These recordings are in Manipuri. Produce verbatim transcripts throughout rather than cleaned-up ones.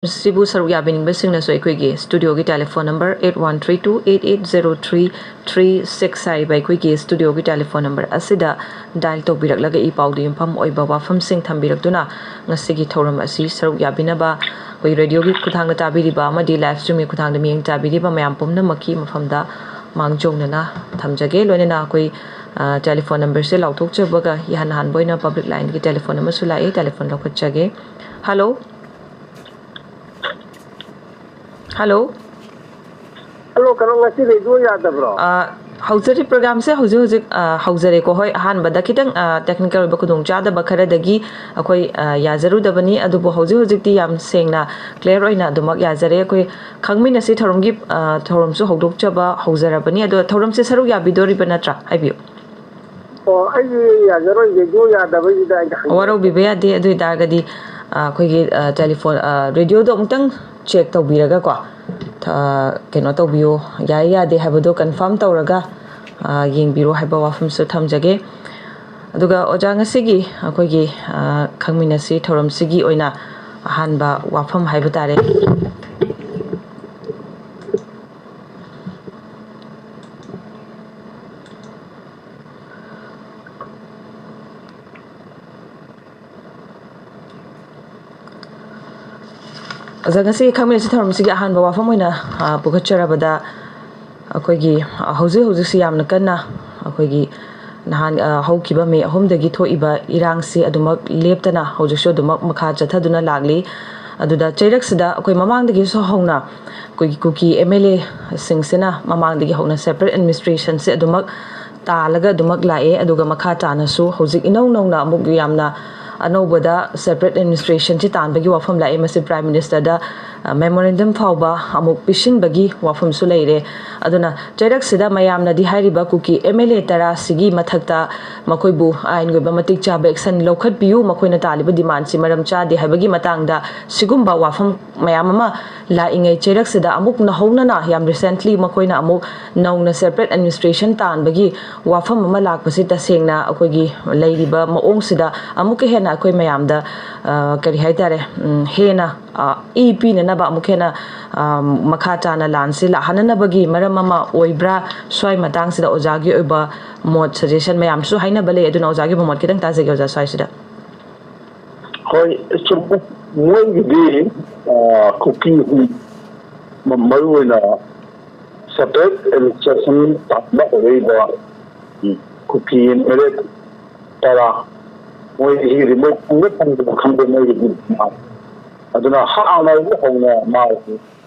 ꯁꯤꯕꯨ ꯁꯔꯨꯛ ꯌꯥꯕꯤꯅꯤꯡꯕꯁꯤꯡꯅꯁꯨ ꯑꯩꯈꯣꯏꯒꯤ ꯁ꯭ꯇꯨꯗꯤꯑꯣꯒꯤ telephone number eight one three two eight eight zero three three six ꯍꯥꯏꯔꯤꯕ ꯑꯩꯈꯣꯏꯒꯤ ꯁ꯭ꯇꯨꯗꯤꯑꯣꯒꯤ ꯇꯦꯂꯤꯐꯣꯟ ꯅꯝꯕꯔ ꯑꯁꯤꯗ ꯗꯥꯏꯜ ꯇꯧꯕꯤꯔꯛꯂꯒ ꯏ ꯄꯥꯎꯗ ꯌꯨꯝꯐꯝ ꯑꯣꯏꯕ ꯋꯥꯐꯝꯁꯤꯡ ꯊꯝꯕꯤꯔꯛꯇꯨꯅ ꯉꯁꯤꯒꯤ ꯊꯧꯔꯝ ꯑꯁꯤ ꯁꯔꯨꯛ ꯌꯥꯕꯤꯅꯕ ꯑꯩꯈꯣꯏ ꯔꯦꯗꯤꯑꯣꯒꯤ ꯈꯨꯠꯊꯥꯡꯗ ꯇꯥꯕꯤꯔꯤꯕ ꯑꯃꯗꯤ ꯂꯥꯏꯚ ꯁ꯭ꯇ꯭ꯔꯤꯝꯒꯤ ꯈꯨꯠꯊꯥꯡꯗ ꯃꯤꯠꯌꯦꯡ ꯇꯥꯕꯤꯔꯤꯕ ꯃꯌꯥꯝ ꯄꯨꯝꯅꯃꯛꯀꯤ ꯃꯐꯝꯗ ꯃꯥꯡꯖꯧꯅꯅ ꯊꯝꯖꯒꯦ꯫ ꯂꯣꯏꯅꯅ ꯑꯩꯈꯣꯏ, ꯑ, ꯇꯦꯂꯤꯐꯣꯟ ꯅꯝꯕꯔꯁꯦ ꯂꯥꯎꯊꯣꯛꯆꯕꯒ ꯏꯍꯥꯟ ꯍꯥꯟꯕ ꯑꯣꯏꯅ ꯄꯕ꯭ꯂꯤꯛ ꯂꯥꯏꯟꯒꯤ ꯇꯦꯂꯤꯐꯣꯟ ꯑꯃꯁꯨ ꯂꯥꯛꯑꯦ, ꯇꯦꯂꯤꯐꯣꯟ ꯂꯧꯈꯠꯆꯒꯦ꯫ ꯍꯜꯂꯣ꯫ ꯍꯜꯂꯣ꯫ ꯍꯜꯂꯣ, ꯀꯩꯅꯣ, ꯉꯁꯤ ꯔꯦꯗꯤꯑꯣ ꯌꯥꯗꯕ꯭ꯔꯣ? ꯑ, ꯍꯧꯖꯔꯤ, ꯄ꯭ꯔꯣꯒ꯭ꯔꯥꯝꯁꯦ ꯍꯧꯖꯤꯛ ꯍꯧꯖꯤꯛ, ꯑ, ꯍꯧꯖꯔꯦꯀꯣ꯫ ꯍꯣꯏ, ꯑꯍꯥꯟꯕꯗ ꯈꯤꯇꯪ, ꯑ, ꯇꯦꯛꯅꯤꯀꯦꯜ ꯑꯣꯏꯕ ꯈꯨꯗꯣꯡꯆꯥꯗꯕ ꯈꯔꯗꯒꯤ ꯑꯩꯈꯣꯏ, ꯑ, ꯌꯥꯖꯔꯨꯗꯕꯅꯤ, ꯑꯗꯨꯕꯨ ꯍꯧꯖꯤꯛ ꯍꯧꯖꯤꯛꯇꯤ ꯌꯥꯝ ꯁꯦꯡꯅ, ꯀ꯭ꯂꯤꯌꯥꯔ ꯑꯣꯏꯅ ꯑꯗꯨꯃꯛ ꯌꯥꯖꯔꯦ꯫ ꯑꯩꯈꯣꯏ ꯈꯪꯃꯤꯟꯅꯁꯤ ꯊꯧꯔꯝꯒꯤ, ꯑ, ꯊꯧꯔꯝꯁꯨ ꯍꯧꯗꯣꯛꯆꯕ ꯍꯧꯖꯔꯕꯅꯤ꯫ ꯑꯗꯣ ꯊꯧꯔꯝꯁꯦ ꯁꯔꯨꯛ ꯌꯥꯕꯤꯗꯣꯔꯤꯕ ꯅꯠꯇ꯭ꯔꯥ? ꯍꯥꯏꯕꯤꯌꯨ꯫ ꯑꯣ, ꯑꯩꯗꯤ ꯌꯥꯖꯔꯣꯏ, ꯔꯦꯗꯤꯑꯣ ꯌꯥꯗꯕꯒꯤꯗ ꯑꯩꯅ ꯍꯪꯖꯔꯛꯄꯅꯦ꯫ ꯋꯥꯔꯧꯕꯤꯕ ꯌꯥꯗꯦ꯫ ꯑꯗꯨ ꯑꯣꯏꯇꯥꯔꯒꯗꯤ, ꯑ, ꯑꯩꯈꯣꯏꯒꯤ, ꯑ, ꯇꯦꯂꯤꯐꯣꯟ, ꯑ, ꯔꯦꯗꯤꯑꯣꯗꯣ ꯑꯃꯨꯛꯇꯪ ꯆꯦꯛ ꯇꯧꯕꯤꯔꯒꯀꯣ, ꯑ, ꯀꯩꯅꯣ ꯇꯧꯕꯤꯌꯣ, ꯌꯥꯏ ꯌꯥꯗꯦ ꯍꯥꯏꯕꯗꯣ ꯀꯟꯐꯥꯔꯝ ꯇꯧꯔꯒ, ꯑ, ꯌꯦꯡꯕꯤꯔꯣ ꯍꯥꯏꯕ ꯋꯥꯐꯝꯁꯨ ꯊꯝꯖꯒꯦ꯫ ꯑꯗꯨꯒ ꯑꯣꯖꯥ, ꯉꯁꯤꯒꯤ ꯑꯩꯈꯣꯏꯒꯤ, ꯑ, ꯈꯪꯃꯤꯟꯅꯁꯤ ꯊꯧꯔꯝꯁꯤꯒꯤ ꯑꯣꯏꯅ ꯑꯍꯥꯟꯕ ꯋꯥꯐꯝ ꯍꯥꯏꯕ ꯇꯥꯔꯦ꯫ ꯑꯣꯖꯥ, ꯉꯁꯤ ꯈꯪꯃꯤꯟꯅꯁꯤ ꯊꯧꯔꯝꯁꯤꯒꯤ ꯑꯍꯥꯟꯕ ꯋꯥꯐꯝ ꯑꯣꯏꯅ, ꯑ, ꯄꯨꯈꯠꯆꯔꯕꯗ, ꯑꯩꯈꯣꯏꯒꯤ, ꯑ, ꯍꯧꯖꯤꯛ ꯍꯧꯖꯤꯛꯁꯤ ꯌꯥꯝꯅ ꯀꯟꯅ ꯑꯩꯈꯣꯏꯒꯤ ꯅꯍꯥꯟ, ꯑ, ꯍꯧꯈꯤꯕ ꯃꯦ ꯑꯍꯨꯝꯗꯒꯤ ꯊꯣꯛꯏꯕ ꯏꯔꯥꯡꯁꯤ ꯑꯗꯨꯃꯛ ꯂꯦꯞꯇꯅ ꯍꯧꯖꯤꯛꯁꯨ ꯑꯗꯨꯃꯛ ꯃꯈꯥ ꯆꯠꯊꯗꯨꯅ ꯂꯥꯛꯂꯤ꯫ ꯑꯗꯨꯗ ꯆꯩꯔꯛꯁꯤꯗ ꯑꯩꯈꯣꯏ ꯃꯃꯥꯡꯗꯒꯤꯁꯨ ꯍꯧꯅ ꯑꯩꯈꯣꯏꯒꯤ ꯀꯨꯀꯤ MLA ꯁꯤꯡꯁꯤꯅ ꯃꯃꯥꯡꯗꯒꯤ ꯍꯧꯅ separate administration ꯁꯦ ꯑꯗꯨꯃꯛ ꯇꯥꯜꯂꯒ ꯑꯗꯨꯃꯛ ꯂꯥꯛꯑꯦ꯫ ꯑꯗꯨꯒ ꯃꯈꯥ ꯇꯥꯅꯁꯨ ꯍꯧꯖꯤꯛ ꯏꯅꯧ ꯅꯧꯅ ꯑꯃꯨꯛ ꯌꯥꯝꯅ ꯑꯅꯧꯕꯗ separate administration ꯁꯤ ꯇꯥꯟꯕꯒꯤ ꯋꯥꯐꯝ ꯂꯥꯛꯑꯦ꯫ ꯃꯁꯤ Prime Minister ꯗ, ꯑ, memorandum ꯐꯥꯎꯕ ꯑꯃꯨꯛ ꯄꯤꯁꯤꯟꯕꯒꯤ ꯋꯥꯐꯝꯁꯨ ꯂꯩꯔꯦ꯫ ꯑꯗꯨꯅ ꯆꯩꯔꯛꯁꯤꯗ ꯃꯌꯥꯝꯅꯗꯤ ꯍꯥꯏꯔꯤꯕ ꯀꯨꯀꯤ MLA ꯇꯔꯥ ꯁꯤꯒꯤ ꯃꯊꯛꯇ ꯃꯈꯣꯏꯕꯨ ꯑꯥꯏꯟꯒꯤ ꯑꯣꯏꯕ ꯃꯇꯤꯛ ꯆꯥꯕ action ꯂꯧꯈꯠꯄꯤꯌꯨ, ꯃꯈꯣꯏꯅ ꯇꯥꯜꯂꯤꯕ demand ꯁꯤ ꯃꯔꯝ ꯆꯥꯗꯦ ꯍꯥꯏꯕꯒꯤ ꯃꯇꯥꯡꯗ ꯁꯤꯒꯨꯝꯕ ꯋꯥꯐꯝ ꯃꯌꯥꯝ ꯑꯃ ꯂꯥꯛꯏꯉꯩ ꯆꯩꯔꯛꯁꯤꯗ ꯑꯃꯨꯛ ꯅꯧꯍꯧꯅꯅ, ꯌꯥꯝ recently ꯃꯈꯣꯏꯅ ꯑꯃꯨꯛ ꯅꯧꯅ separate administration ꯇꯥꯟꯕꯒꯤ ꯋꯥꯐꯝ ꯑꯃ ꯂꯥꯛꯄꯁꯤ ꯇꯁꯦꯡꯅ ꯑꯩꯈꯣꯏꯒꯤ ꯂꯩꯔꯤꯕ ꯃꯑꯣꯡꯁꯤꯗ ꯑꯃꯨꯛꯀ ꯍꯦꯟꯅ ꯑꯩꯈꯣꯏ ꯃꯌꯥꯝꯗ, ꯑ, ꯀꯔꯤ ꯍꯥꯏꯇꯥꯔꯦ, ꯎꯝ, ꯍꯦꯟꯅ ꯏ ꯄꯤꯅꯅꯕ ꯑꯃꯨꯛ ꯍꯦꯟꯅ ꯃꯈꯥ ꯇꯥꯅ ꯂꯥꯟꯁꯤ ꯂꯥꯛꯍꯟꯅꯅꯕꯒꯤ ꯃꯔꯝ ꯑꯃ ꯑꯣꯏꯕ꯭ꯔꯥ? ꯁ꯭ꯋꯥꯏ ꯃꯇꯥꯡꯁꯤꯗ ꯑꯣꯖꯥꯒꯤ ꯑꯣꯏꯕ ꯃꯣꯠ, ꯁꯖꯦꯁꯟ ꯃꯌꯥꯝꯁꯨ ꯍꯥꯏꯅꯕ ꯂꯩ꯫ ꯑꯗꯨꯅ ꯑꯣꯖꯥꯒꯤ ꯑꯣꯏꯕ ꯃꯣꯠ ꯈꯤꯇꯪ ꯇꯥꯖꯒꯦ ꯑꯣꯖꯥ ꯁ꯭ꯋꯥꯏꯁꯤꯗ꯫ ꯍꯣꯏ, ꯆꯨꯝꯃꯦ꯫ ꯃꯣꯏꯒꯤꯗꯤ ꯀꯨꯀꯤ ꯃꯔꯨ ꯑꯣꯏꯅ separate administration ꯇꯥꯟꯕ ꯍꯧꯔꯛꯏꯕ ꯀꯨꯀꯤ ꯃꯤꯔꯦꯞ ꯇꯔꯥ, ꯃꯣꯏ ꯁꯤꯒꯤꯗꯤ ꯃꯣꯏ ꯐꯪꯕ ꯐꯪꯗꯕ ꯈꯪꯗꯦ꯫ ꯃꯣꯏꯒꯤꯗꯤ ꯑꯗꯨꯅ ꯍꯥꯟꯅ ꯍꯧꯅ ꯃꯥ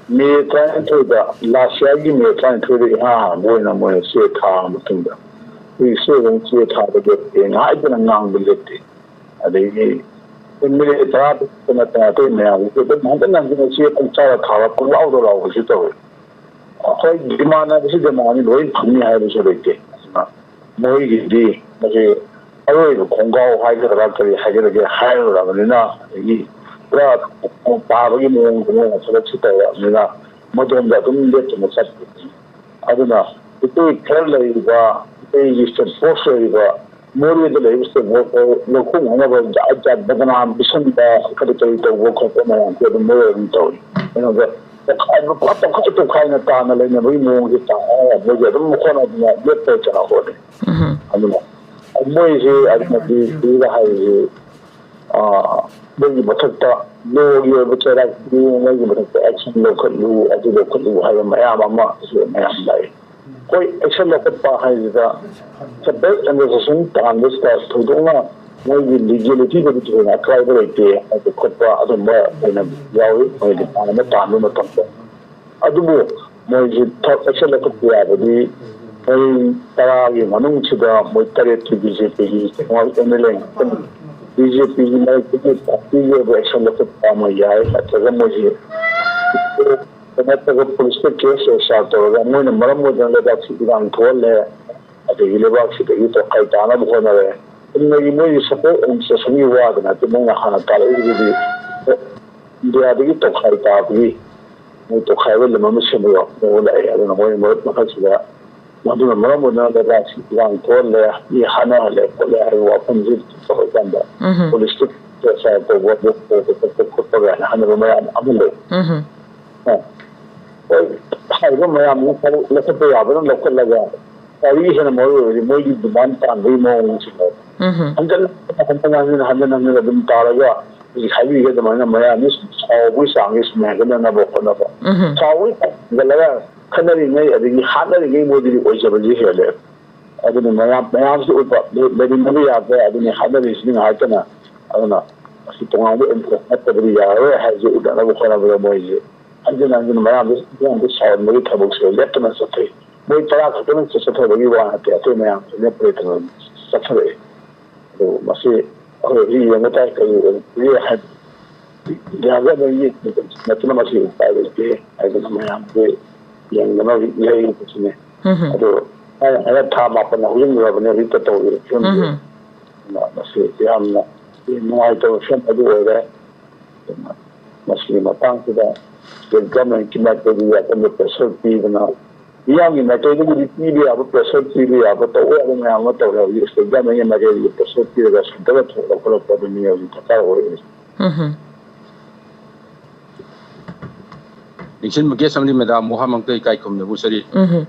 ꯃꯦ ꯇꯔꯥꯅꯤꯊꯣꯏꯗ, last year ꯒꯤ ꯃꯦ ꯇꯔꯥꯅꯤꯊꯣꯏꯗ ꯏꯍꯥꯟ ꯍꯥꯟꯕ ꯑꯣꯏꯅ ꯃꯣꯏꯅ ꯆꯦ ꯊꯥꯔ ꯃꯇꯨꯡꯗ, ꯑꯩꯈꯣꯏꯒꯤ ꯁꯣꯏꯗꯅ ꯆꯦ ꯊꯥꯕꯗ ꯉꯥꯏꯗꯅ ꯉꯥꯡꯕ ꯂꯦꯞꯇꯦ꯫ ꯑꯗꯒꯤ ꯑꯦꯝ ꯑꯦꯜ ꯑꯦ ꯇꯔꯥ ꯅꯠꯇꯅ ꯑꯇꯩ ꯃꯌꯥꯝꯁꯤꯁꯨ ꯑꯗꯨꯝ ꯍꯟꯖꯤꯟ ꯍꯟꯖꯤꯟꯅ ꯆꯦ ꯄꯨꯡꯊꯥꯗ ꯊꯥꯕ, ꯄꯨꯡꯂꯥꯎꯗ ꯂꯥꯎꯕꯁꯨ ꯇꯧꯋꯤ꯫ ꯑꯩꯈꯣꯏ demand ꯍꯥꯏꯕꯁꯤ demand ꯅꯤ, ꯂꯣꯏ ꯐꯪꯅꯤ ꯍꯥꯏꯕꯁꯨ ꯂꯩꯇꯦ꯫ ꯑꯗꯨꯅ ꯃꯣꯏꯒꯤꯗꯤ ꯃꯁꯤ ꯑꯔꯣꯏꯕ ꯈꯣꯡꯒꯥꯎ ꯍꯥꯏꯒꯗ꯭ꯔꯥ ꯀꯔꯤ ꯍꯥꯏꯒꯗꯒꯦ ꯍꯥꯏꯔꯨꯔꯕꯅꯤꯅ, ꯑꯗꯒꯤ ꯄꯨꯔꯥ ꯇꯥꯕꯒꯤ ꯃꯑꯣꯡꯗ ꯃꯣꯏꯅ ꯊꯕꯛꯁꯤ ꯇꯧꯔꯛꯑꯕꯅꯤꯅ, ꯃꯗꯣꯝꯗ ꯑꯗꯨꯝ ꯂꯦꯞꯇꯅ ꯆꯠꯄꯅꯤ꯫ ꯑꯗꯨꯅ ꯏꯇꯩ ꯈꯔ ꯂꯩꯔꯤꯕ, ꯏꯇꯩꯒꯤ state force ꯂꯩꯔꯤꯕ, ꯃꯣꯔꯦꯗ ꯂꯩꯔꯤꯕ state force ꯂꯧꯈꯣꯡ ꯍꯥꯏꯅꯕ ꯖꯥꯠ ꯖꯥꯠ ꯕꯗꯅꯥꯝ ꯄꯤꯁꯟꯕ, ꯀꯔꯤ ꯀꯔꯤ ꯇꯧꯕ ꯈꯣꯠꯄ ꯃꯌꯥꯝꯁꯦ ꯑꯗꯨꯝ ꯃꯣꯏ ꯑꯗꯨꯝ ꯇꯧꯔꯤ꯫ ꯀꯩꯅꯣꯗ ꯇꯣꯈꯥꯏꯕ, ꯄꯨꯔꯥ ꯇꯣꯈꯥꯏ ꯇꯣꯈꯥꯏꯅ ꯇꯥꯅ ꯂꯩꯅꯕꯒꯤ ꯃꯑꯣꯡꯁꯦ ꯇꯥꯔꯒ ꯃꯣꯏꯁꯦ ꯑꯗꯨꯝ ꯍꯣꯠꯅꯗꯅ ꯂꯦꯞꯇ ꯆꯅ ꯍꯣꯠꯅꯩ꯫ ꯑꯗꯨꯅ ꯃꯣꯏꯁꯦ ꯑꯗꯨꯃꯗꯤ ꯀꯨꯏꯔ ꯍꯥꯏꯔꯤꯁꯦ, ꯃꯣꯏꯒꯤ ꯃꯊꯛꯇ ꯂꯣꯒꯤ ꯑꯣꯏꯕ ꯆꯩꯔꯥꯛ ꯄꯤꯌꯨ, ꯃꯣꯏꯒꯤ ꯃꯊꯛꯇ action ꯂꯧꯈꯠꯂꯨ, ꯑꯗꯨ ꯂꯧꯈꯠꯂꯨ ꯍꯥꯏꯕ ꯃꯌꯥꯝ ꯑꯃꯁꯨ ꯃꯌꯥꯝ ꯂꯥꯛꯏ꯫ ꯍꯣꯏ, action ꯂꯧꯈꯠꯄ ꯍꯥꯏꯁꯤꯗ separate administration ꯇꯥꯟꯕꯁꯤꯗ ꯊꯣꯏꯗꯣꯛꯅ ꯃꯣꯏꯒꯤ legalityꯗꯗꯤ ꯊꯣꯏꯅ ꯑꯀꯥꯏꯕ ꯂꯩꯇꯦ ꯍꯥꯏꯕ ꯈꯣꯠꯄ ꯑꯗꯨꯝꯕ ꯑꯣꯏꯅ ꯌꯥꯎꯏ꯫ ꯃꯣꯏ department ꯑꯃ ꯇꯥꯟꯕ ꯃꯇꯝꯗ ꯑꯗꯨꯕꯨ ꯃꯣꯏꯁꯤ action ꯂꯧꯈꯠꯄ ꯌꯥꯕꯗꯤ ꯃꯣꯏ ꯇꯔꯥꯒꯤ ꯃꯅꯨꯡꯁꯤꯗ ꯃꯣꯏ ꯇꯔꯦꯠꯇꯤ BJPꯒꯤ ꯆꯦꯡꯋꯥꯏ MLA ꯉꯥꯛꯇꯅꯤ꯫ BJPꯒꯤ ꯃꯔꯛꯇꯒꯤ partyꯒꯤ ꯑꯣꯏꯕ action ꯂꯧꯈꯠꯄ ꯑꯃ ꯌꯥꯏ, ꯅꯠꯇ꯭ꯔꯒ ꯃꯣꯏꯁꯤ ꯅꯠꯇ꯭ꯔꯒ policeꯇ case register ꯇꯧꯔꯒ ꯃꯣꯏꯅ ꯃꯔꯝ ꯑꯣꯏꯗꯅ ꯂꯩꯕꯥꯛꯁꯤ ꯏꯔꯥꯡ ꯊꯣꯛꯍꯜꯂꯦ, ꯑꯗꯒꯤ ꯂꯩꯕꯥꯛꯁꯤꯗꯒꯤ ꯇꯣꯈꯥꯏ ꯇꯥꯅꯕ ꯍꯣꯠꯅꯔꯦ꯫ ꯆꯨꯝꯅꯒꯤ ꯃꯣꯏꯒꯤ separate administrationꯒꯤ ꯋꯥꯗ ꯅꯠꯇꯦ, ꯃꯣꯏꯅ ꯍꯥꯟꯅ ꯇꯥꯜꯂꯛꯏꯕꯗꯨꯗꯤ ꯏꯟꯗꯤꯌꯥꯗꯒꯤ ꯇꯣꯈꯥꯏ ꯇꯥꯕꯒꯤ ꯃꯣꯏ ꯇꯣꯈꯥꯏꯕ ꯂꯝ ꯑꯃ ꯁꯦꯝꯕ ꯂꯥꯛꯑꯦ꯫ ꯑꯗꯨꯅ ꯃꯣꯏ ꯃꯔꯛ ꯃꯈꯜꯁꯤꯗ ꯃꯗꯨꯅ ꯃꯔꯝ ꯑꯣꯏꯗꯨꯅ ꯂꯩꯕꯥꯛꯁꯤ ꯏꯔꯥꯡ ꯊꯣꯛꯍꯜꯂꯦ, ꯃꯤ ꯍꯥꯠꯅꯍꯜꯂꯦ ꯈꯣꯠꯂꯦ ꯍꯥꯏꯕ ꯋꯥꯐꯝꯁꯤ ꯇꯧꯔꯀꯥꯟꯗ policeꯇ ꯇꯧꯕ, ꯈꯣꯠꯄ ꯈꯣꯠꯄ ꯀꯥꯏꯅ ꯍꯥꯏꯅꯕ ꯃꯌꯥꯝ ꯑꯃ ꯂꯩ꯫ ꯎꯝ꯫ ꯑ, ꯍꯣꯏ, ꯍꯥꯏꯔꯤꯕ ꯃꯌꯥꯝꯗꯨ ꯊꯕꯛ ꯂꯧꯈꯠꯄ ꯌꯥꯕꯅ ꯂꯧꯈꯠꯂꯒ, ꯈ꯭ꯋꯥꯏꯗꯒꯤ ꯍꯦꯟꯅ ꯃꯔꯨ ꯑꯣꯏꯔꯤꯗꯤ ꯃꯣꯏꯒꯤ demand ꯇꯥꯟꯕꯒꯤ ꯃꯑꯣꯡꯁꯤꯅꯦ꯫ ꯎꯝ꯫ ꯍꯟꯖꯤꯟ ꯍꯟꯖꯤꯟ ꯍꯟꯖꯤꯟ ꯍꯟꯖꯤꯟ ꯑꯗꯨꯝ ꯇꯥꯔꯒ, ꯍꯧꯖꯤꯛ ꯍꯥꯏꯕꯤꯒꯦ ꯑꯗꯨꯃꯥꯏꯅ ꯃꯌꯥꯝꯁꯤ ꯁꯥꯎꯕꯒꯤ ꯆꯥꯡꯁꯤ ꯁꯨꯝ ꯍꯦꯟꯒꯠꯅꯅꯕ ꯍꯣꯠꯅꯕ꯫ ꯎꯝ꯫ ꯁꯥꯎꯕꯒꯤ ꯆꯥꯡ ꯍꯦꯟꯒꯠꯂꯒ ꯈꯠꯅꯔꯤꯉꯩ ꯑꯗꯒꯤ ꯍꯥꯠꯅꯔꯤꯉꯩ ꯃꯣꯏꯗꯗꯤ ꯑꯣꯏꯖꯕꯁꯤ ꯍꯦꯜꯂꯦ꯫ ꯑꯗꯨꯅ ꯃꯌꯥꯝ, ꯃꯌꯥꯝꯁꯨ ꯎꯕ, ꯂꯩ-, ꯂꯩꯃꯤꯟꯅꯕ ꯌꯥꯗ꯭ꯔꯦ, ꯑꯗꯨꯅꯤ ꯍꯥꯠꯅꯔꯤꯁꯤꯅꯤ ꯉꯥꯏꯍꯥꯛꯇꯅ꯫ ꯑꯗꯨꯅ ꯑꯁꯤ ꯇꯣꯉꯥꯟꯕ interest ꯅꯠꯇꯕꯗꯤ ꯌꯥꯔꯔꯣꯏ ꯍꯥꯏꯕꯁꯤ ꯎꯠꯅꯅꯕ ꯍꯣꯠꯅꯕꯗ ꯃꯣꯏꯁꯦ ꯍꯟꯖꯤꯟ ꯍꯟꯖꯤꯟ ꯃꯌꯥꯝꯗ, ꯃꯌꯥꯝꯗ ꯁꯥꯎꯍꯟꯕꯒꯤ ꯊꯕꯛꯁꯦ ꯂꯦꯞꯇꯅ ꯆꯠꯊꯩ꯫ ꯃꯣꯏ ꯇꯔꯥ ꯈꯛꯇꯅ ꯆꯠꯊꯕꯒꯤ ꯋꯥ ꯅꯠꯇꯦ, ꯑꯇꯩ ꯃꯌꯥꯝꯁꯨ ꯂꯦꯞꯄ ꯂꯩꯇꯅ ꯆꯠꯊꯔꯛꯏ꯫ ꯑꯗꯨ ꯃꯁꯤ ꯑꯩꯈꯣꯏ ꯍꯧꯖꯤꯛ ꯌꯦꯡꯕ ꯇꯥꯏ, ꯀꯔꯤ ꯑꯣꯏꯔꯛꯄꯒꯦ ꯍꯥꯏꯕ꯫ ꯏꯟꯗꯤꯌꯥꯒ ꯑꯃ ꯌꯦꯡꯕꯗ ꯅꯠꯇꯅ ꯃꯁꯤ ꯎꯄꯥꯏ ꯂꯩꯇꯦ ꯍꯥꯏꯗꯅ ꯃꯌꯥꯝꯁꯦ ꯌꯦꯡꯗꯅ ꯍꯧꯖꯤꯛ ꯂꯩꯔꯤꯕꯁꯤꯅꯦ꯫ ꯎꯝ꯫ ꯑꯗꯣ ꯑꯩꯅ ꯍꯥꯏꯔ ꯊꯥ ꯃꯥꯄꯟ ꯍꯧꯖꯤꯟꯈ꯭ꯔꯕꯅꯦ ꯍꯧꯖꯤꯛꯇ ꯇꯧꯔꯤꯕ ꯐꯤꯕꯝꯁꯦ꯫ ꯎꯝ꯫ ꯑꯗꯨꯅ ꯃꯁꯤ ꯌꯥꯝꯅ ꯅꯨꯡꯉꯥꯏꯇꯕ ꯐꯤꯕꯝ ꯑꯗꯨ ꯑꯣꯏꯔꯦ꯫ ꯑꯗꯨꯅ ꯃꯁꯤꯒꯤ ꯃꯇꯥꯡꯁꯤꯗ state government ꯀꯤ ꯃꯥꯏꯀꯩꯗꯒꯤ ꯑꯀꯟꯕ pressure ꯄꯤꯗꯅ, ꯃꯤꯌꯥꯝꯒꯤ ꯃꯥꯏꯀꯩꯗꯒꯤꯗꯤ ꯄꯤꯕ ꯌꯥꯕ, pressure ꯄꯤꯕ ꯌꯥꯕ, ꯇꯧꯕ ꯌꯥꯕ ꯃꯌꯥꯝ ꯑꯃ ꯇꯧꯔꯦ꯫ ꯍꯧꯖꯤꯛ state government ꯀꯤ ꯃꯥꯏꯀꯩꯗꯒꯤ pressure ꯄꯤꯔꯒ centre ꯗ ꯊꯣꯛ ꯂꯧꯈꯠꯂꯛꯄꯗꯨꯅꯤ ꯍꯧꯖꯤꯛ ꯗꯔꯀꯥꯔ ꯑꯣꯏꯔꯤꯕꯁꯤ꯫ ꯎꯝ꯫ ꯅꯤꯡꯁꯤꯡꯕꯒꯤ ꯑꯃꯗꯤ ꯃꯦꯗꯥꯝ ꯋꯥꯍꯪ ꯑꯝꯇ ꯏꯀꯥꯏ ꯈꯨꯝꯅꯕ ꯁꯔꯤ꯫ ꯎꯝ꯫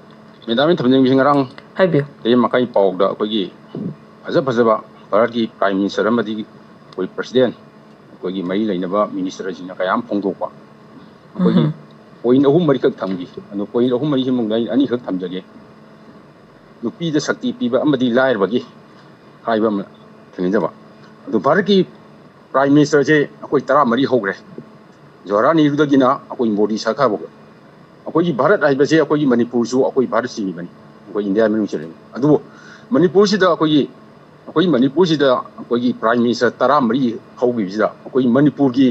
ꯃꯦꯗꯥꯝꯅ ꯊꯝꯖꯅꯤꯡꯕꯁꯤ ꯉꯔꯥꯡ ꯍꯥꯏꯕꯤꯌꯨ꯫ ꯇꯔꯦꯠ ꯃꯈꯥꯏ ꯄꯥꯎꯗ ꯑꯩꯈꯣꯏꯒꯤ ꯐꯖ ꯐꯖꯕ ꯚꯥꯔꯠꯀꯤ prime minister ꯑꯃꯗꯤ ꯑꯩꯈꯣꯏ president, ꯑꯩꯈꯣꯏꯒꯤ ꯃꯔꯤ ꯂꯩꯅꯕ minister ꯁꯤꯡꯅ ꯀꯌꯥ ꯑꯃ ꯐꯣꯡꯗꯣꯛꯄ꯫ ꯑꯩꯈꯣꯏꯒꯤ ꯎꯝ꯫ Point ꯑꯍꯨꯝ ꯃꯔꯤꯈꯛ ꯊꯝꯈꯤ꯫ ꯑꯗꯣ point ꯑꯍꯨꯝ ꯃꯔꯤꯁꯤ ꯃꯅꯨꯡꯗ ꯑꯩꯅ ꯑꯅꯤꯈꯛ ꯊꯝꯖꯒꯦ꯫ ꯅꯨꯄꯤꯗ ꯁꯛꯇꯤ ꯄꯤꯕ ꯑꯃꯗꯤ ꯂꯥꯏꯔꯕꯒꯤ ꯍꯥꯏꯕ ꯑꯃ ꯊꯦꯡꯅꯖꯕ꯫ ꯑꯗꯨ ꯚꯥꯔꯠꯀꯤ prime minister ꯁꯦ ꯑꯩꯈꯣꯏ ꯇꯔꯥꯃꯔꯤ ꯍꯧꯈ꯭ꯔꯦ꯫ ꯖꯋꯥꯍꯔꯂꯥꯜ ꯅꯦꯍꯔꯨꯗꯒꯤꯅ ꯑꯩꯈꯣꯏ ꯃꯣꯗꯤ ꯁꯔꯀꯥꯔ ꯐꯥꯎꯕ꯫ ꯑꯩꯈꯣꯏꯒꯤ ꯚꯥꯔꯠ ꯍꯥꯏꯕꯁꯦ ꯑꯩꯈꯣꯏꯒꯤ ꯃꯅꯤꯄꯨꯔꯁꯨ ꯑꯩꯈꯣꯏ ꯚꯥꯔꯠ ꯆꯤꯡꯉꯤꯕꯅꯤ, ꯑꯩꯈꯣꯏ ꯏꯟꯗꯤꯌꯥ ꯃꯅꯨꯡ ꯆꯜꯂꯤꯕꯅꯤ꯫ ꯑꯗꯨꯕꯨ ꯃꯅꯤꯄꯨꯔꯁꯤꯗ ꯑꯩꯈꯣꯏꯒꯤ, ꯑꯩꯈꯣꯏ ꯃꯅꯤꯄꯨꯔꯁꯤꯗ ꯑꯩꯈꯣꯏꯒꯤ prime minister ꯇꯔꯥꯃꯔꯤ ꯍꯧꯈꯤꯕꯁꯤꯗ ꯑꯩꯈꯣꯏ ꯃꯅꯤꯄꯨꯔꯒꯤ,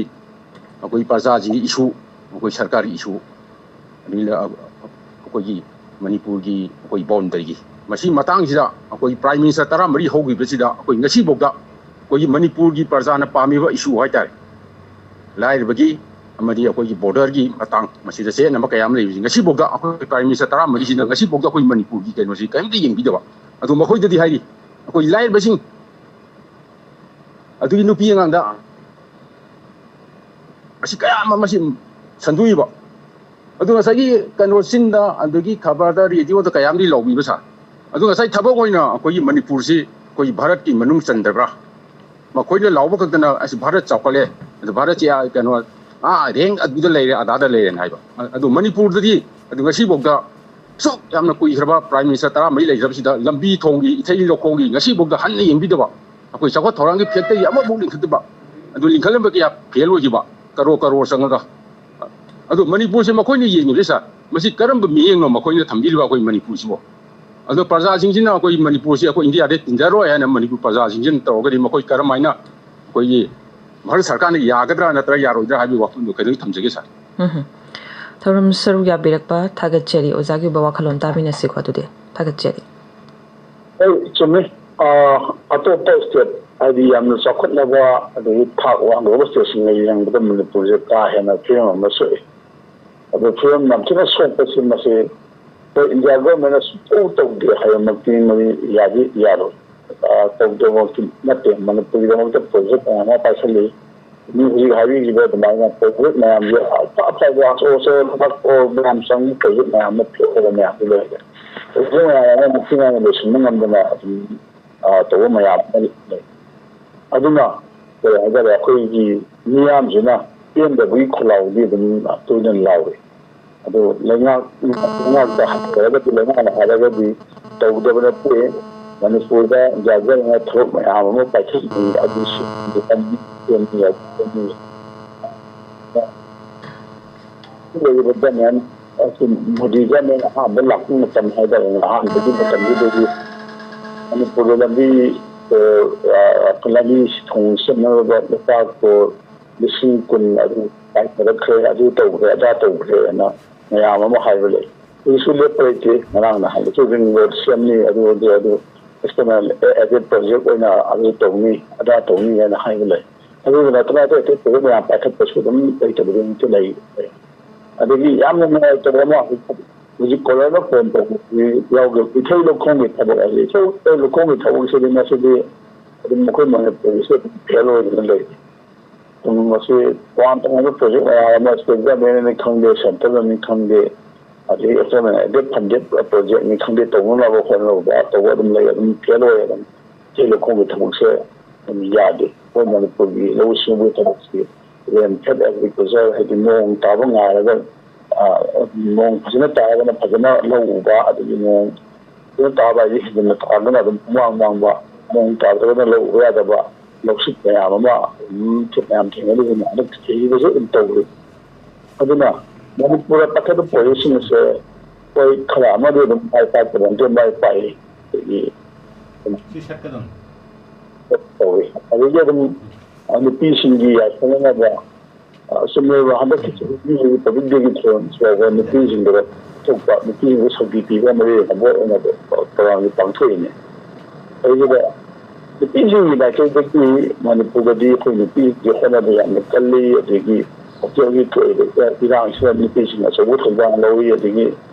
ꯑꯩꯈꯣꯏ ꯄ꯭ꯔꯖꯥꯁꯤꯡꯒꯤ issue, ꯑꯩꯈꯣꯏ ꯁꯔꯀꯥꯔꯒꯤ issue, ꯑꯗꯨꯒ ꯑꯩꯈꯣꯏꯒꯤ ꯃꯅꯤꯄꯨꯔꯒꯤ ꯑꯩꯈꯣꯏ boundary ꯒꯤ, ꯃꯁꯤ ꯃꯇꯥꯡꯁꯤꯗ ꯑꯩꯈꯣꯏ prime minister ꯇꯔꯥꯃꯔꯤ ꯍꯧꯈꯤꯕꯁꯤꯗ ꯑꯩꯈꯣꯏ ꯉꯁꯤꯐꯥꯎꯗ ꯑꯩꯈꯣꯏꯒꯤ ꯃꯅꯤꯄꯨꯔꯒꯤ ꯄ꯭ꯔꯖꯥꯅ ꯄꯥꯝꯃꯤꯕ issue ꯍꯥꯏꯇꯥꯔꯦ, ꯂꯥꯏꯔꯕꯒꯤ ꯑꯃꯗꯤ ꯑꯩꯈꯣꯏꯒꯤ border ꯒꯤ ꯃꯇꯥꯡ, ꯃꯁꯤꯗ ꯆꯌꯦꯠꯅꯕ ꯀꯌꯥ ꯑꯃ ꯂꯩꯕꯁꯤ ꯉꯁꯤꯐꯥꯎꯗ ꯑꯩꯈꯣꯏ prime minister ꯇꯔꯥꯃꯔꯤꯁꯤꯅ ꯉꯁꯤꯐꯥꯎꯗ ꯑꯩꯈꯣꯏ ꯃꯅꯤꯄꯨꯔꯒꯤ ꯀꯩꯅꯣꯁꯤ ꯀꯔꯤꯝꯇ ꯌꯦꯡꯕꯤꯗꯕ꯫ ꯑꯗꯨ ꯃꯈꯣꯏꯗꯗꯤ ꯍꯥꯏꯔꯤ, ꯑꯩꯈꯣꯏ ꯂꯥꯏꯔꯕꯁꯤꯡ ꯑꯗꯨꯒꯤ ꯅꯨꯄꯤ ꯑꯉꯥꯡꯗ ꯑꯁꯤ ꯀꯌꯥ ꯑꯃ ꯃꯁꯤ ꯁꯟꯗꯣꯛꯏꯕ꯫ ꯑꯗꯨ ꯉꯁꯥꯏꯒꯤ ꯀꯩꯅꯣ ꯆꯤꯟꯗ, ꯑꯗꯒꯤ ꯈꯕꯔꯗ, ꯔꯦꯗꯤꯑꯣꯗ ꯀꯌꯥ ꯑꯃꯗꯤ ꯂꯥꯎꯕꯤꯕ ꯁꯥꯔ꯫ ꯑꯗꯨ ꯉꯁꯥꯏ ꯊꯕꯛ ꯑꯣꯏꯅ ꯑꯩꯈꯣꯏꯒꯤ ꯃꯅꯤꯄꯨꯔꯁꯤ ꯑꯩꯈꯣꯏꯒꯤ ꯚꯥꯔꯠꯀꯤ ꯃꯅꯨꯡ ꯆꯟꯗꯕ꯭ꯔꯥ? ꯃꯈꯣꯏꯅ ꯂꯥꯎꯕ ꯈꯛꯇꯅ ꯑꯁ ꯚꯥꯔꯠ ꯆꯥꯎꯈꯠꯂꯦ, ꯑꯗꯨ ꯚꯥꯔꯠꯁꯤ, ꯑꯥ, ꯀꯩꯅꯣ, ꯑꯥ, ꯔꯦꯡ ꯑꯗꯨꯗ ꯂꯩꯔꯦ, ꯑꯗꯥꯗ ꯂꯩꯔꯦꯅ ꯍꯥꯏꯕ꯫ ꯑꯗꯨ ꯃꯅꯤꯄꯨꯔꯗꯗꯤ ꯑꯗꯨ ꯉꯁꯤꯐꯥꯎꯗ ꯑꯁꯨꯛ ꯌꯥꯝꯅ ꯀꯨꯏꯈ꯭ꯔꯕ ꯄ꯭ꯔꯥꯏꯝ ꯃꯤꯅꯤꯁꯇꯔ ꯇꯔꯥꯃꯔꯤ ꯂꯩꯈ꯭ꯔꯕꯁꯤꯗ ꯂꯝꯕꯤ ꯊꯣꯡꯒꯤ, ꯏꯊꯩ ꯂꯧꯈꯣꯡꯒꯤ ꯉꯁꯤꯐꯥꯎꯗ ꯍꯟꯅ ꯌꯦꯡꯕꯤꯗꯕ, ꯑꯩꯈꯣꯏ ꯆꯥꯎꯈꯠ ꯊꯧꯔꯥꯡꯒꯤ ꯐꯦꯛꯇꯔꯤ ꯑꯃꯐꯥꯎ ꯂꯤꯡꯈꯠꯇꯕ, ꯑꯗꯨ ꯂꯤꯡꯈꯠꯂꯝꯕ ꯀꯌꯥ ꯐꯦꯜ ꯑꯣꯏꯈꯤꯕ, ꯀꯔꯣꯔ ꯀꯔꯣꯔ ꯆꯪꯉꯒ꯫ ꯑꯗꯣ ꯃꯅꯤꯄꯨꯔꯁꯦ ꯃꯈꯣꯏꯅ ꯌꯦꯡꯉꯤꯕꯁꯦ ꯁꯥꯔ, ꯃꯁꯤ ꯀꯔꯝꯕ ꯃꯤꯠꯌꯦꯡꯅꯣ ꯃꯈꯣꯏꯅ ꯊꯝꯕꯤꯔꯤꯕ ꯑꯩꯈꯣꯏ ꯃꯅꯤꯄꯨꯔꯁꯤꯕꯨ? ꯑꯗꯣ ꯄ꯭ꯔꯖꯥꯁꯤꯡꯁꯤꯅ ꯑꯩꯈꯣꯏ ꯃꯅꯤꯄꯨꯔꯁꯤ ꯑꯩꯈꯣꯏ ꯏꯟꯗꯤꯌꯥꯗ ꯇꯤꯟꯖꯔꯣꯏ ꯍꯥꯏꯅ ꯃꯅꯤꯄꯨꯔ ꯄ꯭ꯔꯖꯥꯁꯤꯡꯁꯤꯅ ꯇꯧꯔꯒꯗꯤ ꯃꯈꯣꯏ ꯀꯔꯝꯍꯥꯏꯅ ꯑꯩꯈꯣꯏꯒꯤ ꯚꯥꯔꯠ ꯁꯔꯀꯥꯔꯅ ꯌꯥꯒꯗ꯭ꯔꯥ ꯅꯠꯇ꯭ꯔꯒ ꯌꯥꯔꯣꯏꯗ꯭ꯔꯥ ꯍꯥꯏꯕꯒꯤ ꯋꯥꯐꯝꯗꯣ ꯈꯤꯇꯪ ꯊꯝꯖꯒꯦ ꯁꯥꯔ꯫ ꯎꯝ꯫ ꯊꯧꯔꯝ ꯁꯔꯨꯛ ꯌꯥꯕꯤꯔꯛꯄ ꯊꯥꯒꯠꯆꯔꯤ꯫ ꯑꯣꯖꯥꯒꯤ ꯑꯣꯏꯕ ꯋꯥꯈꯜꯂꯣꯟ ꯇꯥꯃꯤꯟꯅꯁꯤꯀꯣ ꯑꯗꯨꯗꯤ꯫ ꯊꯥꯒꯠꯆꯔꯤ꯫ ꯍꯣꯏ, ꯆꯨꯝꯃꯤ꯫ ꯑꯥ, ꯑꯇꯣꯞꯄ ꯁ꯭ꯇꯦꯠ, ꯍꯥꯏꯗꯤ ꯌꯥꯝꯅ ꯆꯥꯎꯈꯠꯂꯕ ꯑꯗꯒꯤ ꯊꯥꯛ ꯋꯥꯡꯂꯕ ꯁ꯭ꯇꯦꯠꯁꯤꯡꯒ ꯌꯦꯡꯕꯗ ꯃꯅꯤꯄꯨꯔꯁꯦ ꯀꯥ ꯍꯦꯟꯅ ꯐꯤꯕꯝ ꯑꯃ ꯁꯣꯛꯏ꯫ ꯑꯗꯣ ꯐꯤꯕꯝ ꯌꯥꯝ ꯊꯤꯅ ꯁꯣꯛꯄꯁꯤ ꯃꯁꯤ ꯑꯩꯈꯣꯏ ꯏꯟꯗꯤꯌꯥ ꯒꯣꯔꯃꯦꯟꯅ ꯁꯨꯡꯇꯧ ꯇꯧꯗꯦ ꯍꯥꯏꯕꯃꯛꯇꯤ ꯃꯗꯨ ꯌꯥꯗꯤ ꯌꯥꯔꯣꯏ꯫ ꯑꯥ, ꯇꯧꯗꯕꯃꯛꯇꯤ ꯅꯠꯇꯦ꯫ ꯃꯅꯤꯄꯨꯔꯒꯤꯗꯃꯛꯇ ꯄ꯭ꯔꯣꯖꯦꯛ ꯃꯌꯥꯝ ꯑꯃ ꯄꯥꯏꯁꯜꯂꯤ꯫ ꯃꯤ ꯍꯧꯖꯤꯛ ꯍꯥꯏꯕꯤꯈꯤꯕ ꯑꯗꯨꯃꯥꯏꯅ ꯄ꯭ꯔꯣꯖꯦꯛ ꯃꯌꯥꯝꯁꯦ ꯑꯐ ꯑꯐꯕ ꯑꯆꯧ ꯑꯆꯧꯕ ꯂꯨꯄꯥ ꯀ꯭ꯔꯣꯔ ꯃꯌꯥꯝ ꯆꯪꯕ ꯄ꯭ꯔꯣꯖꯦꯛ ꯃꯌꯥꯝ ꯑꯃ ꯄꯤꯊꯣꯛꯑꯒ ꯃꯌꯥꯝꯁꯦ ꯂꯣꯏꯔꯦ꯫ ꯄ꯭ꯔꯣꯖꯦꯛ ꯃꯌꯥꯝ ꯑꯃ ꯃꯄꯨꯡ ꯐꯥꯅ ꯂꯣꯏꯁꯤꯟꯕ ꯉꯝꯗꯅ ꯑꯗꯨꯝ, ꯑꯥ, ꯇꯧꯕ ꯃꯌꯥꯝ ꯑꯃ ꯂꯩ꯫ ꯑꯗꯨꯅ ꯀꯔꯤ ꯍꯥꯏꯇꯥꯔꯦ, ꯑꯩꯈꯣꯏꯒꯤ ꯃꯤꯌꯥꯝꯁꯤꯅ ꯄꯦꯟꯗꯕꯒꯤ ꯈꯣꯜꯂꯥꯎꯗꯤ ꯑꯗꯨꯝ ꯇꯣꯏꯅ ꯂꯥꯎꯔꯤ꯫ ꯑꯗꯨ ꯂꯩꯉꯥꯛ, ꯂꯩꯉꯥꯛꯇ ꯍꯥꯏꯔꯒꯗꯤ, ꯂꯩꯉꯥꯛꯅ ꯍꯥꯏꯔꯒꯗꯤ ꯇꯧꯗꯕ ꯅꯠꯇꯦ꯫ ꯃꯅꯤꯄꯨꯔꯗ ꯌꯥꯖꯅꯤꯡꯉꯥꯏ ꯊꯕꯛ ꯃꯌꯥꯝ ꯑꯃ ꯄꯥꯏꯈꯠꯂꯤ꯫ ꯑꯗꯨꯁꯨ ꯁꯦꯝꯃꯤ, ꯁꯦꯝꯃꯤ꯫ ꯂꯩꯔꯤꯕ ꯒꯃꯦꯟ ꯑꯁꯤ ꯃꯣꯗꯤ ꯒꯃꯦꯟ ꯑꯍꯥꯟꯕ ꯂꯥꯛꯄ ꯃꯇꯝ ꯍꯥꯏꯇꯥꯔꯦꯅꯦ, ꯑꯍꯥꯟꯕꯒꯤ ꯃꯇꯝꯗꯨꯗꯗꯤ ꯃꯅꯤꯄꯨꯔꯗ ꯂꯝꯕꯤ, ꯑ, ꯑ, ꯂꯝꯕꯤ ꯊꯣꯡ ꯁꯦꯝꯅꯕ ꯂꯨꯄꯥ ꯀ꯭ꯔꯣꯔ ꯂꯤꯁꯤꯡ ꯀꯨꯟ ꯑꯗꯨ ꯀꯥꯏꯊꯔꯛꯈ꯭ꯔꯦ, ꯑꯗꯨ ꯇꯧꯈ꯭ꯔꯦ, ꯑꯗꯥ ꯇꯧꯈ꯭ꯔꯦꯅ ꯃꯌꯥꯝ ꯑꯃ ꯍꯥꯏꯕ ꯂꯩ꯫ ꯍꯧꯖꯤꯛꯁꯨ ꯂꯦꯞꯄ ꯂꯩꯇꯦ꯫ ꯉꯔꯥꯡ ꯅꯍꯥꯟꯗꯁꯨ ꯔꯤꯡ ꯔꯣꯗ ꯁꯦꯝꯅꯤ, ꯑꯗꯨ, ꯑꯗꯨ, ꯑꯗꯨ ꯑꯦꯛꯁꯇꯔꯅꯦꯜ ꯑꯦꯗꯦꯠ ꯄ꯭ꯔꯣꯖꯦꯛ ꯑꯣꯏꯅ ꯑꯗꯨ ꯇꯧꯅꯤ, ꯑꯗꯥ ꯇꯧꯅꯤ ꯍꯥꯏꯅ ꯍꯥꯏꯕ ꯂꯩ꯫ ꯑꯗꯨꯒ ꯅꯠꯇꯅ ꯑꯇꯩ ꯑꯇꯩ ꯄ꯭ꯔꯣꯖꯦꯛ ꯃꯌꯥꯝ ꯄꯥꯏꯈꯠꯄꯁꯨ ꯑꯗꯨꯝ ꯂꯩꯇꯕꯗꯤ ꯑꯃꯠꯇ ꯂꯩ꯫ ꯑꯗꯒꯤ ꯌꯥꯝꯅ ꯅꯨꯡꯉꯥꯏꯇꯕ ꯑꯃ, ꯍꯧꯖꯤꯛ ꯀꯣꯂꯔꯅ ꯐꯣꯟ ꯇꯧꯕꯁꯤ ꯌꯥꯎꯗꯦ꯫ ꯏꯊꯩ ꯂꯧꯈꯣꯡꯒꯤ ꯊꯕꯛ ꯍꯥꯏꯁꯦ, ꯏꯊꯩ ꯂꯧꯈꯣꯡꯒꯤ ꯊꯕꯛꯁꯤꯗꯤ ꯃꯁꯤꯗꯤ ꯑꯗꯨꯝ ꯑꯩꯈꯣꯏ ꯃꯅꯤꯄꯨꯔꯒꯤꯁꯨ ꯑꯗꯨꯝ ꯐꯦꯜ ꯑꯣꯏꯗꯅ ꯂꯩ꯫ ꯑꯗꯨꯝ ꯃꯁꯤ ꯇꯣꯉꯥꯟ ꯇꯣꯉꯥꯟꯕ ꯄ꯭ꯔꯣꯖꯦꯛ ꯃꯌꯥꯝ ꯑꯃ, ꯁ꯭ꯇꯦꯠ ꯒꯚꯔꯟꯃꯦꯟꯠꯅꯤ ꯈꯪꯗꯦ, ꯁꯦꯟꯇ꯭ꯔꯦꯜꯅꯤ ꯈꯪꯗꯦ, ꯑꯗꯒꯤ ꯑꯦꯛꯁꯇꯔꯅꯦꯜ ꯑꯦꯗꯦꯠ ꯐꯟꯗꯦꯠ ꯄ꯭ꯔꯣꯖꯦꯛꯅꯤ ꯈꯪꯗꯦ, ꯇꯧꯅꯅꯕ ꯍꯣꯠꯅꯕ ꯇꯧꯕ ꯑꯗꯨꯝ ꯂꯩ, ꯑꯗꯨꯝ ꯐꯦꯜ ꯑꯣꯏ꯫ ꯑꯗꯨꯝ ꯆꯦꯛ ꯂꯧꯈꯣꯡꯒꯤ ꯊꯕꯛꯁꯦ ꯑꯗꯨꯝ ꯌꯥꯗꯦ꯫ ꯑꯩꯈꯣꯏ ꯃꯅꯤꯄꯨꯔꯒꯤ ꯂꯧꯎ ꯁꯤꯡꯎꯕꯒꯤ ꯊꯕꯛꯁꯤ ꯔꯦꯟ ꯐꯦꯗ ꯑꯦꯒ꯭ꯔꯤꯀꯜꯆꯔ, ꯍꯥꯏꯗꯤ ꯅꯣꯡ ꯇꯥꯕ ꯉꯥꯏꯔꯒ, ꯑ, ꯅꯣꯡ ꯐꯖꯅ ꯇꯥꯔꯒꯅ ꯐꯖꯅ ꯂꯧ ꯎꯕ, ꯑꯗꯒꯤ ꯅꯣꯡ ꯐꯖꯅ ꯇꯥꯕ ꯍꯥꯏꯗꯤ ꯍꯦꯟꯖꯤꯟꯅ ꯇꯥꯔꯒꯅ ꯑꯗꯨꯝ ꯄꯨꯡꯃꯥꯡ ꯃꯥꯡꯕ, ꯅꯣꯡ ꯇꯥꯗ꯭ꯔꯒꯅ ꯂꯧ ꯎꯕ ꯌꯥꯗꯕ, ꯂꯧꯁꯤꯠ ꯃꯌꯥꯝ ꯑꯃ ꯑꯗꯨꯝ ꯃꯌꯥꯝ ꯊꯦꯡꯅꯔꯤꯕꯅꯤ꯫ ꯍꯟꯗꯛ ꯆꯍꯤꯗꯁꯨ ꯑꯗꯨꯝ ꯇꯧꯔꯤ꯫ ꯑꯗꯨꯅ ꯃꯅꯤꯄꯨꯔꯗ ꯄꯥꯏꯈꯠꯄ ꯄ꯭ꯔꯣꯖꯦꯛꯁꯤꯡ ꯑꯁꯦ ꯑꯩꯈꯣꯏ ꯈꯔ ꯑꯃꯗꯤ ꯑꯗꯨꯝ ꯃꯥꯏ ꯄꯥꯛꯇꯕ ꯅꯠꯇꯦ, ꯃꯥꯏ ꯄꯥꯛꯏ꯫ ꯑꯩꯈꯣꯏꯒꯤ ꯁꯤ ꯁꯠꯀꯗꯧꯅꯤ꯫ ꯇꯧꯏ꯫ ꯑꯗꯒꯤ ꯑꯗꯨꯝ, ꯑ, ꯅꯨꯄꯤꯁꯤꯡꯒꯤ ꯌꯥꯏꯐꯅꯅꯕ, ꯑ, ꯆꯨꯝꯃꯦꯕ, ꯍꯟꯗꯛꯀꯤ ꯆꯍꯤꯒꯤ ꯔꯤꯄꯕ꯭ꯂꯤꯛ ꯗꯦꯒꯤ ꯊꯧꯔꯝꯁꯤꯗ ꯅꯨꯄꯤꯁꯤꯡꯗ ꯊꯣꯛꯄ, ꯅꯨꯄꯤꯁꯤꯡꯕꯨ ꯁꯛꯇꯤ ꯄꯤꯕ ꯃꯔꯨꯑꯣꯏꯕ ꯊꯕꯛ ꯑꯣꯏꯅ ꯄ꯭ꯔꯣꯒ꯭ꯔꯥꯝꯁꯤ ꯄꯥꯡꯊꯣꯛꯏꯅꯦ꯫ ꯑꯗꯨꯗ ꯅꯨꯄꯤꯁꯤꯡꯒꯤ ꯃꯥꯏꯀꯩꯗꯒꯤ ꯃꯅꯤꯄꯨꯔꯗꯗꯤ ꯑꯩꯈꯣꯏ ꯅꯨꯄꯤꯁꯤꯡꯁꯦ ꯍꯣꯠꯅꯕ ꯌꯥꯝꯅ ꯀꯜꯂꯤ, ꯑꯗꯒꯤ ꯍꯧꯖꯤꯛ ꯍꯧꯖꯤꯛ ꯊꯣꯛꯏꯕ ꯏꯔꯥꯡꯁꯤꯗ ꯅꯨꯄꯤꯁꯤꯡꯅ ꯑꯆꯧꯕ ꯊꯧꯗꯥꯡ ꯂꯧꯔꯤ, ꯑꯗꯒꯤ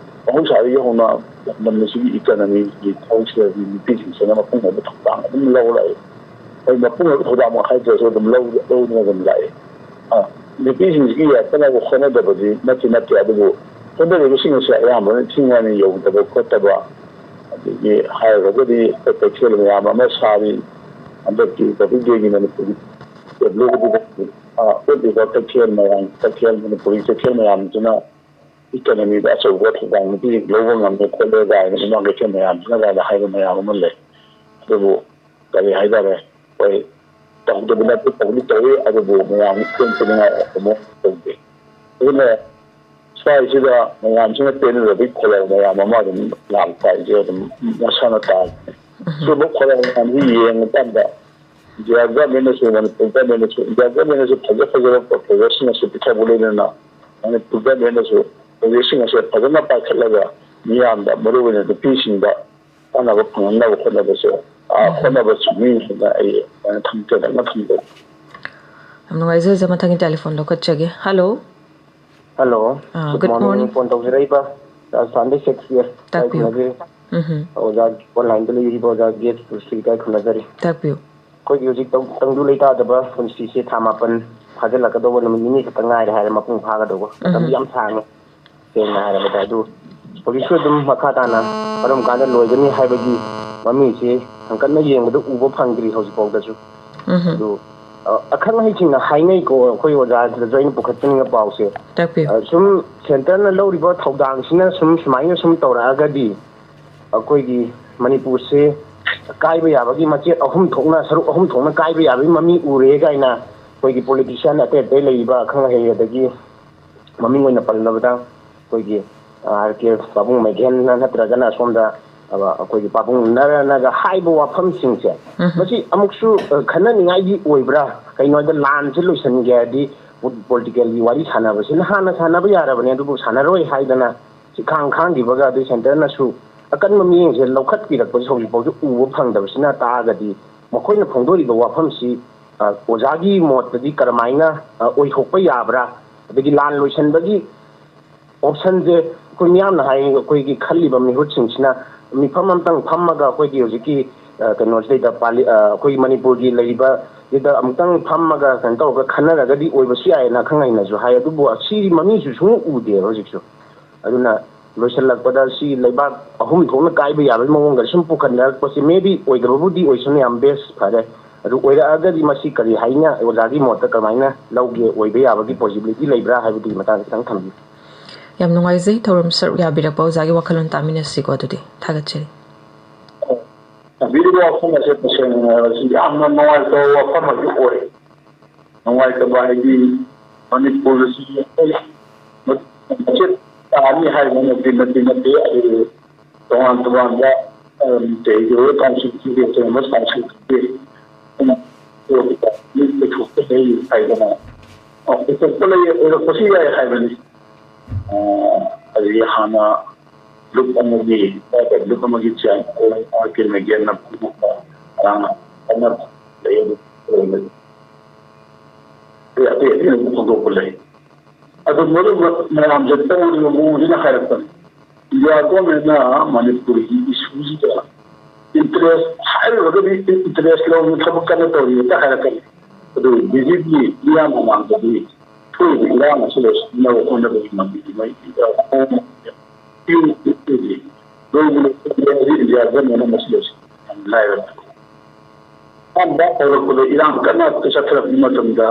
ꯃꯍꯧꯁꯥꯗꯒꯤ ꯍꯧꯅ ꯂꯝꯗꯝ ꯑꯁꯤꯒꯤ ꯏꯀꯅꯃꯤꯒꯤ ꯊꯕꯛꯁꯤꯗꯗꯤ ꯅꯨꯄꯤꯁꯤꯡꯁꯤꯅ ꯃꯄꯨꯡ ꯑꯣꯏꯕ ꯊꯧꯗꯥꯡ ꯑꯗꯨꯝ ꯂꯧꯔ ꯂꯥꯛꯏ꯫ ꯍꯣꯏ, ꯃꯄꯨꯡ ꯑꯣꯏꯕ ꯊꯧꯗꯥꯡꯃꯛ ꯍꯥꯏꯗ꯭ꯔꯁꯨ ꯑꯗꯨꯝ ꯂꯧ-, ꯂꯧꯗꯨꯅ ꯑꯗꯨꯝ ꯂꯥꯛꯏ꯫ ꯑ, ꯅꯨꯄꯤꯁꯤꯡꯁꯤꯒꯤ ꯌꯥꯏꯐꯅꯕ ꯍꯣꯠꯅꯗꯕꯗꯤ ꯅꯠꯇꯦ ꯅꯠꯇꯦ, ꯑꯗꯨꯕꯨ ꯍꯣꯠꯅꯔꯤꯕꯁꯤꯡ ꯑꯁꯤ ꯑꯌꯥꯝꯕꯅ ꯏꯟꯊꯤ ꯅꯨꯡꯉꯥꯏꯅ ꯌꯧꯗꯕ ꯈꯣꯠꯇꯕ, ꯑꯗꯒꯤ ꯍꯥꯏꯔꯒꯗꯤ ꯑꯩꯈꯣꯏ ꯀꯩꯊꯦꯜ ꯃꯌꯥꯝ ꯑꯃ ꯁꯥꯔꯤ, ꯍꯟꯗꯛꯀꯤ ꯔꯤꯄꯕ꯭ꯂꯤꯛ ꯗꯦꯒꯤ ꯃꯅꯤꯄꯨꯔꯒꯤ ꯇꯦꯕ꯭ꯂꯣꯗꯨꯗ, ꯑ, ꯎꯠꯂꯤꯕ ꯀꯩꯊꯦꯜ ꯃꯌꯥꯝ, ꯀꯩꯊꯦꯜ, ꯃꯅꯤꯄꯨꯔꯒꯤ ꯀꯩꯊꯦꯜ ꯃꯌꯥꯝꯁꯤꯅ ꯏꯀꯅꯃꯤꯗ ꯑꯆꯧꯕ ꯊꯧꯗꯥꯡ ꯅꯨꯄꯤꯁꯤꯡ ꯂꯧꯕ ꯉꯝꯃꯦ ꯈꯣꯠꯂꯦ ꯀꯥꯏꯅ ꯏꯃꯥ ꯀꯩꯊꯦꯜ ꯃꯌꯥꯝꯁꯤꯅ ꯀꯥꯏꯅ ꯍꯥꯏꯕ ꯃꯌꯥꯝ ꯑꯃ ꯂꯩ꯫ ꯑꯗꯨꯕꯨ ꯀꯔꯤ ꯍꯥꯏꯇꯥꯔꯦ, ꯑꯩꯈꯣꯏ ꯇꯧꯗꯕ ꯅꯠꯇꯦ, ꯇꯧꯗꯤ ꯇꯧꯏ, ꯑꯗꯨꯕꯨ ꯃꯌꯥꯝ ꯏꯄꯦꯟ ꯄꯦꯟꯅꯤꯡꯉꯥꯏ ꯑꯃ ꯇꯧꯗꯦ꯫ ꯑꯗꯨꯅ ꯁ꯭ꯋꯥꯏꯁꯤꯗ ꯃꯌꯥꯝꯁꯤꯅ ꯄꯦꯟꯅꯗꯕꯒꯤ ꯈꯣꯜꯂꯥꯎ ꯃꯌꯥꯝ ꯑꯃ ꯑꯗꯨꯝ ꯂꯥꯛꯄ ꯍꯥꯏꯁꯦ ꯑꯗꯨꯝ ꯃꯁꯥꯅ ꯇꯥꯕꯅꯤ꯫ ꯁꯤꯒꯨꯝꯕ ꯈꯣꯜꯂꯥꯎ ꯃꯌꯥꯝꯁꯤ ꯌꯦꯡꯉꯀꯥꯟꯗ ꯏꯟꯗꯤꯌꯥ ꯒꯚꯔꯟꯃꯦꯟꯠꯅꯁꯨ, ꯃꯅꯤꯄꯨꯔ ꯒꯚꯔꯟꯃꯦꯟꯠꯅꯁꯨ, ꯏꯟꯗꯤꯌꯥ ꯒꯚꯔꯟꯃꯦꯟꯠꯅꯁꯨ ꯐꯖ ꯐꯖꯕ ꯄ꯭ꯔꯣꯄꯣꯖꯦꯜꯁꯤꯡ ꯑꯁꯤ ꯄꯤꯊꯣꯛꯄ ꯂꯣꯏꯅꯅ ꯃꯅꯤꯄꯨꯔ ꯒꯚꯔꯟꯃꯦꯟꯠꯅꯁꯨ ꯄ꯭ꯔꯣꯖꯦꯛꯁꯤꯡ ꯑꯁꯦ ꯐꯖꯅ ꯄꯥꯏꯈꯠꯂꯒ ꯃꯤꯌꯥꯝꯗ, ꯃꯔꯨꯑꯣꯏꯅ ꯅꯨꯄꯤꯁꯤꯡꯗ ꯀꯥꯟꯅꯕ ꯐꯪꯍꯟꯅꯕ ꯍꯣꯠꯅꯕꯁꯦ, ꯑ, ꯎꯝ꯫ ꯍꯣꯠꯅꯕ ꯆꯪꯉꯤ ꯍꯥꯏꯅ ꯑꯩ ꯑꯗꯨꯃꯥꯏꯅ ꯊꯝꯖꯒꯦ, ꯊꯝꯖꯒꯦ꯫ ꯌꯥꯝ ꯅꯨꯡꯉꯥꯏꯖꯩ, ꯃꯊꯪꯒꯤ ꯇꯦꯂꯤꯐꯣꯟ ꯂꯧꯈꯠꯆꯒꯦ꯫ Hello. Hello. Uh, good good morning, morning꯫ Phone ꯇꯧꯖꯔꯛꯏꯕ ꯔꯥꯖꯁꯊꯥꯟꯗꯒꯤ ꯁꯦꯛꯁꯄꯤꯌꯔ꯫ ꯇꯥꯛꯄꯤꯌꯨ꯫ ꯈꯨꯔꯨꯝꯖꯔꯤ꯫ ꯎꯝ꯫ ꯑꯣꯖꯥ, ꯑꯣꯟꯂꯥꯏꯟꯗ ꯂꯩꯕꯤꯔꯤꯕ ꯑꯣꯖꯥ ꯒꯦꯁ ꯄꯨꯂꯤꯁꯀꯤ ꯏꯀꯥꯏ ꯈꯨꯝꯅꯖꯔꯤ꯫ ꯇꯥꯛꯄꯤꯌꯨ꯫ ꯑꯩꯈꯣꯏꯒꯤ ꯍꯧꯖꯤꯛ ꯇꯪ-, ꯇꯪꯗꯨ ꯂꯩꯇꯥꯗꯕ ꯄꯨꯟꯁꯤꯁꯦ ꯊꯥ ꯃꯥꯄꯟ ꯐꯥꯖꯤꯜꯂꯛꯀꯗꯧꯕ, ꯅꯨꯃꯤꯠ ꯅꯤꯅꯤ ꯈꯛꯇ ꯉꯥꯏꯔꯦ ꯍꯥꯏꯔꯦ, ꯃꯄꯨꯡ ꯐꯥꯒꯗꯧꯕ꯫ ꯃꯇꯝꯗꯤ ꯎꯝ꯫ ꯌꯥꯝ ꯁꯥꯡꯉꯦ, ꯁꯦꯡꯅ ꯍꯥꯏꯔꯕꯗ꯫ ꯑꯗꯨ ꯍꯧꯖꯤꯛꯁꯨ ꯑꯗꯨꯝ ꯃꯈꯥ ꯇꯥꯅ ꯀꯔꯝ ꯀꯥꯟꯗ ꯂꯣꯏꯒꯅꯤ ꯍꯥꯏꯕꯒꯤ ꯃꯃꯤꯁꯤ ꯍꯪꯀꯠꯅ ꯌꯦꯡꯕꯗ ꯎꯕ ꯐꯪꯗ꯭ꯔꯤ ꯍꯧꯖꯤꯛ ꯐꯥꯎꯗꯁꯨ꯫ ꯎꯝ꯫ ꯑꯗꯨ, ꯑ, ꯑꯈꯪ ꯑꯍꯩꯁꯤꯡꯅ ꯍꯥꯏꯅꯩꯀꯣ, ꯑꯩꯈꯣꯏ ꯑꯣꯖꯥꯗꯁꯨ ꯑꯩꯅ ꯄꯨꯈꯠꯆꯅꯤꯡꯕ ꯄꯥꯎꯁꯦ꯫ ꯇꯥꯛꯄꯤꯌꯨ꯫ ꯑ, ꯁꯨꯝ ꯁꯦꯟꯇꯔꯅ ꯂꯧꯔꯤꯕ ꯊꯧꯗꯥꯡꯁꯤꯅ ꯁꯨꯝ ꯁꯨꯃꯥꯏꯅ ꯁꯨꯝ ꯇꯧꯔꯛꯑꯒꯗꯤ, ꯑꯩꯈꯣꯏꯒꯤ ꯃꯅꯤꯄꯨꯔꯁꯦ ꯀꯥꯏꯕ ꯌꯥꯕꯒꯤ ꯃꯆꯦꯠ ꯑꯍꯨꯝ ꯊꯣꯛꯅ, ꯁꯔꯨꯛ ꯑꯍꯨꯝ ꯊꯣꯛꯅ ꯀꯥꯏꯕ ꯌꯥꯕꯒꯤ ꯃꯃꯤ ꯎꯔꯦ ꯀꯥꯏꯅ ꯑꯩꯈꯣꯏꯒꯤ politician ꯑꯇꯩ ꯑꯇꯩ ꯂꯩꯔꯤꯕ ꯑꯈꯪ ꯑꯍꯩ, ꯑꯗꯒꯤ ꯃꯃꯤꯡ ꯑꯣꯏꯅ ꯄꯜꯂꯕꯗ ꯑꯩꯈꯣꯏꯒꯤ ꯑꯥꯔ ꯀꯦ ꯄꯥꯕꯨꯡ ꯃꯩꯒꯦꯟꯅ ꯅꯠꯇ꯭ꯔꯒꯅ ꯑꯁꯣꯝꯗ, ꯑ, ꯑꯩꯈꯣꯏꯒꯤ ꯄꯥꯕꯨꯡ ꯅꯔꯅꯒ ꯍꯥꯏꯕ ꯋꯥꯐꯝꯁꯤꯡꯁꯦ, ꯎꯝ꯫ ꯃꯁꯤ ꯑꯃꯨꯛꯁꯨ, ꯑ, ꯈꯟꯅꯅꯤꯡꯉꯥꯏꯗꯤ ꯑꯣꯏꯕ꯭ꯔꯥ? ꯀꯩꯅꯣ ꯍꯥꯏꯗ, ꯂꯥꯟꯁꯦ ꯂꯣꯏꯁꯤꯟꯒꯦ ꯍꯥꯏꯔꯗꯤ political ꯒꯤ ꯋꯥꯔꯤ ꯁꯥꯟꯅꯕꯁꯤꯅ ꯍꯥꯟꯅ ꯁꯥꯟꯅꯕ ꯌꯥꯔꯕꯅꯦ, ꯑꯗꯨꯕꯨ ꯁꯥꯟꯅꯔꯣꯏ ꯍꯥꯏꯗꯅ ꯁꯤꯈꯥꯡ ꯈꯥꯡꯈꯤꯕꯒ ꯑꯗꯨ ꯁꯦꯟꯇꯔꯅꯁꯨ ꯑꯀꯟꯕ ꯃꯤꯠꯌꯦꯡꯁꯦ ꯂꯧꯈꯠꯄꯤꯔꯛꯄꯁꯦ ꯍꯧꯖꯤꯛ ꯐꯥꯎꯁꯨ ꯎꯕ ꯐꯪꯗꯕꯁꯤꯅ ꯇꯥꯛꯑꯒꯗꯤ, ꯃꯈꯣꯏꯅ ꯐꯣꯡꯗꯣꯔꯤꯕ ꯋꯥꯐꯝꯁꯤ, ꯑ, ꯑꯣꯖꯥꯒꯤ ꯃꯣꯠꯇꯗꯤ ꯀꯔꯝꯍꯥꯏꯅ, ꯑ, ꯑꯣꯏꯊꯣꯛꯄ ꯌꯥꯕ꯭ꯔꯥ? ꯑꯗꯒꯤ ꯂꯥꯟ ꯂꯣꯏꯁꯤꯟꯕꯒꯤ option ꯁꯦ ꯑꯩꯈꯣꯏ ꯃꯤꯌꯥꯝꯅ ꯍꯥꯏ, ꯑꯩꯈꯣꯏꯒꯤ ꯈꯜꯂꯤꯕ ꯃꯤꯍꯨꯠꯁꯤꯡꯁꯤꯅ ꯃꯤꯐꯝ ꯑꯃꯇꯪ ꯐꯝꯃꯒ ꯑꯩꯈꯣꯏꯒꯤ ꯍꯧꯖꯤꯛꯀꯤ, ꯑ, ꯀꯩꯅꯣꯁꯤꯗꯩꯗ ꯄꯥꯂꯤ-, ꯑ, ꯑꯩꯈꯣꯏꯒꯤ ꯃꯅꯤꯄꯨꯔꯒꯤ ꯂꯩꯔꯤꯕ ꯁꯤꯗ ꯑꯃꯨꯛꯇꯪ ꯐꯝꯃꯒ ꯀꯩꯅꯣ ꯇꯧꯔꯒ ꯈꯟꯅꯔꯒꯗꯤ ꯑꯣꯏꯕꯁꯨ ꯌꯥꯏꯌꯦꯅ ꯑꯈꯪ ꯑꯍꯩꯅꯁꯨ ꯍꯥꯏ꯫ ꯑꯗꯨꯕꯨ ꯁꯤ ꯃꯃꯤꯁꯨ ꯁꯨꯡꯎ ꯎꯗꯦꯕ ꯍꯧꯖꯤꯛꯁꯨ꯫ ꯑꯗꯨꯅ ꯂꯣꯏꯁꯤꯜꯂꯛꯄꯗ ꯁꯤ ꯂꯩꯕꯥꯛ ꯑꯍꯨꯝ ꯊꯣꯛꯅ ꯀꯥꯏꯕ ꯌꯥꯕꯒꯤ ꯃꯑꯣꯡꯗ ꯁꯨꯝ ꯄꯨꯈꯠꯅꯔꯛꯄꯁꯤ, maybe ꯑꯣꯏꯗꯕꯕꯨꯗꯤ ꯑꯣꯏꯁꯅꯨ, ꯌꯥꯝ best, ꯐꯔꯦ꯫ ꯑꯗꯨ ꯑꯣꯏꯔꯛꯑꯒꯗꯤ ꯃꯁꯤ ꯀꯔꯤ ꯍꯥꯏꯅ, ꯑꯣꯖꯥꯒꯤ ꯃꯣꯠꯇ ꯀꯃꯥꯏꯅ ꯂꯧꯒꯦ, ꯑꯣꯏꯕ ꯌꯥꯕꯒꯤ possibility ꯂꯩꯕ꯭ꯔꯥ ꯍꯥꯏꯕꯗꯨꯒꯤ ꯃꯇꯥꯡꯗ ꯈꯤꯇꯪ ꯊꯝꯕꯤꯌꯨ꯫ ꯌꯥꯝ ꯅꯨꯡꯉꯥꯏꯖꯩ ꯊꯧꯔꯝ ꯁꯔꯨꯛ ꯌꯥꯕꯤꯔꯛꯄ꯫ ꯑꯣꯖꯥꯒꯤ ꯋꯥꯈꯜꯂꯣꯟ ꯇꯥꯃꯤꯟꯅꯁꯤꯀꯣ꯫ ꯑꯗꯨꯗꯤ ꯊꯥꯒꯠꯆꯔꯤ꯫ ꯇꯥꯕꯤꯔꯤꯕ ꯋꯥꯐꯝ ꯑꯁꯦ ꯇꯁꯦꯡꯅ ꯍꯥꯏꯔꯕꯗ ꯌꯥꯝꯅ ꯅꯨꯡꯉꯥꯏꯇꯕ ꯋꯥꯐꯝ ꯑꯃꯗꯤ ꯑꯣꯏ꯫ ꯅꯨꯡꯉꯥꯏꯇꯕ ꯍꯥꯏꯗꯤ ꯃꯅꯤꯄꯨꯔꯗꯁꯨ ꯑꯩꯈꯣꯏ ꯃꯆꯦꯠ ꯇꯥꯅꯤ ꯍꯥꯏꯕꯃꯛꯇꯤ ꯅꯠꯇꯦ ꯅꯠꯇꯦ, ꯑꯗꯨꯕꯨ ꯇꯣꯉꯥꯟ ꯇꯣꯉꯥꯟꯕ, ꯑꯝ, ꯀꯩ, rural council ꯈꯪꯗꯦ, autonomous council ꯈꯪꯗꯦ, ꯑꯗꯨꯅ ꯂꯩꯊꯣꯛꯄ ꯂꯩ ꯍꯥꯏꯗꯅ, ꯑ, ꯂꯩꯊꯣꯛꯄ ꯂꯩ, ꯑꯣꯏꯔꯛꯄꯁꯨ ꯌꯥꯏ ꯍꯥꯏꯕꯅꯤ꯫ ꯑ, ꯑꯗꯒꯤ ꯍꯥꯟꯅ ꯂꯨꯞ ꯑꯃꯒꯤ, ꯂꯨꯞ ꯑꯃꯒꯤ ꯆꯦꯌꯔ ꯑꯥꯔ ꯀꯦ ꯃꯦꯒꯦꯟꯅ ꯐꯣꯡꯗꯣꯛꯄ ꯉꯔꯥꯡ ꯀꯟꯅ ꯂꯩ, ꯑꯗꯨ ꯑꯇꯩ ꯑꯇꯩ ꯑꯗꯨꯝ ꯐꯣꯡꯗꯣꯛꯄ ꯂꯩ꯫ ꯑꯗꯨ ꯃꯔꯨꯞ ꯃꯌꯥꯝꯁꯦ ꯇꯧꯔꯤꯕ ꯃꯑꯣꯡꯁꯤꯅ ꯍꯥꯏꯔꯛꯄꯅꯤ꯫ ꯏꯟꯗꯤꯌꯥ ꯒꯣꯔꯃꯦꯟꯅ ꯃꯅꯤꯄꯨꯔꯒꯤ ꯏꯁꯨꯁꯤꯗ ꯏꯟꯇꯔꯦꯁ ꯍꯥꯏꯔꯨꯔꯒꯗꯤ ꯏꯟꯇꯔꯦꯁ ꯂꯧꯕ ꯊꯕꯛ ꯀꯟꯅ ꯇꯧꯔꯤ ꯍꯦꯛꯇ ꯍꯥꯏꯔꯛꯀꯅꯤ꯫ ꯑꯗꯨ ꯕꯤꯖꯦꯄꯤꯒꯤ ꯃꯤꯌꯥꯝ ꯃꯃꯥꯡꯗꯗꯤ ꯊꯣꯛꯏꯕ ꯏꯔꯥꯡ ꯑꯁꯤ ꯂꯣꯏꯁꯤꯟꯅꯕ ꯍꯣꯠꯅꯕꯒꯤ ꯃꯃꯤꯗꯤ ꯃꯣꯏ ꯂꯣꯏꯕꯨ ꯂꯣꯏꯁꯤꯜꯂꯦ꯫ ꯍꯧꯖꯤꯛ ꯏꯟꯗꯤꯌꯥ ꯒꯃꯦꯟꯅ ꯃꯁꯤ ꯂꯣꯏꯁꯤꯟꯕ ꯌꯥꯝ ꯂꯥꯏꯔꯕ ꯊꯕꯛ꯫ ꯑꯍꯥꯟꯕ ꯍꯧꯔꯛꯄꯗ ꯏꯔꯥꯡ ꯀꯟꯅ ꯆꯠꯊꯔꯛꯄ ꯃꯇꯝꯗ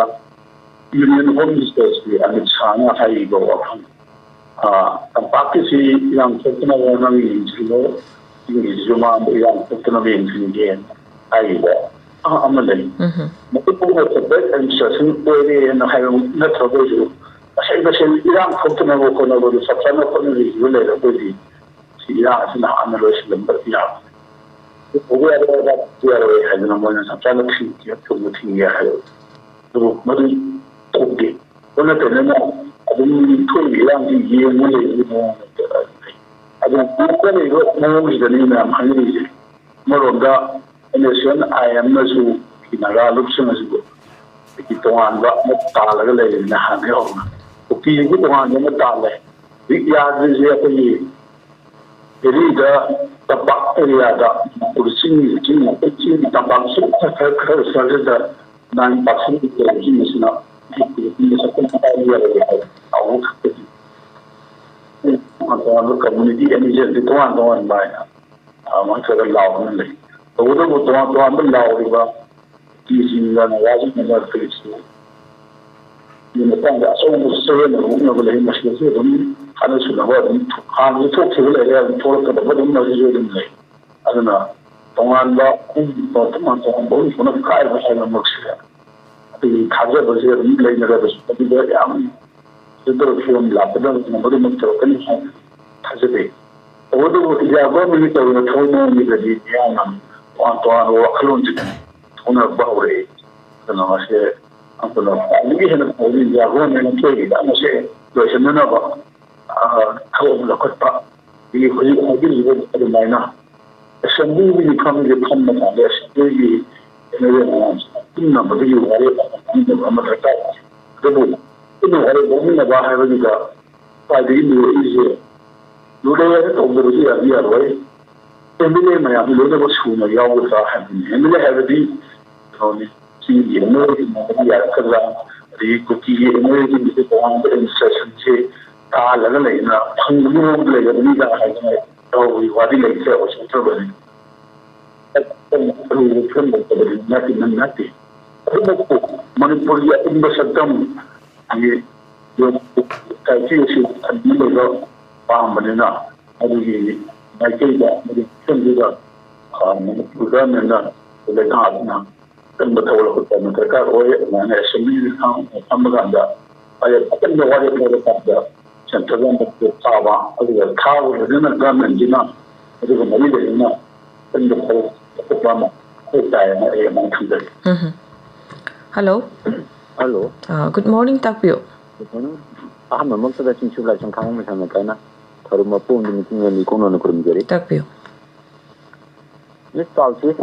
union home minister Shri Amit ꯁꯥꯍꯅ ꯍꯥꯏꯔꯤꯕ ꯋꯥꯐꯝ, ꯑ, "ꯇꯝꯄꯥꯛꯀꯤꯁꯤ ꯏꯔꯥꯡ ꯊꯣꯛꯇꯅꯕ ꯅꯪ ꯌꯦꯡꯁꯤꯜꯂꯣ, ꯆꯤꯡꯒꯤꯁꯤꯁꯨ ꯃꯥꯡꯕ ꯏꯔꯥꯡ ꯊꯣꯛꯇꯅꯕ ꯌꯦꯡꯁꯤꯟꯒꯦ" ꯍꯥꯏꯔꯤꯕ ꯑꯃ ꯂꯩ꯫ ꯎꯝꯍꯨꯝ꯫ ꯃꯗꯨ ꯄꯨꯝꯅꯃꯛ ꯁꯦꯄꯔꯦꯠ ꯑꯦꯗꯃꯤꯅꯤꯁꯇ꯭ꯔꯦꯁꯟ ꯑꯣꯏꯔꯦꯅ ꯍꯥꯏꯕ ꯅꯠꯇ꯭ꯔꯒꯁꯨ, ꯇꯁꯦꯡ ꯇꯁꯦꯡꯅ ꯏꯔꯥꯡ ꯊꯣꯛꯇꯅꯕ ꯍꯣꯠꯅꯕꯗꯨ ꯆꯞ ꯆꯥꯅ ꯍꯣꯠꯅꯔꯤꯕ ꯂꯩꯔꯒꯗꯤ, ꯁꯤ ꯏꯔꯥꯡ ꯑꯁꯤ ꯅꯍꯥꯟꯅ ꯂꯣꯏꯁꯤꯜꯂꯝꯕ ꯌꯥꯕꯅꯤ꯫ ꯇꯧꯕ ꯌꯥꯔꯣꯏ, ꯑꯗꯥ ꯇꯧꯕ ꯌꯥꯔꯣꯏ ꯍꯥꯏꯗꯅ ꯃꯣꯏꯅ ꯆꯞ ꯆꯥꯅ ꯊꯤꯡꯒꯦ, ꯊꯤꯡꯕ ꯊꯤꯡꯒꯦ ꯍꯥꯏꯕ꯫ ꯑꯗꯨꯕꯨ ꯃꯗꯨ ꯇꯧꯗꯦ꯫ ꯑꯣꯟꯅ ꯇꯩꯅꯅ ꯑꯗꯨꯝ ꯊꯣꯛꯏꯕ ꯏꯔꯥꯡꯁꯤ ꯌꯦꯡꯉ ꯂꯩꯕꯒꯤ ꯃꯑꯣꯡꯗ ꯂꯩ꯫ ꯑꯗꯨꯅ ꯍꯧꯖꯤꯛꯇ ꯂꯩꯔꯤꯕ ꯃꯑꯣꯡꯁꯤꯗꯅꯤ ꯃꯌꯥꯝ ꯍꯥꯏꯅꯔꯤꯁꯦ꯫ ꯑꯃꯔꯣꯝꯗ ꯑꯦꯟ ꯑꯦꯁ ꯑꯦꯟ ꯑꯥꯏ ꯑꯦꯝꯅꯁꯨ ꯅꯥꯒꯥ ꯂꯨꯞꯁꯤꯡ ꯑꯁꯤꯕꯨ ꯑꯩꯈꯣꯏꯒꯤ ꯇꯣꯉꯥꯟꯕ ꯑꯃ ꯇꯥꯜꯂꯒ ꯂꯩꯔꯤꯕꯅꯤ ꯍꯥꯟꯅꯗꯒꯤ ꯍꯧꯅ꯫ ꯀꯨꯀꯤꯒꯤ ꯇꯣꯉꯥꯟꯕ ꯑꯃ ꯇꯥꯜꯂꯦ꯫ ꯍꯧꯖꯤꯛ ꯌꯥꯗ꯭ꯔꯤꯁꯦ ꯑꯩꯈꯣꯏꯒꯤ ꯚꯦꯂꯤꯗ, ꯇꯝꯄꯥꯛ ꯑꯦꯔꯤꯌꯥꯗ, ꯃꯅꯤꯄꯨꯔ ꯆꯤꯡ, ꯆꯤꯡ, ꯆꯤꯡ ꯇꯝꯄꯥꯛꯁꯨ ꯈꯔ, ꯈꯔ, ꯈꯔ ꯁ꯭ꯋꯥꯏꯁꯤꯗ nine percent ꯂꯩꯕꯁꯤꯡ ꯑꯁꯤꯅ ꯃꯅꯤꯄꯨꯔꯒꯤ ꯃꯁꯛ ꯈꯪꯕ ꯌꯥꯔꯣꯏ ꯍꯥꯏꯕ ꯄꯥꯎ ꯈꯛꯇꯅꯤ꯫ ꯇꯣꯉꯥꯟ ꯇꯣꯉꯥꯟꯕ ꯀꯝꯃ꯭ꯌꯨꯅꯤꯇꯤ ꯑꯅꯤꯁꯦ ꯍꯧꯖꯤꯛ ꯇꯣꯉꯥꯟ ꯇꯣꯉꯥꯟꯕ ꯍꯥꯏꯅ, ꯑ, ꯃꯈꯜ ꯂꯥꯎꯗꯨꯅ ꯂꯩ꯫ ꯇꯧꯕꯇꯕꯨ ꯇꯣꯉꯥꯟ ꯇꯣꯉꯥꯟꯕ ꯂꯥꯎꯔꯤꯕ ꯀꯨꯀꯤꯁꯤꯡꯒ ꯅꯥꯒꯥꯁꯤꯡꯒ ꯃꯔꯛꯇꯒꯤꯁꯨ ꯁꯤꯒꯤ ꯃꯇꯥꯡꯗ ꯑꯆꯧꯕ ꯆꯌꯦꯠꯅꯕ ꯎꯠꯅꯕ ꯂꯩ꯫ ꯃꯁꯤꯗꯁꯨ ꯑꯗꯨꯝ ꯈꯠꯅ ꯆꯩꯅꯕ ꯑꯗꯨꯝ ꯍꯥꯟꯅꯁꯨ ꯊꯣꯛꯈꯤꯕ ꯂꯩꯔꯦ, ꯑꯗꯨꯝ ꯊꯣꯛꯂꯛꯀꯗꯕ ꯑꯗꯨꯝ ꯃꯁꯤꯁꯨ ꯑꯗꯨꯝ ꯂꯩ꯫ ꯑꯗꯨꯅ ꯇꯣꯉꯥꯟꯕ ꯑꯍꯨꯝ, ꯇꯣꯉꯥꯟ ꯇꯣꯉꯥꯟꯕ ꯑꯍꯨꯝ ꯊꯣꯛꯅ ꯀꯥꯏꯕ ꯍꯥꯏꯕꯃꯛꯁꯦ ꯑꯗꯨꯒꯤ ꯊꯥꯖꯕꯁꯦ ꯑꯗꯨꯝ ꯂꯩꯅꯔꯒꯁꯨ ꯃꯗꯨꯗ ꯌꯥꯝ ꯁꯦꯟꯇꯔ ꯐꯤꯕꯝ ꯂꯥꯛꯀꯗꯕꯅꯤꯅ ꯃꯗꯨꯃꯛ ꯇꯧꯔꯛꯀꯅꯤ ꯍꯥꯏꯅ ꯊꯥꯖꯖꯩ꯫ ꯇꯧꯕꯇꯕꯨ ꯏꯟꯗꯤꯌꯥ ꯒꯣꯔꯃꯦꯟꯒꯤ ꯇꯧꯔꯤꯕ ꯊꯕꯛ ꯃꯑꯣꯡꯁꯤꯗꯗꯤ ꯃꯤꯌꯥꯝꯅ ꯇꯣꯉꯥꯟ ꯇꯣꯉꯥꯟꯕ ꯋꯥꯈꯜꯂꯣꯟꯁꯤꯡ ꯊꯣꯛꯅꯔꯛꯄ ꯍꯧꯔꯛꯏ꯫ ꯑꯗꯨꯅ ꯃꯁꯤ ꯑꯗꯨꯅ ꯈ꯭ꯋꯥꯏꯗꯒꯤ ꯍꯦꯟꯅ ꯐꯕꯗꯤ ꯏꯟꯗꯤꯌꯥ ꯒꯣꯔꯃꯦꯟꯅ ꯊꯣꯛꯏꯕ ꯃꯁꯤ ꯂꯣꯏꯁꯤꯟꯅꯅꯕ, ꯑ, ꯊꯕꯛ ꯑꯃ ꯂꯧꯈꯠꯄ꯫ ꯑꯗꯒꯤ ꯍꯧꯖꯤꯛ ꯍꯥꯏꯕꯤꯔꯤꯕ ꯑꯗꯨꯃꯥꯏꯅ ꯑꯦꯁꯦꯝꯕ꯭ꯂꯤꯒꯤ ꯃꯤꯐꯝꯁꯦ ꯐꯝꯕ ꯀꯥꯟꯗ ꯑꯦꯁꯦꯝꯕ꯭ꯂꯤꯒꯤ ꯑꯦꯝ ꯑꯦꯜ ꯑꯦ ꯃꯌꯥꯝꯁꯤꯅ ꯄꯨꯟꯅ ꯃꯗꯨꯒꯤ ꯋꯥꯔꯦꯞ ꯑꯃ ꯂꯧꯃꯤꯟꯅꯕ ꯑꯃ ꯗꯔꯀꯥꯔ ꯑꯣꯏ꯫ ꯑꯗꯨꯕꯨ ꯄꯨꯟꯅ ꯋꯥꯔꯦꯞ ꯂꯧꯃꯤꯟꯅꯕ ꯍꯥꯏꯕꯗꯨꯗ ꯈ꯭ꯋꯥꯏꯗꯒꯤ ꯂꯨꯔꯛꯏꯁꯦ, ꯂꯨꯔꯦ ꯍꯥꯏꯅ ꯇꯧꯗꯕꯁꯨ ꯌꯥꯗꯤ ꯌꯥꯔꯣꯏ꯫ ꯑꯦꯝ ꯑꯦꯜ ꯑꯦ ꯃꯌꯥꯝ ꯂꯣꯏꯅꯃꯛ ꯁꯨꯅ ꯌꯥꯎꯒꯗ꯭ꯔꯥ ꯍꯥꯏꯕꯅꯤ꯫ ꯑꯦꯝ ꯑꯦꯜ ꯑꯦ ꯍꯥꯏꯕꯗꯤ ꯀꯩꯅꯣꯅꯤ, ꯆꯤꯡꯒꯤ ꯑꯦꯝ ꯑꯦꯜ ꯑꯦꯒꯨꯝꯕꯗꯤ ꯌꯥꯔꯛꯀꯗ꯭ꯔꯥ, ꯑꯗꯒꯤ ꯀꯨꯀꯤꯒꯤ ꯑꯦꯝ ꯑꯦꯜ ꯑꯦꯒꯨꯝꯕꯗꯤ ꯇꯣꯉꯥꯟꯕ ꯑꯦꯗꯃꯤꯅꯤꯁꯇ꯭ꯔꯦꯁꯟꯁꯦ ꯇꯥꯍꯜꯂꯒ ꯂꯩꯅ ꯐꯪꯕꯒꯤ ꯃꯑꯣꯡꯗ ꯂꯩꯔꯕꯅꯤꯒ ꯍꯥꯏꯗꯅ ꯇꯧꯕꯒꯤ ꯋꯥꯗꯤ ꯂꯩꯇ꯭ꯔꯦ, ꯑꯣꯏꯊꯣꯛꯇ꯭ꯔꯕꯅꯤ꯫ ꯑꯔꯨꯕ ꯐꯤꯕꯝ ꯑꯣꯏꯔꯛꯄꯗꯤ ꯅꯠꯇꯦ, ꯅꯠꯇꯦ꯫ ꯑꯗꯨꯃꯛꯄꯨ ꯃꯅꯤꯄꯨꯔꯒꯤ ꯑꯄꯨꯟꯕ ꯁꯛꯇꯝ ꯀ꯭ꯔꯥꯏꯇꯦꯔꯤꯌꯥꯁꯤ ꯑꯗꯨꯝ ꯂꯩꯕ ꯄꯥꯝꯕꯅꯤꯅ, ꯑꯗꯨꯒꯤ ꯃꯥꯏꯀꯩꯗ ꯃꯗꯨ ꯈꯤꯇꯪꯗꯨꯗ, ꯑ, ꯃꯅꯤꯄꯨꯔ ꯒꯚꯔꯟꯃꯦꯟꯅ ꯂꯩꯉꯥꯛꯅ ꯑꯀꯟꯕ ꯊꯧꯒꯠꯂꯛꯄ ꯇꯧꯕ ꯗꯔꯀꯥꯔ ꯑꯣꯏ꯫ ꯑꯗꯨꯃꯥꯏꯅ ꯑꯦꯁꯦꯝꯕ꯭ꯂꯤꯗ ꯐꯝꯕ ꯀꯥꯟꯗ ꯋꯥꯔꯦꯞ ꯑꯀꯟꯕ ꯋꯥꯔꯦꯞ ꯂꯧꯕ ꯀꯥꯟꯗ ꯁꯦꯟꯇ꯭ꯔꯦꯜ ꯒꯚꯔꯟꯃꯦꯟꯠꯇ ꯊꯥꯕ, ꯑꯗꯨꯒ ꯊꯥꯕ ꯐꯖꯅ ꯒꯚꯔꯟꯃꯦꯟꯠꯁꯤꯅ ꯑꯗꯨꯒ ꯃꯔꯤ ꯂꯩꯅꯅ ꯑꯀꯟꯕ ꯊꯕꯛ ꯑꯇꯣꯞꯄ ꯑꯃ ꯃꯊꯧ ꯇꯥꯏ ꯍꯥꯏꯅ ꯑꯩ ꯑꯗꯨꯃꯥꯏꯅ ꯊꯝꯖꯒꯦ꯫ Um. Hello. Hello. Uh, good morning, ꯇꯥꯛꯄꯤꯌꯨ꯫ Good morning. ꯑꯍꯥꯟꯕꯃꯛꯇꯗ ꯆꯤꯡꯁꯨ ꯂꯥꯏꯁ꯭ꯔꯝ ꯈꯥꯉꯕꯣꯛ ꯃꯁꯥ ꯂꯩꯀꯥꯏꯅ ꯊꯧꯔꯝ ꯃꯄꯨ ꯑꯃꯗꯤ ꯃꯤꯇꯤꯡ ꯃꯤꯈꯣꯡꯅꯅ ꯈꯨꯔꯨꯝꯖꯔꯤ꯫ ꯇꯥꯛꯄꯤꯌꯨ꯫ ꯃꯤꯁ, ꯄꯥꯎꯁꯤ,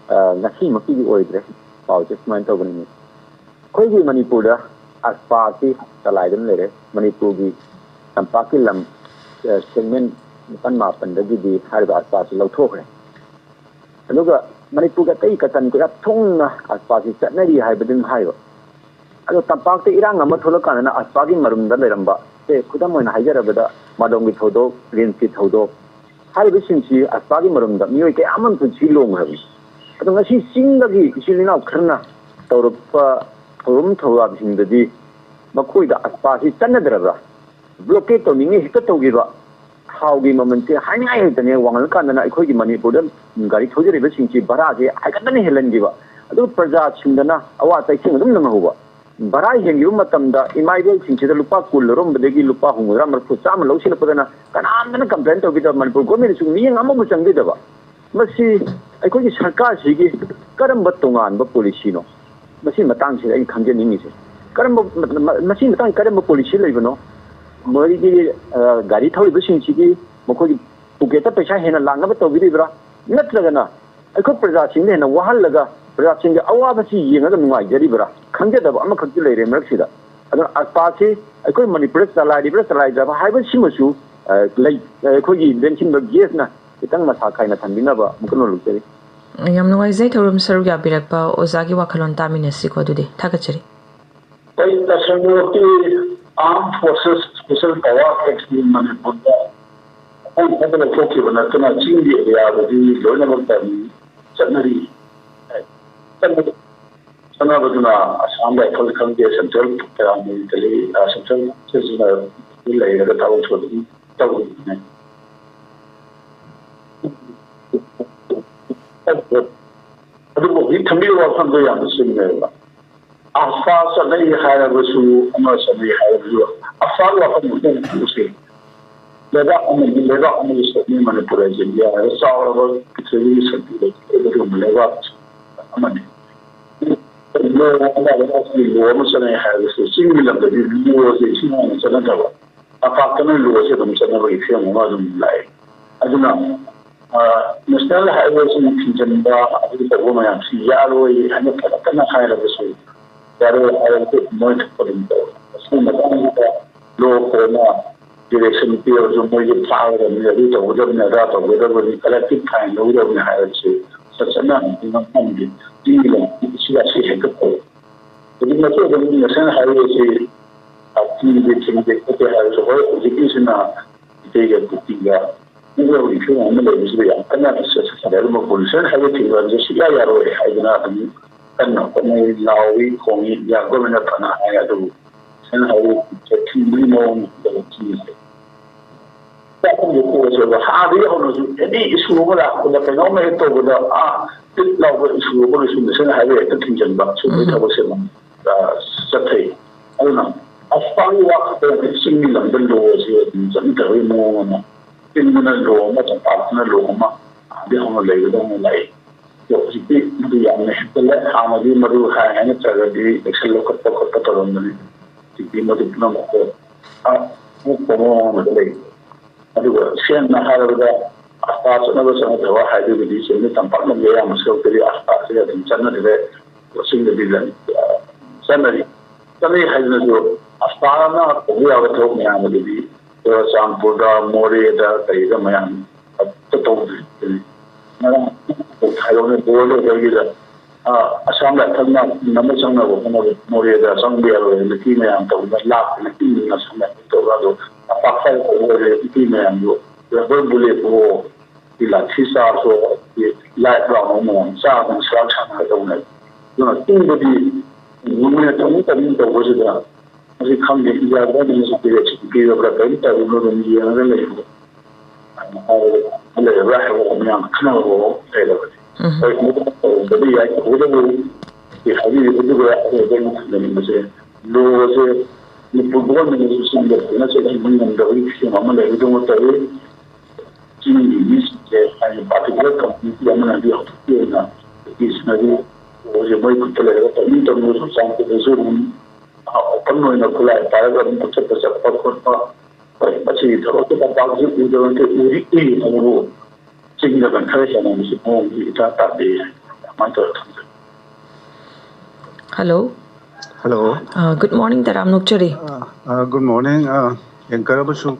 ꯑ, ꯉꯁꯤꯃꯛꯀꯤꯗꯤ ꯑꯣꯏꯗ꯭ꯔꯦ꯫ ꯄꯥꯎꯁꯦ ꯁꯨꯃꯥꯏꯅ ꯇꯧꯕꯅꯤ, ꯃꯤꯁ꯫ ꯑꯩꯈꯣꯏꯒꯤ ꯃꯅꯤꯄꯨꯔꯗ ꯑꯁꯄꯥꯁꯤ ꯆꯂꯥꯏꯗꯨꯅ ꯂꯩꯔꯦ꯫ ꯃꯅꯤꯄꯨꯔꯒꯤ ꯇꯝꯄꯥꯛꯀꯤ ꯂꯝ, ꯑ, ꯁꯦꯒꯃꯦꯟ ꯅꯤꯄꯥꯟ ꯃꯥꯄꯟꯗꯒꯤꯗꯤ ꯍꯥꯏꯔꯤꯕ ꯑꯁꯄꯥꯁꯤ ꯂꯧꯊꯣꯛꯈ꯭ꯔꯦ꯫ ꯑꯗꯨꯒ ꯃꯅꯤꯄꯨꯔꯒꯤ ꯑꯇꯩ ꯀꯆꯟ ꯀꯣꯏꯌꯥ ꯊꯨꯡꯅ ꯑꯁꯄꯥꯁꯤ ꯆꯠꯅꯔꯤ ꯍꯥꯏꯕꯗꯨ ꯑꯗꯨꯝ ꯍꯥꯏꯕ꯫ ꯑꯗꯣ ꯇꯝꯄꯥꯛꯇ ꯏꯔꯥꯡ ꯑꯃ ꯊꯣꯛꯂꯀꯥꯟꯗꯅ ꯑꯁꯄꯥꯒꯤ ꯃꯔꯨꯝꯗ ꯂꯩꯔꯝꯕ, ꯁꯦ, ꯈꯨꯗꯝ ꯑꯣꯏꯅ ꯍꯥꯏꯖꯔꯕꯗ ꯃꯥꯂꯣꯝꯒꯤ ꯊꯧꯗꯣꯛ, ꯔꯤꯝꯁꯀꯤ ꯊꯧꯗꯣꯛ, ꯍꯥꯏꯔꯤꯕꯁꯤꯡꯁꯤ ꯑꯁꯄꯥꯒꯤ ꯃꯔꯨꯝꯗ ꯃꯤꯑꯣꯏ ꯀꯌꯥ ꯑꯃ ꯄꯨꯟꯁꯤ ꯂꯣꯡꯈ꯭ꯔꯕꯅꯤ꯫ ꯑꯗꯣ ꯉꯁꯤ ꯆꯤꯡꯗꯒꯤ ꯏꯆꯤꯜ ꯏꯅꯥꯎ ꯈꯔꯅ ꯇꯧꯔꯛꯄ ꯊꯧꯔꯝ ꯊꯧꯔꯥꯡꯁꯤꯡꯗꯗꯤ ꯃꯈꯣꯏꯗ ꯑꯁꯄꯥꯁꯤ ꯆꯠꯅꯗ꯭ꯔꯕ꯭ꯔꯥ? ꯕ꯭ꯂꯣꯀꯦꯠ ꯇꯧꯅꯤꯡꯉꯤ ꯍꯦꯛꯇ ꯇꯧꯈꯤꯕ, ꯊꯥꯎꯒꯤ ꯃꯃꯜꯁꯦ ꯍꯥꯏꯅꯤꯡꯉꯥꯏ ꯂꯩꯇꯅ ꯋꯥꯡꯍꯜꯂꯀꯥꯟꯗꯅ ꯑꯩꯈꯣꯏꯒꯤ ꯃꯅꯤꯄꯨꯔꯗ ꯒꯥꯔꯤ ꯊꯧꯖꯔꯤꯕꯁꯤꯡꯁꯤ ꯚꯔꯥꯁꯦ ꯍꯥꯏꯒꯠꯇꯅ ꯍꯦꯜꯍꯟꯈꯤꯕ, ꯑꯗꯨꯒ ꯄ꯭ꯔꯖꯥꯁꯤꯡꯗꯅ ꯑꯋꯥ ꯆꯩꯊꯦꯡ ꯑꯗꯨꯝ ꯅꯪꯍꯧꯕ꯫ ꯚꯔꯥ ꯍꯦꯟꯈꯤꯕ ꯃꯇꯝꯗ ꯏꯃꯥ ꯏꯕꯦꯜꯁꯤꯡꯁꯤꯗ ꯂꯨꯄꯥ ꯀꯨꯟ ꯂꯧꯔꯝꯕꯗꯒꯤ ꯂꯨꯄꯥ ꯍꯨꯝꯐꯨꯇꯔꯥ, ꯃꯔꯤꯐꯨ, ꯆꯥꯝꯃ ꯂꯧꯁꯤꯜꯂꯛꯄꯗꯅ ꯀꯅꯥꯝꯇꯅ ꯀꯝꯄ꯭ꯂꯦꯟ ꯇꯧꯕꯤꯗꯕ, ꯃꯅꯤꯄꯨꯔ ꯒꯣꯔꯃꯦꯟꯗꯁꯨ ꯃꯤꯠꯌꯦꯡ ꯑꯃꯕꯨ ꯆꯪꯕꯤꯗꯕ꯫ ꯃꯁꯤ ꯑꯩꯈꯣꯏꯒꯤ ꯁꯔꯀꯥꯔꯁꯤꯒꯤ ꯀꯔꯝꯕ ꯇꯣꯉꯥꯟꯕ ꯄꯣꯂꯤꯁꯤꯅꯣ? ꯃꯁꯤ ꯃꯇꯥꯡꯁꯤꯗ ꯑꯩꯅ ꯈꯪꯖꯅꯤꯡꯉꯤꯁꯦ, ꯀꯔꯝꯕ, ꯃ-, ꯃ-, ꯃꯁꯤ ꯃꯇꯥꯡ ꯀꯔꯝꯕ ꯄꯣꯂꯤꯁꯤ ꯂꯩꯕꯅꯣ? ꯃꯣꯏꯒꯤ, ꯑ, ꯒꯥꯔꯤ ꯊꯧꯔꯤꯕꯁꯤꯡꯁꯤꯒꯤ ꯃꯈꯣꯏꯒꯤ ꯄꯣꯀꯦꯠꯇ ꯄꯩꯁꯥ ꯍꯦꯟꯅ ꯂꯥꯛꯅꯕ ꯇꯧꯕꯤꯔꯤꯕ꯭ꯔꯥ? ꯅꯠꯇ꯭ꯔꯒꯅ ꯑꯩꯈꯣꯏ ꯄ꯭ꯔꯖꯥꯁꯤꯡꯗ ꯍꯦꯟꯅ ꯋꯥꯍꯜꯂꯒ ꯄ꯭ꯔꯖꯥꯁꯤꯡꯒꯤ ꯑꯋꯥꯕꯁꯤ ꯌꯦꯡꯉꯒ ꯅꯨꯡꯉꯥꯏꯖꯔꯤꯕ꯭ꯔꯥ? ꯈꯪꯖꯗꯕ ꯑꯃꯈꯛꯇꯤ ꯂꯩꯔꯦ ꯃꯔꯛꯁꯤꯗ꯫ ꯑꯗꯨꯅ ꯑꯁꯄꯥꯁꯤ ꯑꯩꯈꯣꯏ ꯃꯅꯤꯄꯨꯔꯗ ꯆꯂꯥꯏꯔꯤꯕ꯭ꯔꯥ ꯆꯂꯥꯏꯗ꯭ꯔꯕ ꯍꯥꯏꯕꯁꯤꯃꯁꯨ, ꯑ, ꯂꯩ-, ꯑꯩꯈꯣꯏꯒꯤ ꯂꯦꯡꯁꯤꯟꯕ ꯒꯦꯁꯅ ꯈꯤꯇꯪ ꯃꯁꯥ ꯈꯥꯏꯅ ꯊꯝꯕꯤꯅꯕ ꯑꯃꯨꯛꯀ ꯅꯣꯜꯂꯨꯛꯆꯔꯤ꯫ ꯌꯥꯝ ꯅꯨꯡꯉꯥꯏꯖꯩ ꯊꯧꯔꯝ ꯁꯔꯨꯛ ꯌꯥꯕꯤꯔꯛꯄ ꯑꯣꯖꯥꯒꯤ ꯋꯥꯈꯜꯂꯣꯟ ꯇꯥꯃꯤꯟꯅꯁꯤꯀꯣ꯫ ꯑꯗꯨꯗꯤ ꯊꯥꯒꯠꯆꯔꯤ꯫ ꯍꯣꯏ, ꯇꯁꯦꯡꯃꯛꯇꯤ Armed Forces Special Power Act ꯁꯤ ꯃꯅꯤꯄꯨꯔꯗ ꯑꯍꯣꯡꯕ ꯈꯔ ꯂꯧꯊꯣꯛꯈꯤꯕ ꯅꯠꯇꯅ ꯆꯤꯡꯒꯤ ꯑꯦꯔꯤꯌꯥꯗꯗꯤ ꯂꯣꯏꯅꯃꯛ ꯇꯝꯃꯤ ꯆꯠꯅꯔꯤ꯫ ꯆꯠꯅꯕꯗꯨꯅ ꯑꯁꯥꯝ ꯔꯥꯏꯐꯜ ꯈꯪꯗꯦ, ꯁꯦꯟꯇ꯭ꯔꯦꯜ ꯄꯦꯔꯥꯃꯤꯂꯤꯇꯔꯤ, ꯁꯦꯟꯇ꯭ꯔꯦꯜ ꯐꯣꯔꯁꯦꯁꯅ ꯂꯩꯔꯒ ꯊꯕꯛꯁꯨ ꯑꯗꯨꯝ ꯇꯧꯔꯤꯕꯅꯤ꯫ ꯑꯗꯨꯕꯨ ꯍꯧꯖꯤꯛ ꯊꯝꯕꯤꯕ ꯋꯥꯐꯝꯗꯣ ꯌꯥꯝꯅ ꯆꯨꯝꯃꯦꯕ꯫ ꯑꯐꯥ ꯆꯠꯅꯩ ꯍꯥꯏꯔꯕꯁꯨ, ꯑꯃ ꯆꯠꯅꯩ ꯍꯥꯏꯔꯕꯁꯨ, ꯑꯐꯥꯒꯤ ꯋꯥꯐꯝ ꯑꯃꯇꯪ ꯄꯨꯁꯦ꯫ ꯂꯩꯕꯥꯛ ꯑꯃꯅꯤ, ꯂꯩꯕꯥꯛ ꯑꯃꯒꯤ ꯁꯔꯨꯛꯅꯤ ꯃꯅꯤꯄꯨꯔ ꯍꯥꯏꯁꯦ꯫ ꯏꯟꯗꯤꯌꯥ ꯍꯥꯏꯕ ꯆꯥꯎꯔꯕ ꯄ꯭ꯔꯤꯊꯤꯕꯤꯒꯤ ꯁꯛꯇꯤ ꯂꯩ, ꯑꯗꯨꯒꯨꯝꯕ ꯂꯩꯕꯥꯛ ꯑꯃꯅꯤ꯫ ꯂꯣ ꯑꯃ, ꯂꯩꯕꯥꯛꯀꯤ ꯂꯣ ꯑꯃ ꯆꯠꯅꯩ ꯍꯥꯏꯔꯒꯁꯨ, ꯆꯤꯡꯒꯤ ꯂꯝꯗꯗꯤ ꯂꯣꯁꯦ ꯏꯁꯤꯡ ꯍꯥꯟꯅ ꯆꯠꯅꯗꯕ, ꯇꯝꯄꯥꯛꯇꯅ ꯂꯣꯁꯦ ꯑꯗꯨꯝ ꯆꯠꯅꯕꯒꯤ ꯐꯤꯕꯝ ꯑꯃ ꯑꯗꯨꯝ ꯂꯥꯛꯑꯦ꯫ ꯑꯗꯨꯅ ꯅꯦꯁꯅꯦꯜ ꯍꯥꯏꯋꯦꯁꯤꯡ ꯊꯤꯡꯖꯤꯟꯕ, ꯑꯗꯨ ꯇꯧꯕ ꯃꯌꯥꯝꯁꯤ ꯌꯥꯔꯣꯏ ꯍꯥꯏꯅ ꯐꯖꯅ ꯍꯥꯏꯔꯕꯁꯨ, ꯌꯥꯔꯣꯏ ꯍꯥꯏꯔꯕꯗꯤ ꯃꯣꯏ ꯊꯣꯛꯄ ꯑꯗꯨꯝ ꯇꯧꯋꯦ꯫ ꯑꯁꯤꯒꯤ ꯃꯇꯥꯡꯗ ꯂꯣ ꯀꯣꯔꯠꯅ ꯗꯤꯔꯦꯛꯁꯟ ꯄꯤꯔꯕꯁꯨ, ꯃꯣꯏꯁꯦ ꯐꯥꯒꯗꯕꯅꯤ, ꯑꯗꯨ ꯇꯧꯒꯗꯕꯅꯤ, ꯑꯗꯥ ꯇꯧꯒꯗꯕꯅꯤ, ꯀꯂꯦꯛꯇꯤꯚ ꯐꯥꯏꯟ ꯂꯧꯒꯗꯕꯅꯤ ꯍꯥꯏꯔꯕꯁꯨ ꯆꯠꯅꯍꯟꯕꯗꯤ ꯉꯝꯍꯟꯗꯦ꯫ ꯆꯤꯡꯒꯤ ꯂꯝꯁꯤꯗ ꯁꯤ ꯍꯦꯛꯇ ꯇꯧꯋꯦ꯫ ꯍꯧꯖꯤꯛ ꯃꯇꯦꯛ ꯑꯗꯨꯝ ꯅꯦꯁꯅꯦꯜ ꯍꯥꯏꯋꯦꯁꯤ ꯊꯤꯡꯗꯦ, ꯊꯤꯡꯗꯦ ꯈꯣꯠꯇꯦ ꯍꯥꯏꯔꯁꯨ, ꯍꯣꯏ, ꯍꯧꯖꯤꯛꯀꯤꯁꯤꯅ ꯃꯩꯇꯩꯒ ꯀꯨꯀꯤꯒ ꯃꯤꯑꯣꯏꯕꯒꯤ ꯐꯤꯕꯝ ꯑꯃ ꯂꯩꯕꯁꯤꯗ ꯌꯥꯝ ꯀꯟꯅ ꯁꯥꯟꯅꯔꯝꯕ ꯄꯣꯂꯤꯁꯤꯅ ꯍꯥꯏꯕ ꯊꯤꯡꯕ ꯍꯥꯏꯕꯁꯦ ꯁꯨꯛꯌꯥ ꯌꯥꯔꯣꯏ ꯍꯥꯏꯗꯅ ꯑꯗꯨꯝ ꯀꯟꯅ ꯍꯣꯠꯅꯩ, ꯂꯥꯎꯏ, ꯈꯣꯡꯏ꯫ ꯒꯣꯔꯃꯦꯟꯅ ꯐꯅ ꯍꯥꯏ, ꯑꯗꯨꯕꯨ ꯁꯦꯡꯅ ꯍꯥꯏꯔꯗꯤ ꯊꯤꯡꯕꯒꯤ ꯃꯑꯣꯡꯗ ꯊꯤꯡꯉꯤꯁꯦ꯫ ꯆꯥꯛꯈꯨꯝꯒꯤ ꯄꯣꯠꯁꯦ ꯍꯥꯟꯅꯗꯒꯤ ꯍꯧꯅꯁꯨ ꯑꯦꯅꯤ ꯏꯁꯨ ꯑꯃ ꯂꯥꯛꯄꯗ, ꯀꯩꯅꯣꯝꯃ ꯍꯦꯛ ꯇꯧꯕꯗ, ꯑꯥ, ꯇꯤꯠ ꯂꯥꯎꯕ ꯏꯁꯨ ꯑꯃ ꯂꯩꯁꯨ ꯅꯦꯁꯅꯦꯜ ꯍꯥꯏꯋꯦ ꯍꯦꯛꯇ ꯊꯤꯡꯖꯤꯟꯕ, ꯁꯨꯝꯕꯒꯤ ꯎꯝ꯫ ꯊꯕꯛꯁꯦ ꯑꯗꯨꯝ, ꯑꯥ, ꯆꯠꯊꯩ꯫ ꯑꯗꯨꯅ ꯑꯁꯥꯝꯒꯤ ꯋꯥ ꯈꯛꯇ ꯅꯠꯇꯦ, ꯆꯤꯡꯒꯤ ꯂꯝꯗ ꯂꯣꯁꯦ ꯑꯗꯨꯝ ꯆꯠꯅꯗꯕꯒꯤ ꯃꯑꯣꯡ ꯑꯃ, ꯆꯤꯡꯗꯅ ꯂꯣ ꯑꯃ, ꯇꯝꯄꯥꯛꯇꯅ ꯂꯣ ꯑꯃ, ꯑꯗꯩ ꯍꯧꯅ ꯂꯩꯕꯗꯧꯅ ꯂꯥꯛꯏ꯫ ꯑꯗꯣ ꯍꯧꯖꯤꯛꯇꯤ ꯃꯗꯨ ꯌꯥꯝꯅ ꯍꯦꯟꯒꯠꯂꯦ꯫ ꯍꯥꯟꯅꯗꯤ ꯃꯗꯨ ꯍꯥꯏ ꯍꯥꯏ ꯅꯠꯇ꯭ꯔꯒꯗꯤ ꯑꯦꯛꯁꯟ ꯂꯧꯈꯠꯄ ꯈꯣꯠꯄ ꯇꯧꯔꯝꯕꯅꯤ꯫ ꯍꯧꯖꯤꯛꯇꯤ ꯃꯗꯨ ꯄꯨꯝꯅꯃꯛꯇꯣ ꯑꯉꯛꯄ ꯃꯑꯣꯡ ꯑꯃꯗ ꯂꯩ꯫ ꯑꯗꯨꯒ ꯁꯦꯡꯅ ꯍꯥꯏꯔꯕꯗ, ꯑꯁꯄꯥ ꯆꯠꯅꯕ ꯆꯠꯅꯗꯕ ꯍꯥꯏꯕꯒꯤꯗꯤ ꯆꯨꯝꯃꯤ, ꯇꯝꯄꯥꯛ ꯂꯝꯒꯤ ꯑꯌꯥꯝꯕ ꯁꯔꯨꯛꯇꯗꯤ ꯑꯁꯄꯥꯁꯦ ꯑꯗꯨꯝ ꯆꯠꯅꯗ꯭ꯔꯦ, ꯆꯤꯡꯗꯗꯤ ꯂꯝ-, ꯆꯠꯅꯔꯤ꯫ ꯆꯠꯅꯩ ꯍꯥꯏꯗꯨꯅꯁꯨ ꯑꯁꯄꯥꯅ ꯇꯧꯕ ꯌꯥꯕ ꯊꯕꯛ ꯃꯌꯥꯝ ꯑꯗꯨꯗꯤ ꯆꯨꯔꯆꯥꯟꯄꯨꯔꯗ, ꯃꯣꯔꯦꯗ, ꯀꯩꯗ ꯃꯌꯥꯝ ꯑꯝꯇ ꯇꯧꯗ꯭ꯔꯤ꯫ ꯉꯔꯥꯡ ꯍꯥꯏꯔꯛꯑꯣꯅꯦ, ꯕꯣꯔꯗ ꯑꯩꯈꯣꯏꯒꯤꯗ ꯑꯁꯥꯝ ꯔꯥꯏꯐꯜꯅ ꯑꯃ ꯆꯪꯅꯕ ꯍꯣꯠꯅꯕ, ꯃꯣꯔꯦꯗ ꯆꯪꯕ ꯌꯥꯔꯣꯏ, ꯅꯨꯄꯤ ꯃꯌꯥꯝ ꯇꯧꯗꯅ ꯂꯥꯛꯇꯅ ꯏꯟꯗꯅ ꯑꯁꯥꯝ ꯔꯥꯏꯐꯜ ꯇꯧꯔꯒ ꯑꯗꯣ ꯂꯝꯄꯥꯛ ꯐꯥꯎꯕ ꯑꯣꯏꯔꯦ꯫ ꯅꯨꯄꯤ ꯃꯌꯥꯝꯗꯣ ꯔꯕꯔ ꯕꯨꯂꯦꯠ ꯑꯣ, ꯂꯥꯊꯤ ꯆꯥꯔꯖ ꯑꯣ, ꯂꯥꯏꯠ ꯔꯥꯎꯟ ꯑꯣ ꯃꯌꯥꯝ ꯆꯥꯗꯅ ꯁꯔꯥꯛ ꯁꯥꯟꯅꯔ ꯇꯧꯅꯩ꯫ ꯑꯗꯨꯅ ꯇꯨꯡꯗꯗꯤ ꯃꯣꯏꯅ ꯇꯧꯅꯤꯡ ꯇꯧꯅꯤꯡ ꯇꯧꯕꯁꯤꯗ ꯍꯧꯖꯤꯛ ꯈꯪꯗꯦ, ꯏꯟꯗꯤꯌꯥ ꯒꯣꯔꯃꯦꯟꯅꯁꯨ ꯗꯤꯔꯦꯛꯁꯟ ꯄꯤꯔꯕ꯭ꯔꯥ ꯀꯔꯤꯝ ꯇꯧꯔꯤꯕ꯭ꯔꯥ ꯑꯗꯨꯝ ꯌꯦꯡꯉꯒ ꯂꯩꯕ꯫ ꯂꯩꯔꯕ꯭ꯔꯥ ꯍꯥꯏꯕ ꯃꯌꯥꯝ ꯈꯟꯅꯕ ꯂꯩꯔꯕꯅꯤ꯫ ꯎꯝ꯫ ꯍꯣꯏ, ꯃꯗꯨ ꯇꯧꯔꯝꯕꯗꯤ ꯌꯥꯏ꯫ ꯇꯧꯕꯇꯕꯨ ꯍꯧꯖꯤꯛ ꯍꯥꯏꯕꯤꯔꯤꯕꯗꯨꯒ ꯑꯩ ꯑꯗꯨꯝ ꯊꯝꯖꯅꯤꯡꯕꯁꯦ, ꯂꯣ ꯑꯁꯦ ꯃꯅꯤꯄꯨꯔ ꯒꯣꯔꯃꯦꯟꯅꯁꯨ ꯆꯤꯡꯗ ꯐꯖꯅ ꯆꯠꯍꯟꯕ ꯉꯝꯗꯕꯒꯤ ꯐꯤꯕꯝ ꯑꯃ ꯂꯩꯕꯗꯧꯅ ꯇꯧꯏ꯫ ꯆꯤꯡꯒꯤ ꯃꯤꯁꯤꯡꯁꯦ ꯍꯥꯏꯗꯤ ꯄꯥꯔꯇꯤꯀꯨꯂꯔ ꯀꯝꯃ꯭ꯌꯨꯅꯤꯇꯤ ꯑꯃꯅꯗꯤ ꯍꯧꯖꯤꯛꯀꯤ ꯑꯣꯏꯅ ꯅꯨꯄꯤꯁꯤꯡꯅꯗꯤ ꯂꯣꯁꯦ ꯃꯣꯏ ꯈꯨꯠꯇ ꯂꯩꯔꯒ ꯇꯧꯅꯤꯡ ꯇꯧꯅꯤꯡꯕ ꯆꯨꯔꯆꯥꯟꯄꯨꯔꯗꯁꯨ ꯑꯗꯨꯝ ꯑꯣꯄꯟ ꯑꯣꯏꯅ ꯈꯨꯠꯂꯥꯏ ꯄꯥꯏꯔꯒ ꯑꯗꯨꯝ ꯄꯪꯆꯠꯇ ꯆꯠꯄ ꯈꯣꯠꯄ, ꯍꯣꯏ, ꯃꯁꯤꯒꯤ ꯊꯕꯛꯁꯦ ꯂꯝꯄꯥꯛꯁꯤ ꯎꯗꯕ ꯅꯠꯇꯦ, ꯎꯗꯤ ꯎꯏ ꯑꯗꯨꯕꯨ ꯆꯤꯡꯗꯅ ꯈꯔ ꯍꯦꯟꯅ ꯃꯁꯤ ꯃꯑꯣꯡꯁꯤ ꯏꯇꯥ ꯇꯥꯗꯦ꯫ ꯑꯗꯨꯃꯥꯏꯅ ꯇꯧꯔ ꯊꯝꯖꯒꯦ꯫ ꯍꯜꯂꯣ꯫ ꯍꯜꯂꯣ꯫ ꯒꯨꯗ ꯃꯣꯔꯅꯤꯡ ꯇꯔꯥꯝ ꯅꯣꯛꯆꯔꯤ꯫ Good morning. ꯑꯦꯡꯀꯔ ꯑꯃꯁꯨꯡ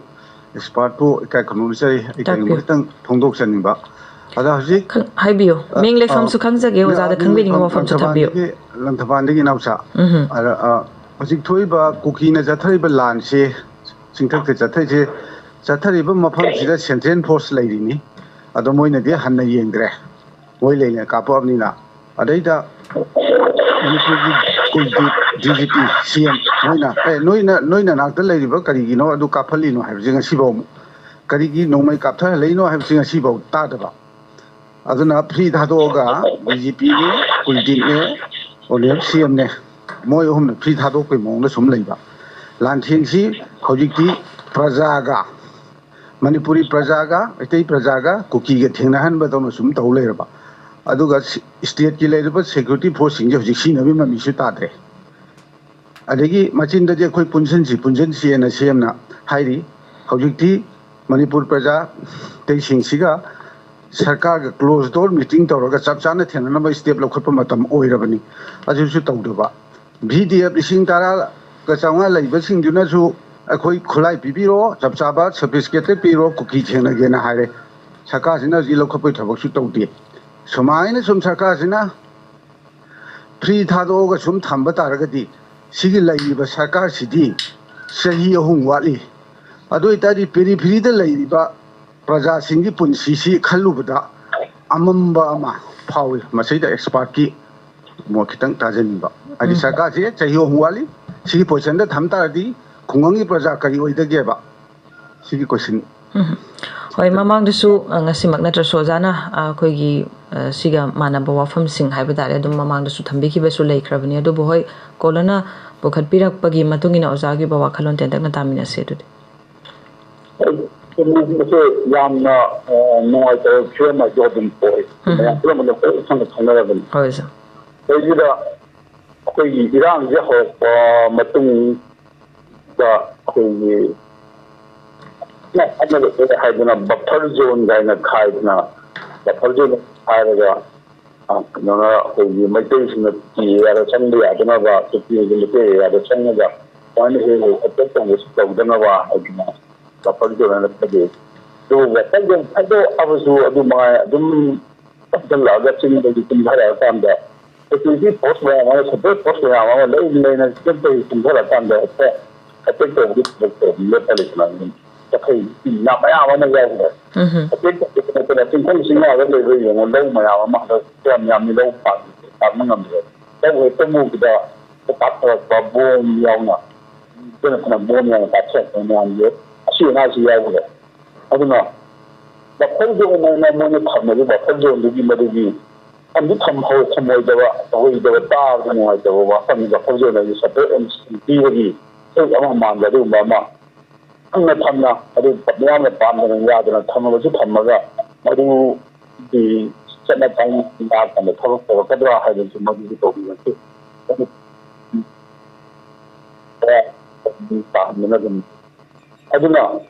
ꯑꯦꯛꯁꯄꯥꯔꯠꯄꯨ ꯏꯀꯥꯏ ꯈꯨꯝꯅꯖꯔꯤ꯫ ꯑꯩ ꯀꯔꯤꯒꯨꯝꯕ ꯇꯥꯛꯄꯤꯌꯨ꯫ ꯈꯤꯇꯪ ꯐꯣꯡꯗꯣꯛꯆꯅꯤꯡꯕ꯫ ꯑꯗ ꯍꯧꯖꯤꯛ ꯈꯪ- ꯍꯥꯏꯕꯤꯌꯨ꯫ ꯑ, ꯃꯤꯡ ꯂꯩꯐꯝꯁꯨ ꯑ, ꯈꯪꯖꯒꯦ, ꯑꯣꯖꯥꯗ ꯑꯗꯨ ꯈꯪꯕꯤꯅꯤꯡꯕ ꯂꯝ- ꯋꯥꯐꯝꯁꯨ ꯊꯝꯕꯤꯌꯨ꯫ ꯂꯝꯊꯕꯥꯜꯗꯒꯤ, ꯂꯝꯊꯕꯥꯜꯗꯒꯤ ꯏꯅꯥꯎꯆꯥ꯫ ꯎꯝꯍꯨꯝ꯫ ꯑꯗ, ꯑ, ꯍꯧꯖꯤꯛ ꯊꯣꯛꯏꯕ ꯀꯨꯀꯤꯅ ꯆꯠꯊꯔꯤꯕ ꯂꯥꯟꯁꯦ, ꯆꯤꯡꯊꯛꯇ ꯆꯠꯊꯔꯤꯁꯦ, ꯆꯠꯊꯔꯤꯕ ꯃꯐꯝꯁꯤꯗ ꯁꯦꯟꯇ꯭ꯔꯦꯜ ꯐꯣꯔꯁ ꯂꯩꯔꯤꯅꯤ꯫ ꯑꯗꯣ ꯃꯣꯏꯅꯗꯤ ꯍꯟꯅ ꯌꯦꯡꯗ꯭ꯔꯦ, ꯃꯣꯏ ꯂꯩꯅ ꯀꯥꯞꯄꯛꯑꯕꯅꯤꯅ꯫ ꯑꯗꯩꯗ ꯃꯅꯤꯄꯨꯔꯒꯤ ꯀꯨꯜꯗꯤꯞ, ꯗꯤ ꯖꯤ ꯄꯤ, ꯁꯤ ꯑꯦꯝ ꯃꯣꯏꯅ, "ꯑꯦ, ꯅꯣꯏꯅ, ꯅꯣꯏ ꯅꯅꯥꯛꯇ ꯂꯩꯔꯤꯕ ꯀꯔꯤꯒꯤꯅꯣ ꯑꯗꯨ ꯀꯥꯞꯍꯜꯂꯤꯅꯣ?" ꯍꯥꯏꯕꯁꯦ ꯉꯁꯤꯐꯥꯎ, ꯀꯔꯤꯒꯤ ꯅꯣꯡꯃꯩ ꯀꯥꯞꯊꯍꯜꯂꯛꯏꯅꯣ ꯍꯥꯏꯕꯁꯦ ꯉꯁꯤꯐꯥꯎ ꯇꯥꯗꯕ꯫ ꯑꯗꯨꯅ ꯐ꯭ꯔꯤ ꯊꯥꯗꯣꯛꯑꯒ ꯗꯤ ꯖꯤ ꯄꯤꯅꯦ, ꯀꯨꯜꯗꯤꯞꯅꯦ, ꯑꯣꯅꯦꯕ ꯁꯤ ꯑꯦꯝꯅꯦ, ꯃꯣꯏ ꯑꯍꯨꯝꯅ ꯐ꯭ꯔꯤ ꯊꯥꯗꯣꯛꯄꯒꯤ ꯃꯑꯣꯡꯗ ꯁꯨꯝ ꯂꯩꯕ꯫ ꯂꯥꯟꯊꯦꯡꯁꯤ ꯍꯧꯖꯤꯛꯇꯤ ꯄ꯭ꯔꯖꯥꯒ, ꯃꯅꯤꯄꯨꯔꯤ ꯄ꯭ꯔꯖꯥꯒ ꯃꯩꯇꯩ ꯄ꯭ꯔꯖꯥꯒ ꯀꯨꯀꯤꯒ ꯊꯦꯡꯅꯍꯟꯕꯗꯧꯅ ꯁꯨꯝ ꯇꯧ ꯂꯩꯔꯕ꯫ ꯑꯗꯨꯒ ꯁꯤ-, ꯁ꯭ꯇꯦꯠꯀꯤ ꯂꯩꯔꯤꯕ ꯁꯦꯀ꯭ꯌꯨꯔꯤꯇꯤ ꯐꯣꯔꯁꯁꯤꯡꯁꯦ ꯍꯧꯖꯤꯛ ꯁꯤꯖꯤꯟꯅꯕꯒꯤ ꯃꯃꯤꯁꯨ ꯇꯥꯗ꯭ꯔꯦ꯫ ꯑꯗꯒꯤ ꯃꯆꯤꯟꯗꯗꯤ ꯑꯩꯈꯣꯏ ꯄꯨꯟꯁꯤꯟꯁꯤ, ꯄꯨꯟꯁꯤꯟꯁꯤꯑꯅ ꯁꯤ ꯑꯦꯝꯅ ꯍꯥꯏꯔꯤ꯫ ꯍꯧꯖꯤꯛꯇꯤ ꯃꯅꯤꯄꯨꯔ ꯄ꯭ꯔꯖꯥ ꯑꯇꯩꯁꯤꯡꯁꯤꯒ ꯁꯔꯀꯥꯔꯒ ꯀ꯭ꯂꯣꯖ ꯗꯣꯔ ꯃꯤꯇꯤꯡ ꯇꯧꯔꯒ ꯆꯞ ꯆꯥꯅ ꯊꯦꯡꯅꯅꯕ ꯁ꯭ꯇꯦꯞ ꯂꯧꯈꯠꯄ ꯃꯇꯝ ꯑꯣꯏꯔꯕꯅꯤ꯫ ꯑꯗꯨꯁꯨ ꯇꯧꯗꯕ꯫ ꯚꯤ ꯗꯤ ꯑꯦꯐ ꯂꯤꯁꯤꯡ ꯇꯔꯥꯒ ꯆꯥꯝꯃꯉꯥ ꯂꯩꯕꯁꯤꯡꯗꯨꯅꯁꯨ ꯑꯩꯈꯣꯏ ꯈꯨꯠꯂꯥꯏ ꯄꯤꯕꯤꯔꯣ, ꯆꯞ ꯆꯥꯕ ꯁꯣꯐꯤꯁꯇꯤꯀꯦꯇꯦꯠ ꯄꯤꯔꯣ, ꯀꯨꯀꯤ ꯊꯦꯡꯅꯒꯦꯅ ꯍꯥꯏꯔꯦ꯫ ꯁꯔꯀꯥꯔꯁꯤꯅ ꯍꯧꯖꯤꯛ ꯂꯧꯈꯠꯄꯒꯤ ꯊꯕꯛꯁꯨ ꯇꯧꯗꯦ꯫ ꯁꯨꯃꯥꯏꯅ ꯁꯨꯝ ꯁꯔꯀꯥꯔꯁꯤꯅ ꯐ꯭ꯔꯤ ꯊꯥꯗꯣꯛꯑꯒ ꯁꯨꯝ ꯊꯝꯕ ꯇꯥꯔꯒꯗꯤ ꯁꯤꯒꯤ ꯂꯩꯔꯤꯕ ꯁꯔꯀꯥꯔꯁꯤꯗꯤ ꯆꯍꯤ ꯑꯍꯨꯝ ꯋꯥꯠꯂꯤ꯫ ꯑꯗꯨ ꯑꯣꯏꯇꯥꯔꯗꯤ ꯄꯦꯔꯤꯐꯦꯔꯤꯗ ꯂꯩꯔꯤꯕ ꯄ꯭ꯔꯖꯥꯁꯤꯡꯒꯤ ꯄꯨꯟꯁꯤꯁꯤ ꯈꯜꯂꯨꯕꯗ ꯑꯃꯝꯕ ꯑꯃ ꯐꯥꯎꯏ꯫ ꯃꯁꯤꯗ ꯑꯦꯛꯁꯄꯥꯔꯠꯀꯤ ꯃꯣꯠ ꯈꯤꯇꯪ ꯇꯥꯖꯅꯤꯡꯕ꯫ ꯍꯥꯏꯗꯤ ꯎꯝ꯫ ꯁꯔꯀꯥꯔꯁꯤ ꯆꯍꯤ ꯑꯍꯨꯝ ꯋꯥꯠꯂꯤ, ꯁꯤꯒꯤ ꯄꯣꯖꯤꯁꯟꯗ ꯊꯝ ꯇꯥꯔꯗꯤ ꯈꯨꯡꯒꯪꯒꯤ ꯄ꯭ꯔꯖꯥ ꯀꯔꯤ ꯑꯣꯏꯗꯒꯦꯕ? ꯁꯤꯒꯤ ꯀꯣꯏꯁꯟ꯫ ꯎꯝ꯫ ꯍꯣꯏ, ꯃꯃꯥꯡꯗꯁꯨ, ꯑ, ꯉꯁꯤꯃꯛ ꯅꯠꯇ꯭ꯔꯁꯨ ꯑꯣꯖꯥꯅ, ꯑ, ꯑꯩꯈꯣꯏꯒꯤ, ꯑ, ꯁꯤꯒ ꯃꯥꯟꯅꯕ ꯋꯥꯐꯝꯁꯤꯡ ꯍꯥꯏꯕ ꯇꯥꯔꯦ, ꯑꯗꯨꯝ ꯃꯃꯥꯡꯗꯁꯨ ꯊꯝꯕꯤꯈꯤꯕꯁꯨ ꯂꯩꯈ꯭ꯔꯕꯅꯤ꯫ ꯑꯗꯨꯕꯨ ꯍꯣꯏ, ꯀꯣꯂꯔꯅ ꯄꯨꯈꯠꯄꯤꯔꯛꯄꯒꯤ ꯃꯇꯨꯡ ꯏꯟꯅ ꯑꯣꯖꯥꯒꯤ ꯑꯣꯏꯕ ꯋꯥꯈꯜꯂꯣꯟ ꯇꯦꯟꯇꯛꯅ ꯇꯥꯃꯤꯟꯅꯁꯦ ꯑꯗꯨꯗꯤ꯫ ꯃꯁꯦ ꯌꯥꯝꯅ, ꯑ, ꯅꯨꯡꯉꯥꯏꯇꯕ ꯐꯤꯕꯝ ꯑꯗꯨ ꯑꯗꯨꯝ ꯄꯣꯛꯏ꯫ ꯎꯝ꯫ ꯃꯌꯥꯝ ꯄꯨꯝꯅꯃꯛꯅ ꯂꯣꯏꯅ ꯈꯪꯅ ꯈꯪꯅꯔꯕꯅꯤ꯫ ꯍꯣꯏ, ꯑꯣꯖꯥ꯫ ꯃꯁꯤꯗ ꯑꯩꯈꯣꯏꯒꯤ ꯏꯔꯥꯡꯁꯦ ꯍꯧꯔꯛꯄ ꯃꯇꯨꯡꯗ ꯑꯩꯈꯣꯏꯒꯤ ꯑꯃ ꯂꯩꯔꯦ ꯍꯥꯏꯗꯅ ꯕꯐꯔ ꯖꯣꯟ ꯀꯥꯏꯅ ꯈꯥꯏꯗꯅ, ꯕꯐꯔ ꯖꯣꯟ ꯍꯥꯏꯔꯒ, ꯑ, ꯀꯩꯅꯣꯅ ꯑꯩꯈꯣꯏꯒꯤ ꯃꯩꯇꯩꯁꯤꯡꯅ ꯀꯨꯀꯤ ꯑꯦꯔꯤꯌꯥꯗ ꯆꯪꯕ ꯌꯥꯗꯅꯕ, ꯀꯨꯀꯤꯁꯤꯡ ꯃꯩꯇꯩ ꯑꯦꯔꯤꯌꯥꯗ ꯆꯪꯉꯒ ꯁꯨꯃꯥꯏꯅ ꯍꯦꯛ ꯍꯦꯛ ꯑꯦꯇꯦꯛ ꯇꯧꯕꯁꯨ ꯇꯧꯗꯅꯕ ꯍꯥꯏꯗꯅ ꯕꯐꯔ ꯖꯣꯟ ꯍꯥꯏꯅ ꯈꯥꯏꯗꯣꯛꯏ꯫ ꯑꯗꯨꯒ ꯕꯐꯔ ꯖꯣꯟ ꯈꯥꯏꯗꯣꯛꯑꯕꯁꯨ ꯑꯗꯨ ꯃꯉꯥꯏ ꯑꯗꯨꯝ ꯆꯪꯁꯤꯜꯂꯛꯑꯒ ꯆꯤꯡꯗꯒꯤ ꯀꯨꯝꯊꯔꯛꯑꯀꯥꯟꯗ ꯁꯦꯀ꯭ꯌꯨꯔꯤꯇꯤ ꯐꯣꯔꯁ ꯃꯌꯥꯝ ꯑꯃ, ꯁꯦꯟꯇ꯭ꯔꯦꯜ ꯐꯣꯔꯁ ꯃꯌꯥꯝ ꯑꯃ ꯂꯩ ꯂꯩꯅ ꯆꯤꯡꯗꯒꯤ ꯀꯨꯝꯊꯔꯛꯑꯀꯥꯟꯗ ꯍꯦꯛꯇ ꯑꯦꯇꯦꯛ ꯇꯧꯕꯒꯤ ꯊꯕꯛꯇꯣ ꯑꯗꯨꯝ ꯂꯦꯞꯄ ꯂꯩꯇꯅ ꯑꯗꯨꯝ ꯆꯠꯊꯩ꯫ ꯃꯤ ꯃꯌꯥꯝ ꯑꯃ ꯌꯥꯎꯈ꯭ꯔꯦ꯫ ꯎꯝ꯫ ꯑꯦꯇꯦꯛ ꯇꯧꯕꯗ ꯅꯠꯇꯅ ꯆꯤꯡꯈꯣꯡ ꯆꯤꯡꯌꯥꯗ ꯂꯩꯕ ꯌꯦꯡꯉꯣ, ꯂꯧ ꯃꯌꯥꯝ ꯑꯃ ꯍꯟꯗꯛ ꯌꯥꯝ ꯌꯥꯝꯅ ꯂꯧ ꯄꯥꯟ-, ꯄꯥꯟꯕ ꯉꯝꯗ꯭ꯔꯦ꯫ ꯂꯧ ꯍꯦꯛꯇ ꯃꯨꯕꯗ ꯀꯥꯞꯊꯔꯛꯄ ꯕꯣꯝ ꯌꯥꯎꯅ ꯐꯖꯅ ꯐꯖꯅ ꯕꯣꯝ ꯌꯥꯝꯅ ꯀꯥꯞꯊꯔꯛꯄ ꯃꯌꯥꯝꯁꯦ ꯑꯁꯤ ꯑꯅꯥꯁꯤ ꯌꯥꯎꯈ꯭ꯔꯦ꯫ ꯑꯗꯨꯅ ꯕꯐꯔ ꯖꯣꯟ ꯑꯣꯏꯅ ꯃꯣꯏꯅ ꯊꯝꯃꯤꯕ ꯕꯐꯔ ꯖꯣꯟꯗꯨꯒꯤ ꯃꯗꯨꯒꯤ ꯊꯝꯗꯤ ꯊꯝꯍꯧ-, ꯊꯝꯃꯣꯏꯗꯕ, ꯇꯧꯍꯩꯗꯕ, ꯇꯥꯕꯗ ꯅꯨꯡꯉꯥꯏꯇꯕ ꯋꯥꯐꯝꯅꯤ꯫ ꯕꯐꯔ ꯖꯣꯟ ꯍꯥꯏꯁꯦ ꯁꯄꯔꯦꯠ ꯑꯃ ꯄꯤꯕꯒꯤ ꯁꯔꯨꯛ ꯑꯃ ꯃꯥꯟꯕ ꯑꯗꯨꯒꯨꯝꯕ ꯑꯃ ꯊꯝꯅ ꯊꯝꯅ ꯑꯗꯨ ꯃꯤꯌꯥꯝꯅ ꯄꯥꯝꯗꯅ ꯌꯥꯗꯅ ꯊꯝꯃꯒꯁꯨ ꯊꯝꯃꯒ ꯃꯗꯨꯒꯤ ꯆꯠꯅ ꯀꯥꯡꯂꯣꯟ ꯉꯥꯛꯇꯅ ꯊꯕꯛ ꯇꯧꯔꯛꯀꯗ꯭ꯔꯥ ꯍꯥꯏꯕꯁꯨ ꯃꯗꯨꯁꯨ ꯇꯧꯕꯤꯔꯛꯇꯦ꯫ ꯑꯗꯨ ꯇꯥꯍꯟꯗꯅ ꯑꯗꯨꯝ ꯑꯗꯨꯅ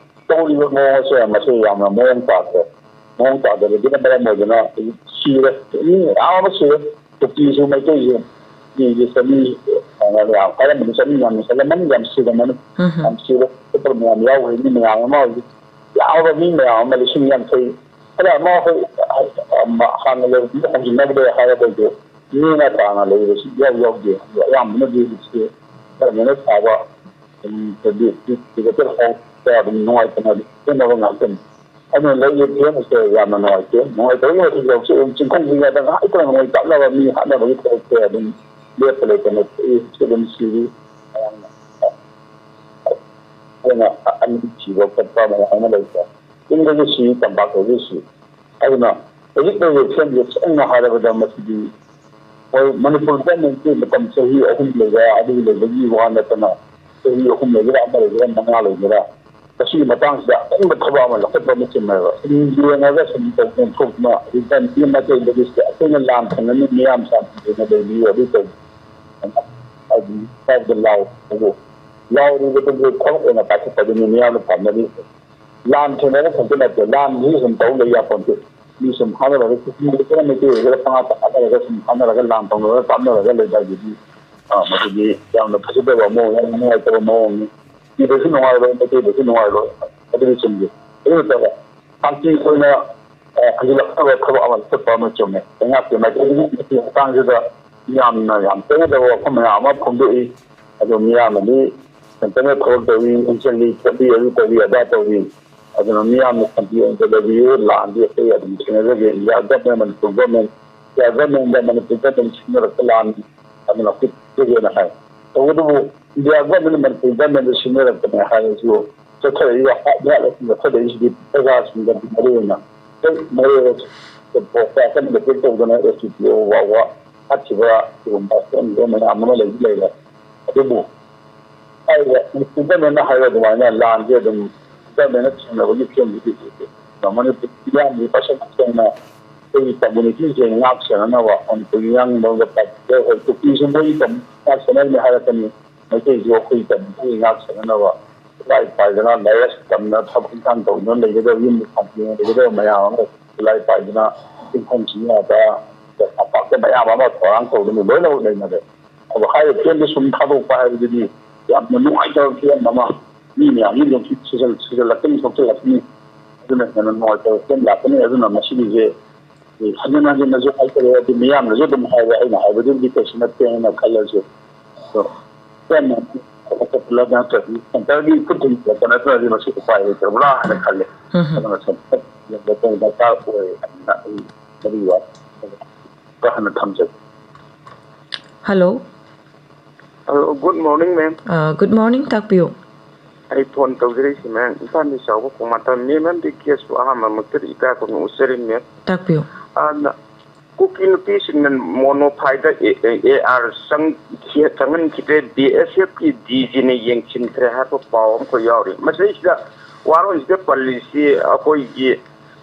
ꯇꯧꯔꯤꯕ ꯃꯑꯣꯡ ꯑꯁꯦ ꯃꯁꯤ ꯌꯥꯝꯅ ꯃꯑꯣꯡ ꯇꯥꯗ꯭ꯔꯦ꯫ ꯃꯑꯣꯡ ꯇꯥꯗꯕꯗꯨꯅ ꯃꯔꯝ ꯑꯣꯏꯗꯨꯅ ꯍꯧꯖꯤꯛ ꯁꯤꯔꯦ, ꯃꯤ ꯃꯌꯥꯝ ꯑꯃ ꯁꯤꯔꯦ꯫ ꯀꯨꯀꯤꯁꯨ ꯃꯩꯇꯩꯁꯨ ꯃꯤꯁꯦ ꯆꯅꯤ, ꯌꯥꯝ ꯀꯔꯝꯕꯅ ꯆꯅꯤ ꯌꯥꯝ ꯆꯠꯂꯝꯃꯅꯤ, ꯌꯥꯝ ꯁꯤꯔꯝꯃꯅꯤ꯫ ꯎꯝ꯫ ꯌꯥꯝ ꯁꯤꯔꯦ꯫ ꯑꯇꯣꯞꯄ ꯃꯌꯥꯝ ꯌꯥꯎꯈ꯭ꯔꯦ, ꯃꯤ ꯃꯌꯥꯝ ꯑꯃ ꯍꯧꯖꯤꯛ ꯌꯥꯎꯔꯕ ꯃꯤ ꯃꯌꯥꯝ ꯑꯃ ꯂꯤꯁꯤꯡ ꯌꯥꯡꯈꯩ ꯈꯔ ꯑꯃ ꯑꯩꯈꯣꯏ ꯍꯥꯟꯅ ꯂꯩꯕꯗꯨꯗ ꯍꯣꯡꯖꯤꯟꯅꯕꯗ ꯍꯥꯏꯔꯒꯁꯨ ꯃꯤꯅ ꯇꯥꯅ ꯂꯩꯕꯁꯤ ꯏꯌꯥꯎ ꯌꯥꯎꯗꯦ꯫ ꯑꯗꯣ ꯑꯌꯥꯝꯕꯅꯗꯤ ꯍꯧꯖꯤꯛꯁꯦ ꯒꯃꯦꯟꯅ ꯁꯥꯕ ꯄ꯭ꯔꯥꯏꯚꯦꯠ ꯍꯣꯝꯗ ꯑꯗꯨꯝ ꯅꯨꯡꯉꯥꯏꯇꯅ ꯑꯗꯨꯝ ꯁꯤꯖꯤꯟꯅꯕ ꯉꯥꯛꯇꯅꯤ꯫ ꯑꯗꯨꯅ ꯂꯩꯔꯤꯕ ꯐꯤꯕꯝ ꯑꯁꯦ ꯌꯥꯝꯅ ꯅꯨꯡꯉꯥꯏꯇꯦ꯫ ꯅꯨꯡꯉꯥꯏꯇꯕꯒꯤ ꯃꯊꯛꯇ ꯍꯧꯖꯤꯛ ꯑꯗꯨꯝ ꯆꯤꯡꯈꯣꯡ ꯆꯤꯡꯌꯥꯗ ꯉꯥꯏꯇꯅ ꯅꯣꯡꯃꯩ ꯀꯥꯞꯅꯕ, ꯃꯤ ꯍꯥꯠꯅꯕꯒꯤ ꯊꯕꯛꯁꯦ ꯑꯗꯨꯝ ꯂꯦꯞꯄ ꯂꯩꯇꯅ ꯊꯣꯛꯏ꯫ ꯍꯧꯖꯤꯛꯁꯨ ꯑꯗꯨꯝ ꯁꯤꯔꯤ꯫ ꯃꯌꯥꯝꯅ ꯑꯩꯈꯣꯏꯅ ꯑꯅꯤ ꯁꯤꯕ ꯈꯣꯠꯄ ꯃꯌꯥꯝ ꯑꯃ ꯂꯩꯀꯣ꯫ ꯆꯤꯡꯗꯁꯨ ꯁꯤ, ꯇꯝꯄꯥꯛꯇꯁꯨ ꯁꯤ꯫ ꯑꯗꯨꯅ ꯍꯧꯖꯤꯛ ꯂꯩꯔꯤꯕ ꯐꯤꯕꯝꯁꯦ ꯁꯦꯡꯅ ꯍꯥꯏꯔꯕꯗ ꯃꯁꯤꯗꯤ ꯍꯣꯏ, ꯃꯅꯤꯄꯨꯔ ꯒꯃꯦꯟꯒꯤ ꯃꯇꯝ ꯆꯍꯤ ꯑꯍꯨꯝ ꯂꯩꯕ ꯑꯗꯨꯒꯤ ꯂꯩꯕꯒꯤ ꯋꯥ ꯅꯠꯇꯅ ꯆꯍꯤ ꯑꯍꯨꯝ ꯂꯩꯒꯦꯔꯥ, ꯑꯃ ꯂꯩꯒꯦꯔꯥ, ꯃꯉꯥ ꯂꯩꯒꯦꯔꯥ, ꯃꯁꯤꯒꯤ ꯃꯇꯥꯡꯁꯤꯗ ꯑꯀꯟꯕ ꯊꯕꯛ ꯑꯃ ꯂꯧꯈꯠꯄ ꯑꯃ ꯆꯨꯝꯃꯦꯕ꯫ ꯁꯨꯝ ꯌꯦꯡꯉꯒ ꯁꯨꯝ ꯇꯧꯐꯝ ꯊꯣꯛꯇꯅ ꯍꯧꯖꯤꯛꯀꯥꯟ ꯃꯇꯦꯛ ꯃꯇꯦꯛ ꯂꯩꯕꯁꯦ ꯑꯩꯈꯣꯏꯅ ꯂꯥꯟ ꯊꯦꯡꯅꯅꯤ, ꯃꯤꯌꯥꯝ ꯁꯥꯟꯇꯤꯗꯅ ꯂꯩꯕꯤꯌꯨ ꯑꯗꯨ ꯇꯧꯕꯤꯌꯨ ꯍꯥꯏꯗꯤ ꯀꯥꯏꯗ ꯂꯥꯎ-, ꯂꯥꯎꯔꯤꯕꯗꯨꯕꯨ ꯊꯕꯛ ꯑꯣꯏꯅ ꯄꯥꯏꯈꯠꯄꯗꯨꯅꯤ ꯃꯤꯌꯥꯝꯅ ꯄꯥꯝꯅꯔꯤꯁꯦ꯫ ꯂꯥꯟ ꯊꯦꯡꯅꯕ ꯈꯛꯇ ꯅꯠꯇꯦ, ꯂꯥꯟꯁꯤ ꯁꯨꯝ ꯇꯧ ꯂꯩ ꯌꯥꯄꯣꯟꯇꯦ꯫ ꯃꯤ ꯁꯨꯝ ꯐꯥꯅꯔꯒ, ꯀꯨꯀꯤ ꯑꯣꯏꯒꯦꯔꯥ ꯃꯩꯇꯩ ꯑꯣꯏꯒꯦꯔꯥ ꯄꯪꯍꯥꯠꯇ ꯍꯥꯠꯅꯔꯒ ꯁꯨꯝ ꯐꯥꯅꯔꯒ ꯂꯥꯟ ꯇꯧꯅꯔꯒ ꯀꯥꯞꯅꯔꯒ ꯂꯩꯕ ꯍꯥꯏꯁꯤꯗꯤ, ꯑ, ꯃꯁꯤꯗꯤ ꯌꯥꯝꯅ ꯐꯖꯗꯕ ꯃꯑꯣꯡ, ꯌꯥꯝꯅ ꯅꯨꯡꯉꯥꯏꯇꯕ ꯃꯑꯣꯡꯅꯤ꯫ ꯀꯨꯀꯤꯗꯁꯨ ꯅꯨꯡꯉꯥꯏꯔꯣꯏ, ꯃꯩꯇꯩꯗꯁꯨ ꯅꯨꯡꯉꯥꯏꯔꯣꯏ꯫ ꯑꯗꯨꯗꯤ ꯆꯨꯝꯗꯦ꯫ ꯑꯗꯨ ꯅꯠꯇꯕ ꯁꯥꯟꯇꯤ ꯑꯣꯏꯅ, ꯑ, ꯍꯟꯖꯤꯜꯂꯛꯅꯕ ꯊꯕꯛ ꯑꯃ ꯆꯠꯄ ꯑꯃ ꯆꯨꯝꯃꯦ꯫ ꯂꯩꯉꯥꯛꯀꯤ ꯃꯥꯏꯀꯩꯗꯒꯤ ꯃꯁꯤꯒꯤ ꯃꯇꯥꯡꯁꯤꯗ ꯌꯥꯝꯅ ꯌꯥꯝ ꯄꯦꯟꯅꯗꯕ ꯋꯥꯐꯝ ꯃꯌꯥꯝ ꯑꯃ ꯐꯣꯡꯗꯣꯛꯏ꯫ ꯑꯗꯣ ꯃꯤꯌꯥꯝꯅꯗꯤ ꯁꯦꯟꯇꯔꯅ ꯊꯕꯛ ꯇꯧꯔꯤ, ꯆꯦꯜꯂꯤ ꯈꯣꯠꯂꯤ, ꯑꯗꯨ ꯇꯧꯔꯤ, ꯑꯗꯥ ꯇꯧꯔꯤ꯫ ꯑꯗꯨꯅ ꯃꯤꯌꯥꯝꯅ ꯁꯥꯟꯇꯤ ꯑꯣꯏꯅ ꯂꯩꯕꯤꯌꯨ, ꯂꯥꯟꯗꯤ ꯑꯩꯈꯣꯏ ꯑꯗꯨꯝ ꯊꯦꯡꯅꯖꯒꯦ꯫ India government, Manipur government, India ꯒꯚꯔꯟꯃꯦꯟꯗ ꯃꯅꯤꯄꯨꯔ ꯒꯚꯔꯟꯃꯦꯟ ꯁꯤꯖꯤꯟꯅꯔꯛꯄ ꯂꯥꯟꯅꯤ, ꯑꯗꯨꯅ ꯑꯩꯈꯣꯏ ꯊꯦꯡꯅꯖꯒꯦꯅ ꯍꯥꯏ꯫ ꯇꯧꯕꯇꯕꯨ ꯏꯟꯗꯤꯌꯥ ꯒꯚꯔꯟꯃꯦꯟꯅ ꯃꯅꯤꯄꯨꯔ ꯒꯚꯔꯟꯃꯦꯟꯗ ꯁꯤꯖꯤꯟꯅꯔꯛꯄꯅꯦ ꯍꯥꯏꯔꯁꯨ, ꯆꯠꯊꯔꯛꯏꯕ ꯍꯥꯠ ꯍꯥꯠꯂꯒ ꯆꯠꯊꯔꯛꯏꯁꯤꯗꯤ ꯄ꯭ꯔꯖꯥꯁꯤꯡꯗ ꯃꯔꯨ ꯑꯣꯏꯅ ꯃꯔꯨ ꯑꯣꯏꯅ ꯄꯣꯛꯄ ꯑꯀꯟꯕ ꯇꯦꯛ ꯇꯧꯗꯅ ꯑꯦꯁ ꯗꯤ ꯄꯤ ꯑꯣ ꯐꯥꯎꯕ ꯍꯥꯠꯈꯤꯕ ꯁꯤꯒꯨꯝꯕ ꯁꯣꯛꯍꯟꯈꯤꯕ ꯃꯌꯥꯝ ꯑꯃ ꯂꯩꯗꯤ ꯂꯩꯔꯦ꯫ ꯑꯗꯨꯕꯨ ꯍꯥꯏꯔꯤꯕ ꯃꯅꯤꯄꯨꯔ ꯒꯚꯔꯟꯃꯦꯟꯅ ꯍꯥꯏꯕ ꯑꯗꯨꯃꯥꯏꯅ ꯂꯥꯟꯁꯦ ꯑꯗꯨꯝ ꯒꯚꯔꯟꯃꯦꯟꯅ ꯊꯦꯡꯅꯕꯒꯤ ꯐꯤꯕꯝꯗꯨꯗꯤ ꯂꯩꯇꯦ꯫ ꯃꯅꯤꯄꯨꯔ ꯃꯤꯌꯥꯝꯒꯤ ꯄꯥꯏꯁꯟ ꯊꯦꯡꯅ ꯑꯩꯈꯣꯏꯒꯤ ꯀꯝꯃꯨꯅꯤꯇꯤꯁꯦ ꯉꯥꯛ ꯁꯦꯟꯅꯅꯕ ꯃꯅꯤꯄꯨꯔꯒꯤ ꯃꯤꯌꯥꯝꯒꯤ ꯃꯔꯛꯇ ꯄꯥꯏꯕꯤꯗ ꯑꯩꯈꯣꯏ ꯀꯨꯀꯤꯁꯨ ꯃꯣꯏꯒꯤ ꯀꯝꯃꯨꯅꯤꯇꯤ ꯉꯥꯛ ꯁꯦꯟꯅꯔꯤꯅꯤ ꯍꯥꯏꯔꯛꯀꯅꯤ꯫ ꯃꯩꯇꯩꯁꯨ ꯑꯩꯈꯣꯏꯒꯤ ꯀꯝꯃꯨꯅꯤꯇꯤ ꯉꯥꯛ ꯁꯦꯟꯅꯅꯕ ꯈꯨꯠꯂꯥꯏ ꯄꯥꯏꯗꯅ ꯂꯥꯏꯔꯤꯛ ꯂꯥꯏꯁꯨ ꯇꯝꯗꯅ ꯊꯕꯛ ꯏꯪꯈꯥꯡ ꯇꯧꯗꯨꯅ ꯂꯩꯒꯗꯕ, ꯌꯨꯝꯗ ꯁꯥꯟꯇꯤ ꯑꯣꯏꯅ ꯂꯩꯒꯗꯕ ꯃꯌꯥꯝ ꯑꯃ ꯈꯨꯠꯂꯥꯏ ꯄꯥꯏꯗꯅ ꯆꯤꯡꯈꯣꯡ ꯆꯤꯡꯌꯥꯗ ꯇꯝꯄꯥꯛꯇ ꯃꯌꯥꯝ ꯑꯃ ꯊꯧꯔꯥꯡ ꯇꯧꯗꯨꯅ ꯂꯣꯏꯅꯃꯛ ꯂꯩꯅꯔꯦ꯫ ꯑꯗꯣ ꯍꯥꯏꯔꯤꯕ ꯐꯤꯕꯝꯗ ꯁꯨꯝ ꯊꯥꯗꯣꯛꯄ ꯍꯥꯏꯕꯗꯨꯗꯤ ꯌꯥꯝꯅ ꯅꯨꯡꯉꯥꯏꯇꯕ ꯐꯤꯕꯝ ꯑꯃ, ꯃꯤ ꯃꯌꯥꯝꯒꯤ ꯅꯨꯡꯁꯤꯠ ꯁꯤꯖꯤꯜ-, ꯁꯤꯖꯤꯜꯂꯛꯀꯅꯤ, ꯁꯣꯛꯆꯤꯜꯂꯛꯀꯅꯤ꯫ ꯑꯗꯨꯅ ꯍꯦꯟꯅ ꯅꯨꯡꯉꯥꯏꯇꯕ ꯐꯤꯕꯝ ꯂꯥꯛꯀꯅꯤ꯫ ꯑꯗꯨꯅ ꯃꯁꯤꯒꯤꯁꯦ ꯑꯩ ꯍꯟꯖꯤꯟ ꯍꯟꯖꯤꯟꯅꯁꯨ ꯍꯥꯏꯖꯔꯦ, ꯑꯗꯨ ꯃꯤꯌꯥꯝꯅꯁꯨ ꯑꯗꯨꯝ ꯍꯥꯏꯔꯦ, ꯑꯩꯅ ꯍꯥꯏꯕꯗꯨꯕꯨꯗꯤ ꯀꯩꯁꯨ ꯅꯠꯇꯦ ꯍꯥꯏꯅ ꯈꯜꯂꯁꯨ꯫ ꯑꯗꯣ ꯁꯦꯟꯇꯔꯒꯤ ꯈꯨꯠ ꯊꯤꯟꯖꯤꯜꯂꯛꯄ ꯅꯠꯇ꯭ꯔꯗꯤ ꯃꯁꯤ ꯎꯄꯥꯏ ꯂꯩꯇ꯭ꯔꯕ꯭ꯔꯥ ꯍꯥꯏꯅ ꯈꯜꯂꯦ꯫ ꯎꯝ꯫ ꯑꯗꯨꯅ ꯁꯦꯟꯇꯔ ꯗꯔꯀꯥꯔ ꯑꯣꯏ ꯍꯥꯏꯅ ꯑꯩ ꯃꯔꯤ ꯋꯥ ꯈꯔ ꯍꯟꯅ ꯊꯝꯖꯒꯦ꯫ Hello. Hello, good morning, ma'am꯫ ꯑ, good morning, ꯇꯥꯛꯄꯤꯌꯨ꯫ ꯑꯩ ꯐꯣꯟ ꯇꯧꯖꯔꯛꯏꯁꯤ, ma'am, ꯏꯝꯐꯥꯜꯗꯒꯤ ꯆꯥꯎꯕ ꯀꯣꯡꯃꯥꯇꯝ, ma'am, ꯑꯃꯗꯤ guest ꯑꯍꯥꯟꯕꯃꯛꯇꯗ ꯏꯀꯥꯏ ꯈꯨꯝꯅꯕ ꯎꯠꯆꯔꯤ, ma'am꯫ ꯇꯥꯛꯄꯤꯌꯨ꯫ ꯑꯗꯨꯅ ꯀꯨꯀꯤ ꯅꯨꯄꯤꯁꯤꯡꯅ ꯃꯣꯅꯣꯐꯥꯏꯗ ꯑꯦ, ꯑꯦ, ꯑꯦ ꯑꯥꯔ ꯆꯪ-, ꯆꯪꯍꯟꯈꯤꯗ꯭ꯔꯦ, ꯕꯤ ꯑꯦꯁ ꯑꯦꯐꯀꯤ ꯗꯤ ꯖꯤꯅ ꯌꯦꯡꯁꯤꯟꯈ꯭ꯔꯦ ꯍꯥꯏꯕ ꯄꯥꯎ ꯑꯃꯈꯛ ꯌꯥꯎꯔꯤ꯫ ꯃꯁꯤꯗꯩꯁꯤꯗ ꯋꯥꯔꯣꯜꯁꯤꯗ ꯄꯜꯂꯤꯁꯤ ꯑꯩꯈꯣꯏꯒꯤ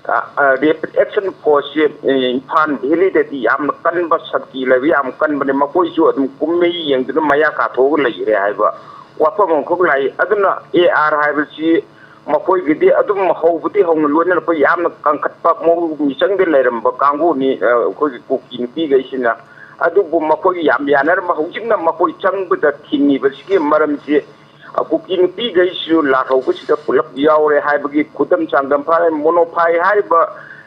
ꯑ, ꯑ, Rapid Action Forceꯁꯦ, ꯑꯦ, ꯏꯝꯐꯥꯜ ꯚꯦꯂꯤꯗꯗꯤ ꯌꯥꯝꯅ ꯀꯟꯕ ꯁꯛꯇꯤ ꯂꯩꯕ, ꯌꯥꯝ ꯀꯟꯕꯅꯦ꯫ ꯃꯈꯣꯏꯁꯨ ꯑꯗꯨꯝ ꯀꯨꯝꯍꯩ ꯌꯦꯡꯗꯨꯅ ꯃꯌꯥ ꯀꯥꯊꯣꯛꯑꯒ ꯂꯩꯈ꯭ꯔꯦ ꯍꯥꯏꯕ ꯋꯥꯐꯝ ꯑꯃꯈꯛ ꯂꯥꯛꯏ꯫ ꯑꯗꯨꯅ ꯑꯦ ꯑꯥꯔ ꯍꯥꯏꯕꯁꯤ ꯃꯈꯣꯏꯒꯤꯗꯤ ꯑꯗꯨꯝ ꯍꯧꯕꯗꯤ ꯍꯧꯅ ꯂꯣꯏꯅꯅ ꯑꯩꯈꯣꯏ ꯌꯥꯝꯅ ꯀꯟꯈꯠꯄ ꯃꯑꯣꯡ ꯃꯤꯆꯪꯗ ꯂꯩꯔꯝꯕ ꯀꯥꯡꯕꯨꯅꯤ, ꯑ, ꯑꯩꯈꯣꯏꯒꯤ ꯀꯨꯀꯤ ꯅꯨꯄꯤꯈꯩꯁꯤꯅ꯫ ꯑꯗꯨꯕꯨ ꯃꯈꯣꯏꯒꯤ ꯌꯥꯝ ꯌꯥꯅꯔꯝꯕ, ꯍꯧꯖꯤꯛꯅ ꯃꯈꯣꯏ ꯆꯪꯕꯗ ꯊꯤꯡꯉꯤꯕꯁꯤꯒꯤ ꯃꯔꯝꯁꯤ ꯑ, ꯀꯨꯀꯤ ꯅꯨꯄꯤꯈꯩꯁꯨ ꯂꯥꯛꯍꯧꯕꯁꯤꯗ ꯄꯨꯂꯞ ꯌꯥꯎꯔꯦ ꯍꯥꯏꯕꯒꯤ ꯈꯨꯗꯝ ꯆꯥꯡꯗꯝ ꯐꯥꯔꯦ꯫ ꯃꯣꯅꯣꯐꯥꯏ ꯍꯥꯏꯔꯤꯕ,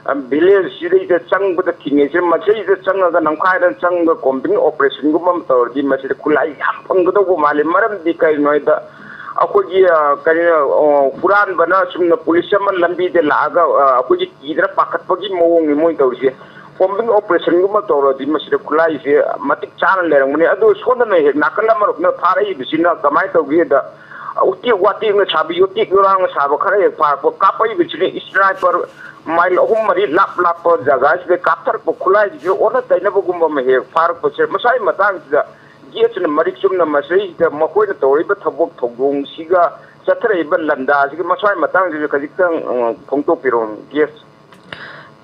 ꯑ, ꯚꯤꯂꯦꯖꯁꯤꯗꯩꯗ ꯆꯪꯕꯗ ꯊꯤꯡꯉꯤꯁꯦ, ꯃꯁꯤꯗ ꯆꯪꯉꯒ ꯅꯝꯈꯥꯏꯗ ꯆꯪꯕ ꯀꯣꯝꯕꯤꯡ ꯑꯣꯄꯔꯦꯁꯟꯒꯨꯝꯕ ꯑꯃ ꯇꯧꯔꯗꯤ ꯃꯁꯤꯗ ꯈꯨꯠꯂꯥꯏ ꯌꯥꯝ ꯐꯪꯒꯗꯧꯕ ꯃꯥꯜꯂꯤ꯫ ꯃꯔꯝꯗꯤ ꯀꯔꯤꯅꯣ ꯍꯥꯏꯗ ꯑꯩꯈꯣꯏꯒꯤ, ꯑ, ꯀꯔꯤ, ꯑ, ꯍꯨꯔꯥꯟꯕꯅ ꯆꯨꯝꯅ ꯄꯨꯂꯤꯁ ꯑꯃ ꯂꯝꯕꯤꯗ ꯂꯥꯛꯑꯒ, ꯑ, ꯑꯩꯈꯣꯏꯒꯤ ꯀꯤꯗꯅ ꯄꯥꯈꯠꯄꯒꯤ ꯃꯑꯣꯡꯅꯤ ꯃꯣꯏꯅ ꯇꯧꯔꯤꯁꯦ꯫ ꯀꯣꯝꯕꯤꯡ ꯑꯣꯄꯔꯦꯁꯟꯒꯨꯝꯕ ꯇꯧꯔꯗꯤ ꯃꯁꯤꯗ ꯈꯨꯠꯂꯥꯏꯁꯦ ꯃꯇꯤꯛ ꯆꯥꯅ ꯂꯩꯔꯝꯒꯅꯤ꯫ ꯑꯗꯨ ꯁꯣꯝꯗꯅ ꯍꯦꯛ ꯅꯥꯀꯜ ꯑꯃꯔꯣꯝꯗ ꯐꯥꯔꯛꯏꯕꯁꯤꯅ ꯀꯃꯥꯏꯅ ꯇꯧꯒꯦꯗ, ꯎꯇꯦꯛ ꯋꯥꯇꯦꯛꯅ ꯁꯥꯕ, ꯌꯣꯇꯦꯛ ꯌꯣꯔꯥꯡꯅ ꯁꯥꯕ ꯈꯔ ꯍꯦꯛ ꯐꯥꯔꯛꯄ, ꯀꯥꯞꯄꯛꯏꯕꯁꯤꯅ ꯏꯁꯅꯥꯏꯄꯔ ꯃꯥꯏꯜ ꯑꯍꯨꯝ ꯃꯔꯤ ꯂꯥꯞ ꯂꯥꯞꯄ ꯖꯒꯥꯁꯤꯗ ꯀꯥꯞꯊꯔꯛꯄ ꯈꯨꯠꯂꯥꯏꯁꯤꯁꯨ ꯑꯣꯟꯅ ꯇꯩꯅꯕꯒꯨꯝꯕ ꯑꯃ ꯍꯦꯛ ꯐꯥꯔꯛꯄꯁꯦ, ꯃꯁꯥꯒꯤ ꯃꯇꯥꯡꯁꯤꯗ ꯒꯦꯠꯁꯤꯅ ꯃꯔꯤꯛ ꯆꯨꯝꯅ ꯃꯁꯤꯗꯩꯁꯤꯗ ꯃꯈꯣꯏꯅ ꯇꯧꯔꯤꯕ ꯊꯕꯛ ꯊꯧꯗꯣꯡꯁꯤꯒ ꯆꯠꯊꯔꯛꯏꯕ ꯂꯟꯗꯥꯁꯤꯒ ꯃꯁꯥꯒꯤ ꯃꯇꯥꯡꯁꯤꯁꯨ ꯈꯖꯤꯛꯇꯪ, ꯑ, ꯐꯣꯡꯗꯣꯛꯄꯤꯔꯛꯑꯣ, ꯒꯦꯁ꯫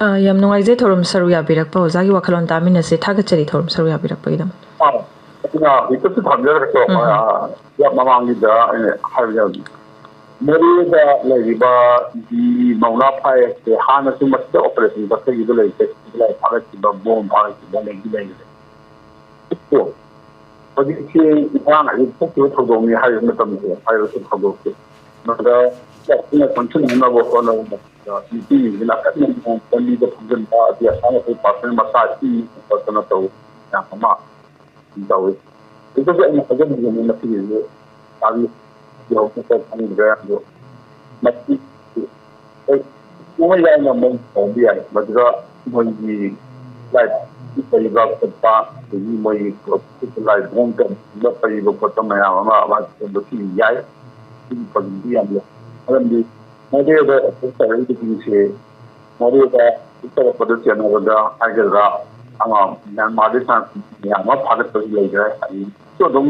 ꯑ, ꯌꯥꯝ ꯅꯨꯡꯉꯥꯏꯖꯩ ꯊꯧꯔꯝ ꯁꯔꯨꯛ ꯌꯥꯕꯤꯔꯛꯄ꯫ ꯑꯣꯖꯥꯒꯤ ꯋꯥꯈꯜꯂꯣꯟ ꯇꯥꯃꯤꯟꯅꯁꯦ꯫ ꯊꯥꯒꯠꯆꯔꯤ ꯊꯧꯔꯝ ꯁꯔꯨꯛ ꯌꯥꯕꯤꯔꯛꯄꯒꯤꯗꯃꯛ꯫ ꯑꯥ, ꯑꯗꯨꯅ ꯍꯧꯖꯤꯛꯇꯁꯨ ꯊꯝꯖꯔꯛꯀꯦ꯫ ꯎꯝ꯫ ꯑꯥ, ꯌꯥꯝ ꯃꯃꯥꯡꯒꯤꯗ ꯑꯩꯅ ꯍꯥꯏꯕꯗ ꯃꯣꯔꯦꯗ ꯂꯩꯔꯤꯕ ꯗꯤ ꯃꯧꯅꯥ ꯐꯥꯏ ꯑꯁꯦ ꯍꯥꯟꯅꯁꯨ ꯃꯁꯤꯗ ꯑꯣꯄꯔꯦꯁꯟ ꯆꯠꯊꯈꯤꯕ ꯂꯩꯇꯦ꯫ ꯈꯨꯠꯂꯥꯏ ꯐꯥꯒꯠꯈꯤꯕ, ꯕꯣꯝ ꯐꯥꯒꯠꯈꯤꯕ ꯂꯩꯗꯤ ꯂꯩꯔꯦ꯫ ꯑꯗꯣ ꯍꯧꯖꯤꯛꯁꯤ ꯏꯔꯥꯡ ꯍꯥꯏꯗꯤ ꯊꯣꯛꯈꯤꯕ ꯊꯧꯗꯣꯛꯅꯤ ꯍꯥꯏꯔꯤꯕ ꯃꯇꯝꯗ ꯍꯥꯏꯔꯤꯕ ꯊꯧꯗꯣꯛꯁꯦ ꯃꯗ ꯆꯥꯎꯈꯠꯅ ꯆꯪꯁꯤꯟꯅꯅꯕ ꯍꯣꯠꯅꯕꯗ ꯅꯨꯄꯤꯁꯤꯡꯁꯤꯅ ꯑꯀꯟꯕ ꯂꯝꯕꯤꯗ ꯐꯝꯖꯤꯟꯕ, ꯑꯗꯩ ꯑꯁꯥꯝ ꯔꯥꯏꯐꯜ ꯄꯥꯔꯁꯅꯦꯜ ꯃꯁꯥ ꯏꯪ ꯈꯣꯠꯇꯅ ꯇꯧꯕ ꯃꯌꯥꯝ ꯑꯃ ꯑꯗꯨꯝ ꯇꯧꯏ꯫ ꯁꯤꯗꯁꯨ ꯑꯩꯅ ꯍꯥꯏꯖꯅꯤꯡꯕꯅꯤ, ꯃꯁꯤꯒꯤꯁꯨ ꯃꯥꯒꯤ ꯌꯧꯔꯛꯄ ꯈꯪꯗ꯭ꯔꯦ꯫ ꯑꯗꯣ ꯃꯁꯤ ꯍꯣꯏ, ꯃꯣꯏ ꯌꯥꯎꯅ ꯃꯣꯏ ꯇꯧꯕ ꯌꯥꯏ꯫ ꯃꯗꯨꯗ ꯃꯣꯏꯒꯤ ꯂꯥꯏ ꯄꯩꯕ ꯈꯣꯠꯄ, ꯑꯗꯒꯤ ꯃꯣꯏꯒꯤ ꯂꯥꯏ ꯊꯣꯡ ꯇꯧꯕ ꯄꯩꯕ ꯈꯣꯠꯄ ꯃꯌꯥꯝ ꯑꯃ ꯑꯃ ꯇꯧꯕꯁꯨ ꯌꯥꯏ꯫ ꯁꯤꯒꯤ ꯄ꯭ꯔꯣꯕ꯭ꯂꯦꯝꯗꯤ ꯌꯥꯝ ꯂꯩ꯫ ꯃꯔꯝꯗꯤ ꯃꯣꯔꯦꯗ ꯑꯦꯇꯦꯛ ꯇꯧꯔꯛꯏꯕꯁꯤꯡꯁꯦ, ꯃꯣꯔꯦꯗ ꯑꯦꯇꯦꯛ ꯇꯧꯔꯛꯄꯗ ꯆꯦꯟꯅꯕꯗ ꯍꯥꯏꯒꯗ꯭ꯔꯥ, ꯑꯃ ꯃ꯭ꯌꯥꯟꯃꯥꯔꯗꯒꯤ ꯆꯪꯉꯛꯄ ꯃꯌꯥꯝ ꯑꯃ ꯐꯥꯒꯠꯄꯁꯨ ꯂꯩꯈ꯭ꯔꯦ꯫ ꯑꯗꯨꯁꯨ ꯑꯗꯨꯝ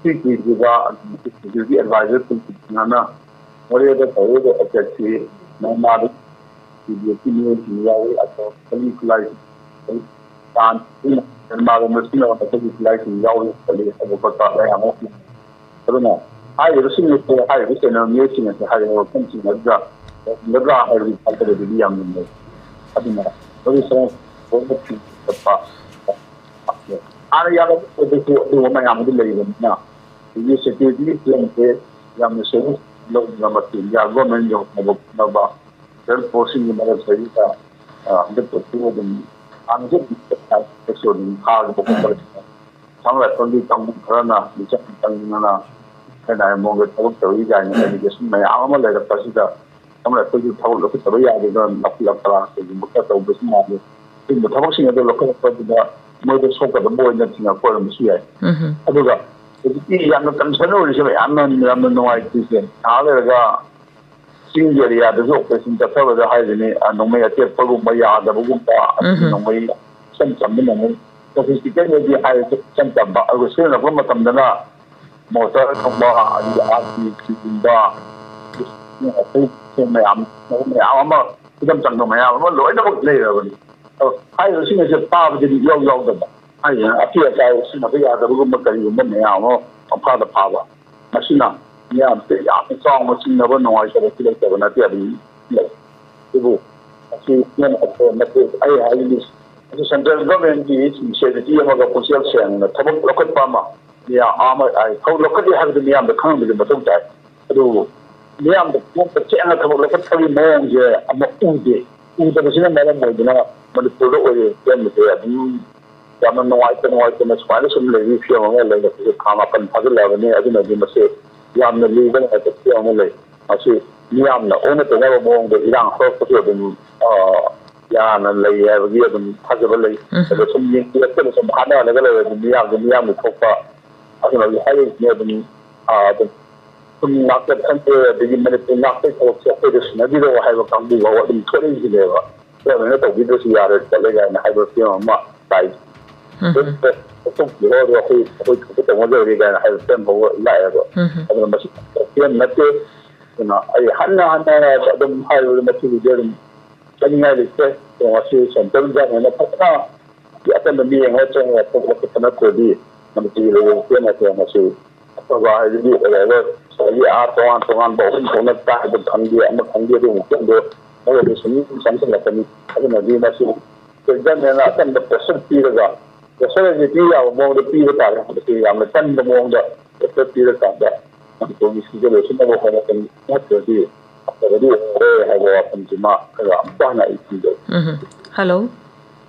ꯁꯤ ꯀꯨꯏꯗ꯭ꯔꯤꯕ ꯁꯦꯀ꯭ꯌꯨꯔꯤꯇꯤ ꯑꯦꯗꯚꯥꯏꯖꯔ ꯄꯨꯂꯤꯁꯅ ꯃꯣꯔꯦꯗ ꯇꯧꯔꯤꯕ ꯑꯦꯇꯦꯛꯁꯤ ꯃ꯭ꯌꯥꯟꯃꯥꯔꯗ ꯁꯤ ꯕꯤ ꯑꯦꯐꯀꯤ ꯃꯤꯑꯣꯏꯁꯤꯡ ꯌꯥꯎꯏ, ꯑꯗꯣ ꯈꯨꯠꯂꯥꯏ, ꯃ꯭ꯌꯥꯟꯃꯥꯔꯒ ꯅꯛꯁꯤꯟꯅꯕ ꯃꯈꯣꯏꯒꯤ ꯈꯨꯠꯂꯥꯏꯁꯤꯡ ꯌꯥꯎꯔꯤ ꯈꯣꯠꯂꯤ ꯍꯥꯏꯕ ꯈꯣꯠꯄ ꯃꯌꯥꯝ ꯑꯃ꯫ ꯑꯗꯨꯅ ꯍꯥꯏꯔꯤꯕꯁꯤꯡ ꯑꯁꯦ, ꯍꯥꯏꯔꯤꯕ ꯆꯦꯅꯦꯜ ꯃꯤꯑꯣꯏꯁꯤꯡ ꯑꯁꯦ ꯍꯥꯏꯔꯤꯕ ꯋꯥꯐꯝꯁꯤꯡ ꯑꯗꯨꯗ ꯇꯧꯔꯝꯒꯗ꯭ꯔꯥ ꯍꯥꯏꯕꯒꯤ ꯊꯥꯖꯕꯗꯨꯗꯤ ꯌꯥꯝꯅ ꯂꯩ꯫ ꯑꯗꯨꯅ ꯃꯗꯨ ꯁꯔꯨꯛ ꯂꯣꯏꯅ ꯊꯤꯡꯕ ꯈꯣꯠꯄ ꯍꯥꯟꯅ ꯌꯥꯔꯝꯕ ꯄꯣꯠꯇꯨꯁꯨ ꯑꯗꯨꯒꯨꯝꯕ ꯃꯌꯥꯝ ꯑꯗꯨ ꯂꯩꯔꯤꯕꯅꯤꯅ, ꯍꯧꯖꯤꯛ ꯁꯦꯀ꯭ꯌꯨꯔꯤꯇꯤꯒꯤ ꯐꯤꯕꯝꯁꯦ ꯌꯥꯝꯅ ꯁꯦꯔꯤꯌꯁ ꯂꯧꯗꯨꯅ ꯃꯁꯤ ꯏꯟꯗꯤꯌꯥ ꯒꯣꯔꯃꯦꯟ ꯌꯧꯅꯕ ꯈꯣꯠꯅꯕ ꯁꯦꯟꯇ꯭ꯔꯦꯜ ꯐꯣꯔꯁꯁꯤꯡꯒꯤ ꯃꯔꯛꯇ ꯍꯧꯖꯤꯛꯇ, ꯑ, ꯍꯟꯗꯛꯇꯁꯨ ꯑꯗꯨꯝ ꯍꯥꯟꯅꯁꯨ ꯑꯗꯨꯝ ꯍꯥꯏ, ꯍꯟꯗꯛꯁꯨ ꯑꯗꯨꯝ ꯊꯥꯈꯤꯕ ꯈꯣꯠꯄ ꯂꯩꯕ꯫ ꯑꯁꯥꯝ ꯔꯥꯏꯐꯜꯒꯤ ꯀꯥꯡꯕꯨ ꯈꯔꯅ ꯃꯤꯆꯪ ꯆꯪꯗꯅ ꯀꯩꯅ ꯃꯑꯣꯡꯗ ꯊꯕꯛ ꯇꯧꯔꯤ ꯀꯥꯏꯅ ꯑꯦꯂꯤꯒꯦꯁꯟ ꯃꯌꯥꯝ ꯑꯃ ꯂꯩꯔꯛꯄꯁꯤꯗ ꯑꯁꯥꯝ ꯔꯥꯏꯐꯜꯒꯤ ꯊꯕꯛ ꯂꯧꯈꯠꯇꯕ ꯌꯥꯗꯗꯅ ꯂꯧꯈꯠꯂꯛꯄ꯭ꯔꯥ ꯀꯩꯒꯨꯝꯕ ꯈꯔ ꯇꯧꯕꯁꯨ ꯃꯥꯜꯂꯤ꯫ ꯑꯗꯨꯒꯨꯝꯕ ꯊꯕꯛꯁꯤꯡ ꯑꯗꯨ ꯂꯧꯈꯠꯂꯛꯄꯗꯨꯗ ꯃꯣꯏꯗ ꯁꯣꯛꯀꯗꯕ ꯑꯣꯏꯅ ꯆꯤꯡꯅꯔꯛꯄ ꯑꯣꯏꯔꯝꯕꯁꯨ ꯌꯥꯏ꯫ ꯎꯝ꯫ ꯑꯗꯨꯒ ꯍꯧꯖꯤꯛꯇꯤ ꯌꯥꯝꯅ ꯀꯟꯁꯔꯟ ꯑꯣꯏꯔꯤꯁꯦ, ꯌꯥꯝꯅ, ꯌꯥꯝꯅ ꯅꯨꯡꯉꯥꯏꯇ꯭ꯔꯤꯁꯦ, ꯉꯥꯏꯍꯥꯛ ꯂꯩꯔꯒ ꯆꯤꯡꯒꯤ ꯑꯦꯔꯤꯌꯥꯗꯁꯨ ꯑꯣꯄꯔꯦꯁꯟ ꯆꯠꯊꯕꯗ ꯍꯥꯏꯕꯅꯤ, ꯑ, ꯅꯣꯡꯃꯩ ꯑꯇꯦꯛꯄꯒꯨꯝꯕ ꯌꯥꯗꯕꯒꯨꯝꯕ, ꯑꯗꯒꯤ ꯎꯝ꯫ ꯅꯣꯡꯃꯩ ꯏꯆꯝ ꯆꯝꯕ ꯅꯣꯡꯃꯩ, ꯁꯣꯐꯤꯁꯇꯤꯀꯦꯠ ꯑꯣꯏꯗꯦ ꯍꯥꯏꯔꯁꯨ ꯏꯆꯝ ꯆꯝꯕ, ꯑꯗꯨꯒ ꯁꯤꯖꯤꯟꯅꯔꯛꯄ ꯃꯇꯝꯗꯅ ꯃꯣꯔꯇꯔꯒꯨꯝꯕ, ꯑꯗꯒꯤ ꯑꯥꯔ ꯄꯤ ꯖꯤꯒꯨꯝꯕ, ꯃꯌꯥꯝ, ꯃꯌꯥꯝ ꯑꯃ, ꯈꯨꯗꯝ ꯆꯪꯕ ꯃꯌꯥꯝ ꯑꯃ ꯂꯣꯏꯅꯃꯛ ꯂꯩꯔꯕꯅꯤ꯫ ꯑꯗꯣ ꯍꯥꯏꯔꯤꯕꯁꯤꯡ ꯑꯁꯦ ꯐꯥꯕꯗꯗꯤ ꯏꯌꯥꯎ ꯌꯥꯎꯗꯕ, ꯍꯥꯏꯔꯤꯕ ꯑꯇꯦꯛ ꯑꯀꯥꯏ ꯁꯤꯖꯤꯟꯅꯕ ꯌꯥꯗꯕꯒꯨꯝꯕ ꯀꯔꯤꯒꯨꯝꯕ ꯃꯌꯥꯝ ꯑꯃ ꯄꯪꯐꯥꯗ ꯐꯥꯕ, ꯃꯁꯤꯅ ꯃꯤꯌꯥꯝꯁꯦ ꯌꯥꯝꯅ ꯆꯥꯎꯅ ꯆꯤꯡꯅꯕ ꯅꯨꯡꯉꯥꯏꯇꯕꯁꯨ ꯂꯩꯇꯕ ꯅꯠꯇꯦ꯫ ꯑꯗꯨꯝ ꯂꯩ꯫ ꯑꯗꯨꯕꯨ ꯑꯁꯤ ꯃꯇꯦꯛ ꯑꯩ ꯍꯥꯏꯔꯤꯅꯤ, ꯑꯁꯤ ꯁꯦꯟꯇ꯭ꯔꯦꯜ ꯒꯚꯔꯟꯃꯦꯟꯠꯀꯤ ꯁꯤꯟꯁꯤꯌꯔꯤꯇꯤ ꯑꯃꯒ ꯄꯨꯛꯆꯦꯜ ꯁꯦꯡꯅ ꯊꯕꯛ ꯂꯧꯈꯠꯄ ꯑꯃ, ꯃꯤꯌꯥꯝ ꯑꯃ ꯍꯥꯏ, ꯊꯕꯛ ꯂꯧꯈꯠꯂꯤ ꯍꯥꯏꯕꯗꯨ ꯃꯤꯌꯥꯝꯗ ꯈꯪꯍꯟꯕꯒꯤ ꯃꯊꯧ ꯇꯥꯏ꯫ ꯑꯗꯨꯕꯨ ꯃꯤꯌꯥꯝꯗ ꯄꯣꯠꯇ ꯆꯦꯡꯅ ꯊꯕꯛ ꯂꯧꯈꯠꯄꯒꯤ ꯃꯑꯣꯡꯁꯦ ꯑꯃ ꯎꯗꯦ꯫ ꯎꯗꯕꯁꯤꯅ ꯃꯔꯝ ꯑꯣꯏꯗꯨꯅ ꯃꯅꯤꯄꯨꯔꯗ ꯑꯣꯏꯔꯤꯕ ꯐꯤꯕꯝꯁꯦ ꯑꯗꯨꯝ ꯌꯥꯝꯅ ꯅꯨꯡꯉꯥꯏꯇ ꯅꯨꯡꯉꯥꯏꯇꯅ ꯁꯨꯃꯥꯏꯅ ꯁꯨꯝ ꯂꯩꯕꯒꯤ ꯐꯤꯕꯝ ꯑꯃ ꯂꯩꯔꯛꯄꯁꯦ ꯊꯥ ꯃꯥꯄꯟ ꯐꯥꯖꯤꯜꯂꯛꯑꯕꯅꯤ꯫ ꯑꯗꯨꯅꯗꯤ ꯃꯁꯤ ꯌꯥꯝꯅ ꯂꯨꯕ ꯅꯨꯡꯉꯥꯏꯇꯕ ꯐꯤꯕꯝ ꯑꯃ ꯂꯩ꯫ ꯃꯁꯤ ꯃꯤꯌꯥꯝꯅ ꯑꯣꯟꯅ ꯇꯩꯅꯕ ꯃꯑꯣꯡꯗ ꯏꯔꯥꯡ ꯍꯧꯔꯛꯄꯁꯨ ꯑꯗꯨꯝ, ꯑ, ꯌꯥꯅ ꯂꯩ ꯍꯥꯏꯕꯒꯤ ꯑꯗꯨꯝ ꯊꯥꯖꯕ ꯂꯩ꯫ ꯎꯝ꯫ ꯑꯗꯣ ꯁꯨꯝ ꯌꯦꯡꯕꯤꯔꯛꯇꯅ ꯁꯨꯝ ꯍꯥꯠꯅꯍꯜꯂꯒ ꯂꯩꯔꯗꯤ ꯃꯤꯌꯥꯝꯁꯦ ꯃꯤꯌꯥꯝꯒꯤ ꯊꯣꯛꯄ ꯑꯗꯨꯅ ꯍꯧꯖꯤꯛ ꯍꯥꯏꯔꯤꯁꯤꯅꯦ ꯑꯗꯨꯝ, ꯑ, ꯑꯗꯨꯝ ꯁꯨꯝ ꯉꯥꯛꯆꯠ ꯈꯪꯗꯦ, ꯑꯗꯒꯤ ꯃꯅꯤꯄꯨꯔ ꯉꯥꯛꯄꯒꯤ ꯊꯕꯛꯁꯦ ꯑꯩꯈꯣꯏꯗ ꯁꯤꯟꯅꯕꯤꯔꯛꯑꯣ ꯍꯥꯏꯕ ꯀꯥꯡꯕꯨ ꯐꯥꯎꯕ ꯑꯗꯨꯝ ꯊꯣꯛꯂꯛꯏꯁꯤꯅꯦꯕ꯫ ꯒꯣꯔꯃꯦꯟꯅ ꯇꯧꯕꯤꯗ꯭ꯔꯁꯨ ꯌꯥꯔꯦ ꯈꯣꯠꯂꯦ ꯀꯥꯏꯅ ꯍꯥꯏꯕ ꯐꯤꯕꯝ ꯑꯃ ꯂꯥꯛꯏ꯫ ꯎꯝ꯫ ꯑꯗꯨ ꯊꯣꯛꯄꯤꯔꯣ, ꯑꯗꯣ ꯑꯩꯈꯣꯏ, ꯑꯩꯈꯣꯏ ꯊꯣꯛꯄ ꯇꯧꯅꯖꯔꯒꯦ ꯀꯥꯏꯅ ꯍꯥꯏꯕ ꯐꯤꯕꯝ ꯐꯥꯎꯕ ꯂꯥꯛꯑꯦꯕ꯫ ꯎꯝ꯫ ꯑꯗꯨꯅ ꯃꯁꯤ ꯐꯤꯕꯝ ꯅꯠꯇꯦ꯫ ꯑꯗꯨꯅ ꯑꯩ ꯍꯟꯅ ꯍꯟꯅ ꯑꯗꯨꯝ ꯍꯥꯏꯕꯗ ꯃꯁꯤꯒꯤꯗꯤ ꯑꯗꯨꯝ ꯍꯥꯏꯅꯤꯡꯉꯥꯏ ꯂꯩꯇꯦ꯫ ꯉꯁꯤ ꯁꯦꯟꯇ꯭ꯔꯦꯜ ꯒꯣꯔꯃꯦꯟꯅ ꯐꯖꯅ ꯑꯀꯟꯕ ꯃꯤ ꯌꯦꯡꯉꯒ ꯆꯪꯉꯒ ꯊꯣꯛ ꯂꯧꯈꯠꯄ ꯅꯠꯇ꯭ꯔꯗꯤ ꯃꯅꯤꯄꯨꯔꯒꯤ ꯂꯩꯔꯤꯕ ꯐꯤꯕꯝ ꯑꯁꯤ ꯑꯐꯕ ꯍꯥꯏꯕꯗꯨꯗꯤ ꯑꯣꯏꯔꯔꯣꯏ꯫ ꯉꯁꯥꯏꯒꯤ ꯑꯥ ꯇꯣꯉꯥꯟ ꯇꯣꯉꯥꯟꯕ ꯑꯍꯨꯝ ꯊꯣꯛꯅ ꯆꯥꯕ ꯐꯪꯗꯦ, ꯑꯃ ꯈꯪꯗꯦ, ꯑꯗꯨꯒꯨꯝꯕ ꯐꯤꯕꯝꯗꯣ ꯃꯔꯣꯝꯗ ꯁꯨꯝ ꯆꯪꯁꯤꯜꯂꯛꯀꯅꯤ꯫ ꯑꯗꯨꯅꯗꯤ ꯃꯁꯤ ꯁꯦꯟꯇ꯭ꯔꯦꯜ ꯒꯣꯔꯃꯦꯟꯅ ꯑꯀꯟꯕ ꯄ꯭ꯔꯦꯁꯔ ꯄꯤꯔꯒ, ꯄ꯭ꯔꯦꯁꯔ ꯑꯁꯤ ꯄꯤ ꯌꯥꯕ ꯃꯑꯣꯡꯗ ꯄꯤꯕ ꯇꯥꯔꯦ꯫ ꯃꯁꯤ ꯌꯥꯝꯅ ꯀꯟꯕ ꯃꯑꯣꯡꯗ ꯄ꯭ꯔꯦꯁꯔ ꯄꯤꯔꯀꯥꯟꯗ ꯃꯅꯤꯄꯨꯔꯒꯤ ꯁꯤꯗ ꯂꯣꯏꯁꯤꯟꯅꯕ ꯍꯣꯠꯅꯒꯅꯤ꯫ ꯅꯠꯇ꯭ꯔꯗꯤ ꯑꯐꯕꯗꯤ ꯑꯣꯏꯔꯔꯣꯏ ꯍꯥꯏꯕ ꯋꯥꯐꯝꯁꯤꯃ ꯈꯔ ꯑꯃꯨꯛꯀ ꯍꯟꯅ ꯑꯩ ꯊꯝꯖꯒꯦ꯫ ꯎꯝ꯫ ꯍꯜꯂꯣ꯫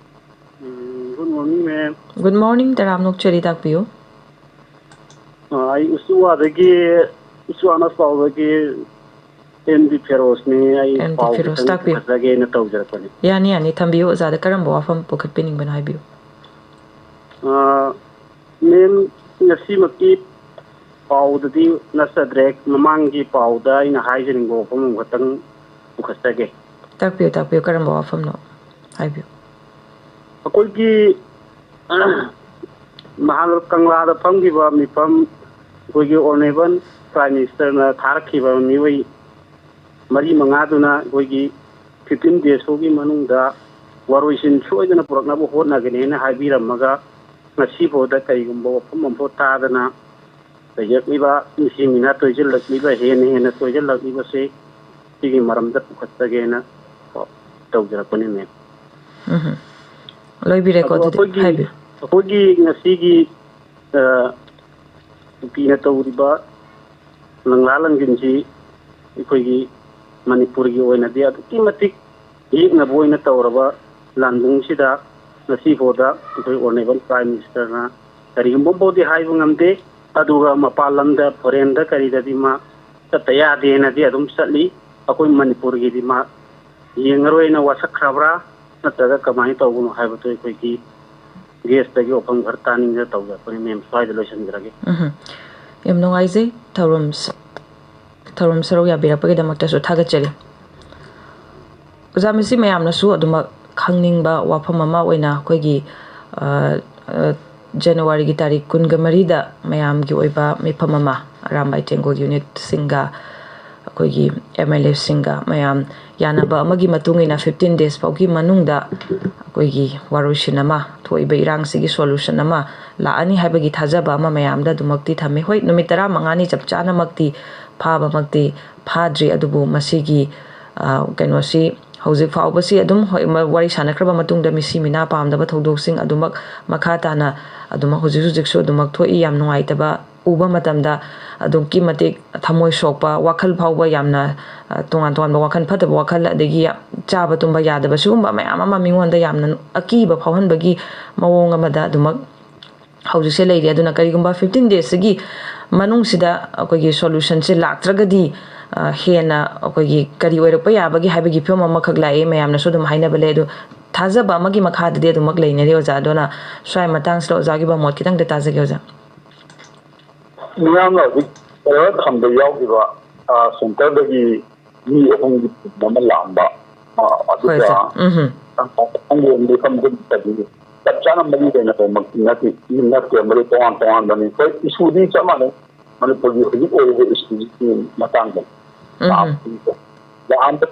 ꯎꯝ, good morning, ma'am꯫ Good morning, ꯇꯔꯥꯝꯅ ꯑꯣꯛꯆꯔꯤ, ꯇꯥꯛꯄꯤꯌꯨ꯫ ꯑ, ꯑꯩ ꯎꯆꯤꯋꯥꯗꯒꯤ, ꯎꯆꯤꯋꯥ ꯅꯁꯄꯥꯎꯗꯒꯤ ꯑꯦꯝ ꯗꯤ ꯐꯤꯔꯣꯖꯅꯤ꯫ ꯑꯩ ꯑꯦꯝ ꯗꯤ ꯄꯥꯎ ꯐꯤꯔꯣꯖ, ꯈꯤꯇꯪ ꯇꯥꯛꯄꯤꯌꯨ꯫ ꯄꯨꯈꯠꯆꯒꯦꯅ ꯇꯧꯖꯔꯛꯄꯅꯤ꯫ ꯌꯥꯅꯤ, ꯌꯥꯅꯤ, ꯊꯝꯕꯤꯌꯨ꯫ ꯑꯣꯖꯥꯗ ꯀꯔꯝꯕ ꯋꯥꯐꯝ ꯄꯨꯈꯠꯄꯤꯅꯤꯡꯕꯅꯣ ꯍꯥꯏꯕꯤꯌꯨ꯫ ꯑ, ma'am, ꯉꯁꯤꯃꯛꯀꯤ ꯄꯥꯎꯗꯗꯤ ꯅꯠꯆꯗ꯭ꯔꯦ꯫ ꯃꯃꯥꯡꯒꯤ ꯄꯥꯎꯗ ꯑꯩꯅ ꯍꯥꯏꯖꯅꯤꯡꯕ ꯋꯥꯐꯝ ꯑꯃꯈꯛꯇꯪ ꯄꯨꯈꯠꯆꯒꯦ꯫ ꯇꯥꯛꯄꯤꯌꯨ, ꯇꯥꯛꯄꯤꯌꯨ, ꯀꯔꯝꯕ ꯋꯥꯐꯝꯅꯣ? ꯍꯥꯏꯕꯤꯌꯨ꯫ ꯑꯩꯈꯣꯏꯒꯤ ꯅꯍꯥꯟ ꯀꯪꯂꯥꯗ ꯐꯝꯈꯤꯕ ꯃꯤꯐꯝ, ꯑꯩꯈꯣꯏꯒꯤ Honourable Prime Ministerꯅ ꯊꯥꯔꯛꯈꯤꯕ ꯃꯤꯑꯣꯏ ꯃꯔꯤ ꯃꯉꯥꯗꯨꯅ ꯑꯩꯈꯣꯏꯒꯤ fifteen days ꯐꯥꯎꯒꯤ ꯃꯅꯨꯡꯗ ꯋꯥꯔꯣꯏꯁꯤꯟ ꯁꯣꯏꯗꯅ ꯄꯨꯔꯛꯅꯕ ꯍꯣꯠꯅꯒꯅꯦꯅ ꯍꯥꯏꯕꯤꯔꯝꯃꯒ, ꯉꯁꯤꯐꯥꯎꯗ ꯀꯔꯤꯒꯨꯝꯕ ꯋꯥꯐꯝ ꯑꯃꯐꯥꯎ ꯇꯥꯗꯅ ꯂꯩꯔꯛꯂꯤꯕ ꯃꯤꯁꯤꯡꯁꯤꯅ ꯇꯣꯏꯁꯤꯜꯂꯛꯂꯤꯕ, ꯍꯦꯟꯅ ꯍꯦꯟꯅ ꯇꯣꯏꯁꯤꯜꯂꯛꯂꯤꯕꯁꯤ ꯁꯤꯒꯤ ꯃꯔꯝꯗ ꯄꯨꯈꯠꯆꯒꯦꯅ ꯇꯧꯖꯔꯛꯄꯅꯤ, ma'am꯫ ꯎꯝ꯫ ꯂꯣꯏꯕꯤꯔꯦꯀꯣ? ꯑꯗꯣ ꯑꯗꯨꯗꯤ ꯑꯩꯈꯣꯏꯒꯤ, ꯍꯥꯏꯕꯤꯌꯨ꯫ ꯑꯩꯈꯣꯏꯒꯤ ꯉꯁꯤꯒꯤ, ꯑ, ꯀꯨꯀꯤꯅ ꯇꯧꯔꯤꯕ ꯂꯪꯂꯥ ꯂꯪꯁꯤꯟꯁꯤ ꯑꯩꯈꯣꯏꯒꯤ ꯃꯅꯤꯄꯨꯔꯒꯤ ꯑꯣꯏꯅꯗꯤ ꯑꯗꯨꯛꯀꯤ ꯃꯇꯤꯛ ꯌꯦꯛꯅꯕ ꯑꯣꯏꯅ ꯇꯧꯔꯕ ꯂꯥꯟꯕꯨꯡꯁꯤꯗ ꯉꯁꯤꯐꯥꯎꯗ ꯑꯩꯈꯣꯏ ꯑꯣꯅꯔꯦꯕꯜ ꯄ꯭ꯔꯥꯏꯝ ꯃꯤꯅꯤꯁꯇꯔꯅ ꯀꯔꯤꯒꯨꯝꯕ ꯑꯃꯐꯥꯎꯗꯤ ꯍꯥꯏꯕ ꯉꯝꯗꯦ꯫ ꯑꯗꯨꯒ ꯃꯄꯥꯟ ꯂꯝꯗ, ꯐꯣꯔꯦꯟꯗ ꯀꯔꯤꯗꯗꯤ ꯃꯥ ꯆꯠꯇ ꯌꯥꯗꯦꯅꯗꯤ ꯑꯗꯨꯝ ꯆꯠꯂꯤ꯫ ꯑꯩꯈꯣꯏ ꯃꯅꯤꯄꯨꯔꯒꯤꯗꯤ ꯃꯥ ꯌꯦꯡꯉꯔꯣꯏꯅ ꯋꯥꯁꯛꯈ꯭ꯔꯕ꯭ꯔꯥ, ꯅꯠꯇ꯭ꯔꯒ ꯀꯃꯥꯏꯅ ꯇꯧꯕꯅꯣ ꯍꯥꯏꯕꯗꯨ ꯑꯩꯈꯣꯏꯒꯤ ꯒꯦꯁꯇꯒꯤ ꯋꯥꯐꯝ ꯈꯔ ꯇꯥꯅꯤꯡꯗꯅ ꯇꯧꯖꯔꯛꯄꯅꯤ꯫ ꯃꯦꯝ, ꯁ꯭ꯋꯥꯏꯗ ꯂꯣꯏꯁꯤꯟꯖꯔꯒꯦ꯫ ꯎꯝ, ꯌꯥꯝ ꯅꯨꯡꯉꯥꯏꯖꯩ ꯊꯧꯔꯝ ꯊꯧꯔꯝ ꯁꯔꯨꯛ ꯌꯥꯕꯤꯔꯛꯄꯒꯤꯗꯃꯛꯇꯁꯨ ꯊꯥꯒꯠꯆꯔꯤ꯫ ꯑꯣꯖꯥ, ꯃꯁꯤ ꯃꯌꯥꯝꯅꯁꯨ ꯑꯗꯨꯃꯛ ꯈꯪꯅꯤꯡꯕ ꯋꯥꯐꯝ ꯑꯃ ꯑꯣꯏꯅ ꯑꯩꯈꯣꯏꯒꯤ, ꯑ, ꯑ, ꯖꯅꯋꯥꯔꯤꯒꯤ ꯇꯥꯔꯤꯛ ꯀꯨꯟꯒ ꯃꯔꯤꯗ ꯃꯌꯥꯝꯒꯤ ꯑꯣꯏꯕ ꯃꯤꯐꯝ ꯑꯃ ꯑꯔꯥꯝꯕꯥꯏ ꯇꯦꯡꯒꯣꯜ ꯌꯨꯅꯤꯠꯁꯤꯡꯒ ꯑꯩꯈꯣꯏꯒꯤ ꯑꯦꯝ ꯑꯦꯜ ꯑꯦꯁꯤꯡꯒ ꯃꯌꯥꯝ ꯌꯥꯅꯕ ꯑꯃꯒꯤ ꯃꯇꯨꯡ ꯏꯟꯅ fifteen days ꯐꯥꯎꯒꯤ ꯃꯅꯨꯡꯗ ꯑꯩꯈꯣꯏꯒꯤ ꯋꯥꯔꯣꯏꯁꯤꯟ ꯑꯃ, ꯊꯣꯛꯏꯕ ꯏꯔꯥꯡꯁꯤꯒꯤ solution ꯑꯃ ꯂꯥꯛꯑꯅꯤ ꯍꯥꯏꯕꯒꯤ ꯊꯥꯖꯕ ꯑꯃ ꯃꯌꯥꯝꯗ ꯑꯗꯨꯃꯛꯇꯤ ꯊꯝꯃꯤ꯫ ꯍꯣꯏ, ꯅꯨꯃꯤꯠ ꯇꯔꯥꯃꯉꯥꯅꯤ ꯆꯞ ꯆꯥꯅꯃꯛꯇꯤ ꯐꯥꯕꯃꯛꯇꯤ ꯐꯥꯗ꯭ꯔꯤ, ꯑꯗꯨꯕꯨ ꯃꯁꯤꯒꯤ, ꯑ, ꯀꯩꯅꯣꯁꯤ ꯍꯧꯖꯤꯛ ꯐꯥꯎꯕꯁꯤ ꯑꯗꯨꯝ, ꯍꯣꯏ, ꯃ-, ꯋꯥꯔꯤ ꯁꯥꯟꯅꯈ꯭ꯔꯕ ꯃꯇꯨꯡꯗ ꯃꯤꯁꯤ ꯃꯤꯅꯥ ꯄꯥꯝꯗꯕ ꯊꯧꯗꯣꯛꯁꯤꯡ ꯑꯗꯨꯃꯛ ꯃꯈꯥ ꯇꯥꯅ ꯑꯗꯨꯃꯛ ꯍꯧꯖꯤꯛ ꯍꯧꯖꯤꯛꯁꯨ ꯑꯗꯨꯃꯛ ꯊꯣꯛꯏ꯫ ꯌꯥꯝ ꯅꯨꯡꯉꯥꯏꯇꯕ ꯎꯕ ꯃꯇꯝꯗ ꯑꯗꯨꯛꯀꯤ ꯃꯇꯤꯛ ꯊꯃꯣꯏ ꯁꯣꯛꯄ, ꯋꯥꯈꯜ ꯐꯥꯎꯕ ꯌꯥꯝꯅ, ꯑ, ꯇꯣꯉꯥꯟ ꯇꯣꯉꯥꯟꯕ ꯋꯥꯈꯜ ꯐꯠꯇꯕ ꯋꯥꯈꯜ, ꯑꯗꯒꯤ ꯆꯥꯕ ꯇꯨꯝꯕ ꯌꯥꯗꯕ, ꯁꯤꯒꯨꯝꯕ ꯃꯌꯥꯝ ꯑꯃ ꯃꯤꯉꯣꯟꯗ ꯌꯥꯝꯅ ꯑꯀꯤꯕ ꯐꯥꯎꯍꯟꯕꯒꯤ ꯃꯑꯣꯡ ꯑꯃꯗ ꯑꯗꯨꯃꯛ ꯍꯧꯖꯤꯛꯁꯦ ꯂꯩꯔꯤ꯫ ꯑꯗꯨꯅ ꯀꯔꯤꯒꯨꯝꯕ fifteen days ꯁꯤꯒꯤ ꯃꯅꯨꯡꯁꯤꯗ ꯑꯩꯈꯣꯏꯒꯤ solution ꯁꯦ ꯂꯥꯛꯇ꯭ꯔꯒꯗꯤ, ꯑ, ꯍꯦꯟꯅ ꯑꯩꯈꯣꯏꯒꯤ ꯀꯔꯤ ꯑꯣꯏꯔꯛꯄ ꯌꯥꯕꯒꯦ ꯍꯥꯏꯕꯒꯤ ꯐꯤꯕꯝ ꯑꯃꯈꯛ ꯂꯥꯛꯑꯦ, ꯃꯌꯥꯝꯅꯁꯨ ꯑꯗꯨꯝ ꯍꯥꯏꯅꯕ ꯂꯩ꯫ ꯑꯗꯨ ꯊꯥꯖꯕ ꯑꯃꯒꯤ ꯃꯈꯥꯗꯗꯤ ꯑꯗꯨꯃꯛ ꯂꯩꯅꯔꯤ, ꯑꯣꯖꯥ꯫ ꯑꯗꯨꯅ ꯁ꯭ꯋꯥꯏ ꯃꯇꯥꯡꯁꯤꯗ ꯑꯣꯖꯥꯒꯤ ꯃꯣꯠ ꯈꯤꯇꯪꯗ ꯇꯥꯖꯒꯦ, ꯑꯣꯖꯥ꯫ ꯃꯤꯌꯥꯝꯅ ꯍꯧꯖꯤꯛ ꯀꯩꯅꯣ ꯊꯝꯕ ꯌꯥꯎꯈꯤꯕ, ꯑ, centre ꯗꯒꯤ ꯃꯤ ꯑꯍꯨꯝꯒꯤ team ꯑꯃ ꯂꯥꯛꯑꯝꯕ, ꯑ, ꯍꯣꯏ, ꯑꯗꯨꯒ ꯑꯣꯖꯥ꯫ ꯎꯝ꯫ ꯈꯪꯗꯦ, ꯃꯐꯝꯗꯨ ꯅꯠꯇꯕꯤ ꯆꯞ ꯆꯥꯅ ꯃꯔꯤ ꯂꯩꯅꯕꯃꯛꯇꯤ ꯅꯠꯇꯦ, ꯅꯠꯇꯦ, ꯃꯗꯨ ꯇꯣꯉꯥꯟ ꯇꯣꯉꯥꯟꯕꯅꯤ꯫ ꯍꯣꯏ, issue ꯗꯤ ꯆꯞ ꯃꯥꯟꯅꯩ, ꯃꯅꯤꯄꯨꯔꯒꯤ ꯍꯧꯖꯤꯛ ꯑꯣꯏꯔꯤꯕ issue ꯁꯤꯒꯤ ꯃꯇꯥꯡꯗ꯫ ꯎꯝ꯫ ꯂꯥꯛꯑꯝꯕ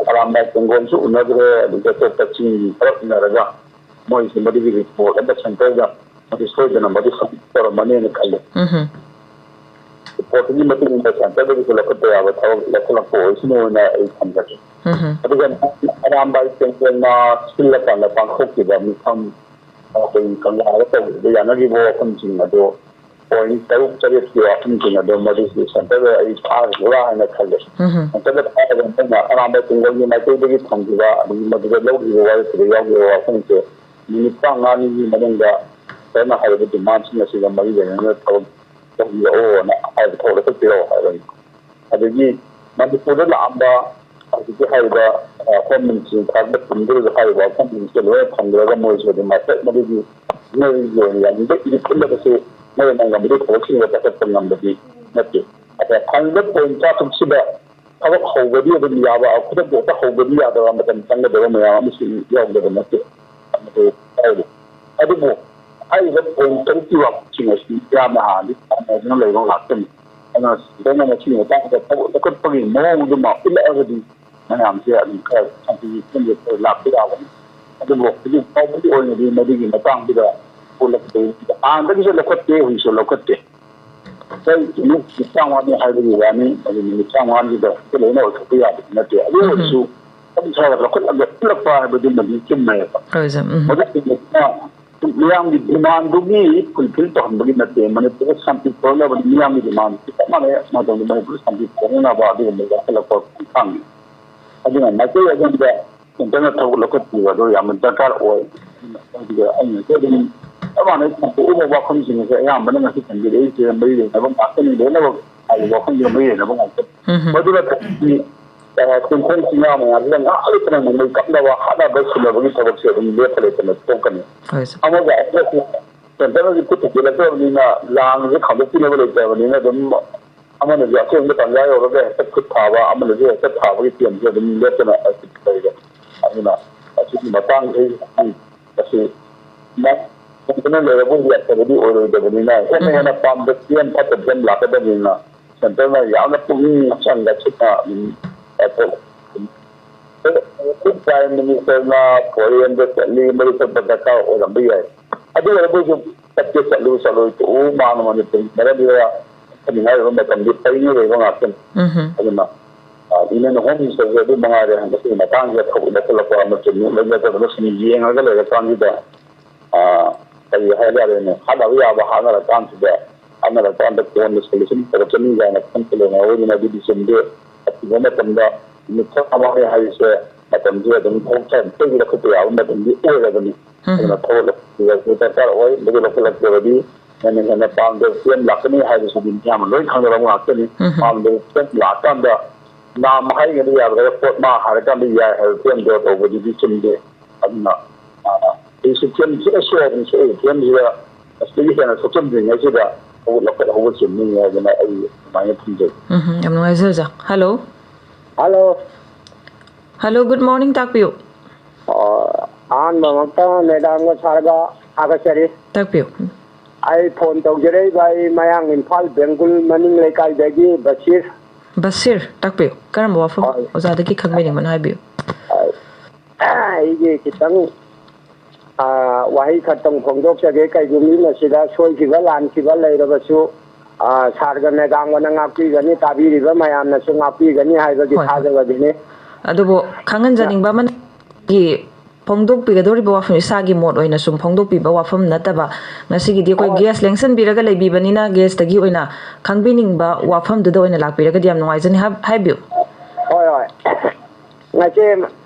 ꯑꯔꯥꯝꯕꯥꯏ ꯇꯦꯡꯒꯣꯜꯁꯨ ꯎꯅꯈ꯭ꯔꯦ, ꯑꯗꯨꯒ ꯑꯇꯣꯞꯄ ꯆꯤꯡꯒꯤ ꯈꯔ ꯎꯅꯔꯒ ꯃꯣꯏꯁꯨ ꯃꯗꯨꯒꯤ report ꯑꯃ centre ꯗ ꯃꯗꯨ ꯁꯣꯏꯗꯅ ꯃꯗꯨ submit ꯇꯧꯔꯝꯃꯅꯦꯅ ꯈꯜꯂꯦ꯫ ꯎꯝ꯫ Report ꯇꯨꯒꯤ ꯃꯇꯨꯡ ꯏꯟꯅ centre ꯗꯒꯤꯁꯨ ꯂꯧꯈꯠꯄ ꯌꯥꯕ ꯊꯕꯛ ꯂꯧꯈꯠꯂꯛꯄ ꯑꯣꯏꯁꯅꯨꯅ ꯑꯩ ꯊꯝꯖꯒꯦ꯫ ꯎꯝ꯫ ꯑꯗꯨꯒ ꯑꯔꯥꯝꯕꯥꯏ ꯇꯦꯡꯒꯣꯜꯅ ꯁꯤꯜꯂꯀꯥꯟꯗ ꯄꯥꯡꯊꯣꯛꯈꯤꯕ ꯃꯤꯐꯝ, ꯑꯩꯈꯣꯏ ꯀꯪꯂꯥꯗ ꯇꯧꯈꯤꯕ ꯌꯥꯅꯈꯤꯕ ꯋꯥꯐꯝꯁꯤꯡ ꯑꯗꯣ ꯄꯣꯏꯟꯠ ꯇꯔꯨꯛ ꯇꯔꯦꯠꯀꯤ ꯋꯥꯐꯝꯁꯤꯡ ꯑꯗꯣ ꯃꯗꯨꯁꯨ ꯁꯦꯟꯇꯔꯗ ꯑꯩ ꯊꯥꯈꯤꯕ꯭ꯔꯥ ꯍꯥꯏꯅ ꯈꯜꯂꯦ꯫ ꯎꯝ꯫ ꯁꯦꯟꯇꯔꯗ ꯊꯥꯔꯒ ꯃꯈꯣꯏꯅ ꯑꯔꯥꯝꯕꯥꯏ ꯇꯨꯡꯒꯜꯒꯤ ꯃꯥꯏꯀꯩꯗꯒꯤ ꯊꯝꯈꯤꯕ, ꯑꯗꯒꯤ ꯃꯗꯨꯗ ꯂꯧꯈꯤꯕ ꯋꯥꯔꯦꯞꯇꯨꯗ ꯌꯥꯎꯈꯤꯕ ꯋꯥꯐꯝꯁꯦ ꯅꯨꯃꯤꯠ ꯇꯔꯥꯃꯉꯥꯅꯤꯒꯤ ꯃꯅꯨꯡꯗ ꯁꯦꯟꯇꯔꯅ ꯍꯥꯏꯔꯤꯕ ꯗꯤꯃꯥꯟꯁꯤꯡ ꯑꯁꯤꯒ ꯃꯔꯤ ꯂꯩꯅꯅ ꯊꯕꯛ ꯇꯧꯕꯤꯔꯛꯑꯣꯅ ꯍꯥꯏꯕ ꯊꯕꯛ ꯂꯧꯈꯠꯄꯤꯔꯛꯑꯣ ꯍꯥꯏꯕꯅꯤ꯫ ꯑꯗꯒꯤ ꯃꯅꯤꯄꯨꯔꯗ ꯂꯥꯛꯑꯝꯕ ꯍꯧꯖꯤꯛꯀꯤ ꯍꯥꯏꯔꯤꯕ, ꯑ, ꯍꯣꯝ ꯃꯤꯅꯤꯁꯇ꯭ꯔꯤ ꯊꯥꯔꯛꯄ ꯇꯤꯝꯗꯨꯗꯁꯨ ꯍꯥꯏꯔꯤꯕ ꯋꯥꯐꯝꯁꯤꯡꯁꯦ ꯂꯣꯏꯅ ꯊꯝꯈ꯭ꯔꯒ ꯃꯣꯏꯁꯨ ꯑꯗꯨꯝ ꯍꯥꯏꯐꯦꯠ ꯃꯗꯨꯒꯤ ꯃꯤꯑꯣꯏꯒꯤ ꯑꯣꯏꯅ ꯌꯥꯅꯤꯡꯕ ꯏꯗꯤꯠ ꯎꯠꯂꯒꯁꯨ ꯃꯣꯏꯅ ꯉꯝꯕꯗꯨ ꯊꯕꯛꯁꯤꯡꯗ ꯆꯥꯎꯈꯠꯄ ꯉꯝꯕꯗꯤ ꯅꯠꯇꯦ꯫ ꯑꯗ ꯐꯪꯉꯤꯕ ꯄꯣꯏꯟꯠ ꯇꯔꯥꯇꯔꯨꯛꯁꯤꯗ ꯊꯕꯛ ꯍꯧꯕꯗꯤ ꯑꯗꯨꯝ ꯌꯥꯕ, ꯈꯨꯗꯛꯇ ꯍꯦꯛꯇ ꯍꯧꯕꯗꯤ ꯌꯥꯗꯕ, ꯃꯇꯝ ꯆꯪꯒꯗꯕ ꯃꯌꯥꯝ ꯑꯃꯁꯨ ꯌꯥꯎꯗꯕ ꯅꯠꯇꯦ꯫ ꯑꯗꯨ ꯍꯥꯏꯔꯤ꯫ ꯑꯗꯨꯕꯨ ꯍꯥꯏꯔꯤꯕ ꯄꯣꯏꯟꯠ ꯇꯔꯨꯛꯀꯤ ꯋꯥꯐꯝꯁꯤꯡ ꯑꯁꯤ ꯌꯥꯝꯅ ꯍꯥꯟꯅꯗꯤ ꯇꯥꯟꯅꯗꯨꯅ ꯂꯩꯕ ꯉꯥꯛꯇꯅꯤ꯫ ꯑꯗꯨꯅ ꯁꯤꯗꯩꯅ ꯃꯁꯤꯒꯤ ꯃꯇꯥꯡꯗ ꯊꯕꯛ ꯂꯧꯈꯠꯄꯒꯤ ꯃꯑꯣꯡꯗꯨꯃ ꯎꯠꯂꯛꯑꯒꯗꯤ ꯃꯌꯥꯝꯁꯦ ꯑꯗꯨꯝ ꯈꯔ ꯁꯥꯟꯇꯤꯒꯤ ꯈꯣꯡꯖꯦꯜ ꯈꯔ ꯂꯥꯛꯄ ꯌꯥꯕꯅꯤ꯫ ꯑꯗꯨꯕꯨ ꯍꯧꯖꯤꯛ ꯐꯥꯎꯕꯒꯤ ꯑꯣꯏꯅꯗꯤ ꯃꯗꯨꯒꯤ ꯃꯇꯥꯡꯗꯨꯗ ꯎꯠꯂꯛꯄꯗ ꯍꯥꯟꯅꯗꯒꯤꯁꯨ ꯂꯧꯈꯠꯇꯦ, ꯍꯧꯖꯤꯛꯁꯨ ꯂꯧꯈꯠꯇꯦ꯫ ꯉꯁꯥꯏ ꯅꯨꯃꯤꯠ ꯇꯔꯥꯃꯉꯥꯅꯤ ꯍꯥꯏꯕꯒꯤ ꯋꯥꯅꯤ, ꯑꯗꯨ ꯅꯨꯃꯤꯠ ꯇꯔꯥꯃꯉꯥꯅꯤꯗ ꯍꯦꯛꯇ ꯂꯣꯏꯅ ꯑꯣꯏꯊꯣꯛꯄ ꯌꯥꯕꯗꯤ ꯅꯠꯇꯦ꯫ ꯑꯗꯨ ꯎꯝ꯫ ꯑꯣꯏꯔꯁꯨ ꯃꯐꯝ ꯈꯔ ꯂꯧꯈꯠꯂꯒ ꯎꯠꯂꯛꯄ ꯍꯥꯏꯕꯗꯨꯃꯗꯤ ꯆꯨꯝꯃꯦꯕ꯫ ꯍꯣꯏ, ꯁꯥꯔ꯫ ꯎꯝ꯫ ꯃꯗꯨꯒꯨꯝꯕꯁꯤꯅ ꯃꯤꯌꯥꯝꯒꯤ ꯗꯤꯃꯥꯟꯗꯨꯒꯤ ꯐꯨꯜꯐꯤꯜ ꯇꯧꯍꯟꯕꯒꯤ ꯅꯠꯇꯦ꯫ ꯃꯅꯤꯄꯨꯔꯗ ꯁꯥꯟꯇꯤ ꯄꯨꯔꯛꯅꯕ ꯃꯤꯌꯥꯝꯒꯤ ꯗꯤꯃꯥꯟꯗꯨ ꯆꯞ ꯃꯥꯟꯅꯩ꯫ ꯃꯇꯝꯗ ꯃꯅꯤꯄꯨꯔꯗ ꯁꯥꯟꯇꯤ ꯄꯨꯔꯛꯅꯕ ꯑꯗꯨꯒꯨꯝꯕ ꯋꯥꯈꯜ ꯂꯧꯈꯠꯄ ꯈꯣꯡꯊꯥꯡꯅꯤ꯫ ꯑꯗꯨꯅ ꯃꯥꯏꯀꯩ ꯑꯗꯣꯝꯗ ꯁꯦꯟꯇꯔꯅ ꯊꯕꯛ ꯂꯧꯈꯠꯄꯤꯕ ꯑꯗꯨ ꯌꯥꯝꯅ ꯗꯔꯀꯥꯔ ꯑꯣꯏ꯫ ꯑꯗꯨꯒ ꯑꯩꯅꯁꯨ ꯑꯗꯨꯝ ꯆꯞ ꯃꯥꯟꯅꯩ, ꯁꯟꯗꯣꯛꯎꯕ ꯋꯥꯐꯝꯁꯤꯡ ꯑꯁꯦ ꯑꯌꯥꯝꯕꯅ ꯉꯁꯤ ꯊꯝꯕꯤꯔꯛꯏꯁꯦ ꯃꯔꯤ ꯂꯩꯅꯕ ꯉꯥꯛꯇꯅꯤ, ꯂꯣꯏꯅꯃꯛ ꯍꯥꯏꯔꯤꯕ ꯋꯥꯐꯝꯁꯤꯒ ꯃꯔꯤ ꯂꯩꯅꯕ ꯉꯥꯛꯇꯅꯤ꯫ ꯎꯝ꯫ ꯃꯗꯨ ꯅꯠꯇꯕꯗꯤ, ꯑ, ꯆꯤꯡꯈꯣꯡ ꯆꯤꯡꯌꯥ ꯃꯌꯥꯝꯁꯤꯗ ꯉꯥꯏꯍꯥꯛ ꯂꯩꯇꯅ ꯅꯣꯡꯃꯩ ꯀꯥꯞꯅꯕ, ꯍꯥꯠꯅꯕ, ꯁꯨꯅꯕꯒꯤ ꯊꯕꯛꯁꯦ ꯑꯗꯨꯝ ꯂꯦꯞꯄ ꯂꯩꯇꯅ ꯊꯣꯛꯀꯅꯤ꯫ ꯍꯣꯏ, ꯁꯥꯔ꯫ ꯑꯃꯒ ꯑꯃꯒ ꯁꯦꯟꯇꯔꯅꯗꯤ ꯈꯨꯠ ꯊꯨꯞꯆꯤꯜꯂꯛꯇ꯭ꯔꯕꯅꯤꯅ, ꯂꯥꯟꯁꯦ ꯈꯥꯝꯗꯣꯛꯄꯤꯅꯕ ꯂꯩꯇ꯭ꯔꯕꯅꯤꯅ, ꯑꯗꯨꯝ ꯑꯃꯅꯁꯨ ꯑꯊꯦꯡꯕ ꯇꯥꯟꯖꯥ ꯌꯧꯔꯒ ꯍꯦꯛꯇ ꯈꯨꯠ ꯊꯥꯕ, ꯑꯃꯅꯁꯨ ꯍꯦꯛꯇ ꯊꯥꯕꯒꯤ ꯇꯦꯝꯁꯦ ꯑꯗꯨꯝ ꯂꯦꯞꯇꯅ ꯂꯩꯔꯦ꯫ ꯑꯗꯨꯅ ꯑꯁꯤꯒꯤ ꯃꯇꯥꯡꯁꯤ ꯑꯁꯤ ꯅ-, ꯅꯠꯇꯅ ꯂꯩꯔꯕꯨꯗꯤ ꯑꯐꯕꯗꯤ ꯑꯣꯏꯔꯣꯏꯗꯕꯅꯤꯅ, ꯍꯦꯟꯅ ꯎꯝ꯫ ꯍꯦꯟꯅ ꯄꯥꯝꯗ ꯆꯦꯟ ꯐꯠꯇꯕ ꯌꯥꯝ ꯂꯥꯛꯀꯗꯕꯅꯤꯅ, ꯁꯦꯟꯇꯔꯅ ꯌꯥꯝꯅ ꯄꯨꯛꯅꯤꯡ ꯍꯛꯆꯥꯡ ꯆꯪꯁꯤꯟꯅ ꯑꯗꯨꯝ, ꯑ, ꯄ꯭ꯔꯥꯏꯝ ꯃꯤꯅꯤꯁꯇꯔꯅ ꯐꯣꯔꯦꯟꯗ ꯆꯠꯂꯤ, ꯃꯗꯨ ꯆꯠꯄ ꯗꯔꯀꯥꯔ ꯑꯣꯏꯔꯝꯕ ꯌꯥꯏ꯫ ꯑꯗꯨ ꯑꯣꯏꯔꯕꯁꯨ ꯆꯠꯀꯦ ꯆꯠꯂꯨ ꯆꯠꯂꯣꯏ ꯇꯣꯛꯎ, ꯃꯥꯅ ꯃꯅꯤꯄꯨꯔꯒꯤ ꯃꯔꯝꯗ ꯍꯥꯏꯅꯤꯡꯉꯥꯏ ꯑꯣꯏꯕ ꯃꯇꯝꯗꯤ ꯄꯩꯉꯩ ꯂꯩꯕ ꯉꯥꯛꯇꯅꯤ꯫ ꯎꯝꯍꯨꯝ꯫ ꯑꯗꯨꯅ, ꯑ, ꯏꯟꯗꯤꯌꯟ ꯍꯣꯝ ꯃꯤꯅꯤꯁꯇꯔꯁꯦ ꯑꯗꯨ ꯃꯉꯥꯏꯔꯦ꯫ ꯃꯁꯤꯒꯤ ꯃꯇꯥꯡꯁꯤꯗ ꯊꯕꯛ ꯂꯧꯈꯠꯂꯛꯄ ꯑꯃꯁꯨꯡ ꯅꯠꯇ꯭ꯔꯒꯅ ꯁꯨꯝ ꯌꯦꯡꯉꯒ ꯂꯩꯔꯀꯥꯟꯁꯤꯗ, ꯑ, ꯀꯔꯤ ꯍꯥꯏꯇꯥꯔꯦꯅꯦ, ꯍꯥꯠꯅꯕ ꯌꯥꯕ ꯍꯥꯠꯅꯔꯀꯥꯟꯁꯤꯗ ꯈꯟꯅꯔꯀꯥꯟꯗ ꯀꯣꯟꯅ ꯁꯣꯂꯨꯁꯟ ꯄꯨꯔꯛꯀꯅꯤ ꯀꯥꯏꯅ ꯈꯟꯕ ꯂꯩꯅꯍꯧꯕꯅꯤꯅ ꯑꯗꯨꯗꯤ ꯆꯨꯝꯗꯦ꯫ ꯑꯊꯤꯡꯕ ꯃꯇꯝꯗ ꯅꯨꯃꯤꯠ ꯇꯔꯥꯃꯉꯥ ꯍꯥꯏꯔꯤꯁꯦ ꯃꯇꯝꯁꯦ ꯑꯗꯨꯝ ꯊꯣꯛ ꯊꯣꯛ ꯂꯧꯈꯠꯄ ꯌꯥꯕ ꯃꯇꯝꯗꯤ ꯑꯣꯏꯔꯕꯅꯤ꯫ ꯑꯗꯨꯅ ꯊꯕꯛ ꯂꯧꯈꯠꯄꯤꯕ ꯗꯔꯀꯥꯔ ꯑꯣꯏ꯫ ꯃꯗꯨ ꯂꯧꯈꯠꯂꯛꯇ꯭ꯔꯕꯗꯤ ꯍꯦꯟꯅ ꯍꯦꯟꯅ ꯄꯥꯝꯗꯕ ꯐꯤꯕꯝ ꯂꯥꯛꯀꯅꯤ ꯍꯥꯏꯕꯁꯤꯗꯤ ꯃꯤꯌꯥꯝꯅ ꯂꯣꯏ ꯈꯪꯅꯔꯕ ꯉꯥꯛꯇꯅꯤ꯫ ꯄꯥꯝꯗꯕ ꯐꯤꯕꯝ ꯂꯥꯛꯑꯀꯥꯟꯗ ꯅꯥꯝꯃ ꯍꯥꯏꯔꯤꯉꯩꯗ ꯌꯥꯗ꯭ꯔꯒ ꯄꯣꯠ ꯃꯥ ꯍꯥꯏꯔꯀꯥꯟꯗ ꯌꯥꯏ ꯍꯥꯏꯕ ꯐꯤꯕꯝꯗꯣ ꯇꯧꯕꯗꯨꯗꯤ ꯆꯨꯝꯗꯦ꯫ ꯑꯗꯨꯅ, ꯑ, ꯑꯩꯁꯨ ꯐꯤꯕꯝ ꯊꯤꯅ ꯁꯣꯛꯑꯕꯅꯤ꯫ ꯁꯣꯛꯏꯕ ꯐꯤꯕꯝꯁꯤꯗ ꯑꯁꯤꯒꯤ ꯍꯦꯟꯅ ꯁꯣꯛꯆꯟꯗ꯭ꯔꯤꯉꯩꯁꯤꯗ ꯊꯕꯛ ꯂꯧꯈꯠꯍꯧꯕ ꯆꯨꯝꯅꯤ ꯍꯥꯏꯗꯅ ꯑꯩ ꯑꯗꯨꯃꯥꯏꯅ ꯊꯝꯖꯒꯦ꯫ ꯎꯝ, ꯌꯥꯝ ꯅꯨꯡꯉꯥꯏꯖꯔꯦ, ꯑꯣꯖꯥ꯫ Hello. Hello. Hello, good morning, ꯇꯥꯛꯄꯤꯌꯨ꯫ ꯑꯣ, ꯑꯍꯥꯟꯕꯃꯛꯇ ꯃꯦꯗꯥꯝꯒ ꯁꯥꯔꯒ ꯊꯥꯒꯠꯆꯔꯤ꯫ ꯇꯥꯛꯄꯤꯌꯨ꯫ ꯑꯩ ꯐꯣꯟ ꯇꯧꯖꯔꯛꯏꯕ ꯑꯩ ꯃꯌꯥꯡ ꯏꯝꯐꯥꯜ ꯕꯦꯡꯒꯨꯜ ꯃꯅꯤꯡ ꯂꯩꯀꯥꯏꯗꯒꯤ ꯕꯁꯤꯔ꯫ ꯕꯁꯤꯔ, ꯇꯥꯛꯄꯤꯌꯨ, ꯀꯔꯝꯕ ꯋꯥꯐꯝ ꯍꯣꯏ꯫ ꯑꯣꯖꯥꯗꯒꯤ ꯈꯪꯕꯤꯅꯤꯡꯕꯅꯣ ꯍꯥꯏꯕꯤꯌꯨ꯫ ꯑꯩꯒꯤ ꯈꯤꯇꯪ, ꯑ, ꯋꯥꯍꯩ ꯈꯛꯇꯪ ꯐꯣꯡꯗꯣꯛꯆꯒꯦ꯫ ꯀꯩꯒꯨꯝꯕꯤ ꯃꯁꯤꯗ ꯁꯣꯏꯈꯤꯕ ꯂꯥꯟꯈꯤꯕ ꯂꯩꯔꯕꯁꯨ, ꯑ, ꯁꯥꯔꯒ ꯃꯦꯗꯥꯝꯒꯅ ꯉꯥꯛꯄꯤꯒꯅꯤ, ꯇꯥꯕꯤꯔꯤꯕ ꯃꯌꯥꯝꯅꯁꯨ ꯉꯥꯛꯄꯤꯒꯅꯤ ꯍꯥꯏꯕꯒꯤ ꯍꯣꯏ, ꯍꯣꯏ꯫ ꯊꯥꯖꯕꯗꯨꯅꯤ꯫ ꯑꯗꯨꯕꯨ ꯈꯪꯍꯟꯖꯅꯤꯡꯕ ꯑꯃꯅ, ꯒꯤ ꯐꯣꯡꯗꯣꯛꯄꯤꯒꯗꯧꯔꯤꯕ ꯋꯥꯐꯝ, ꯏꯁꯥꯒꯤ ꯃꯣꯠ ꯑꯣꯏꯅ ꯁꯨꯝ ꯐꯣꯡꯗꯣꯛꯄꯤꯕ ꯋꯥꯐꯝ ꯅꯠꯇꯕ, ꯉꯁꯤꯒꯤꯗꯤ ꯑꯩꯈꯣꯏ ꯍꯣꯏ꯫ ꯒꯦꯁ ꯂꯦꯡꯁꯟꯕꯤꯔꯒ ꯂꯩꯕꯤꯕꯅꯤꯅ, ꯒꯦꯁꯇꯒꯤ ꯑꯣꯏꯅ ꯈꯪꯕꯤꯅꯤꯡꯕ ꯋꯥꯐꯝꯗꯨꯗ ꯑꯣꯏꯅ ꯂꯥꯛꯄꯤꯔꯒꯗꯤ ꯌꯥꯝ ꯅꯨꯡꯉꯥꯏꯖꯅꯤ꯫ ꯍꯥꯏ-, ꯍꯥꯏꯕꯤꯌꯨ꯫ ꯍꯣꯏ, ꯍꯣꯏ꯫ ꯉꯁꯤ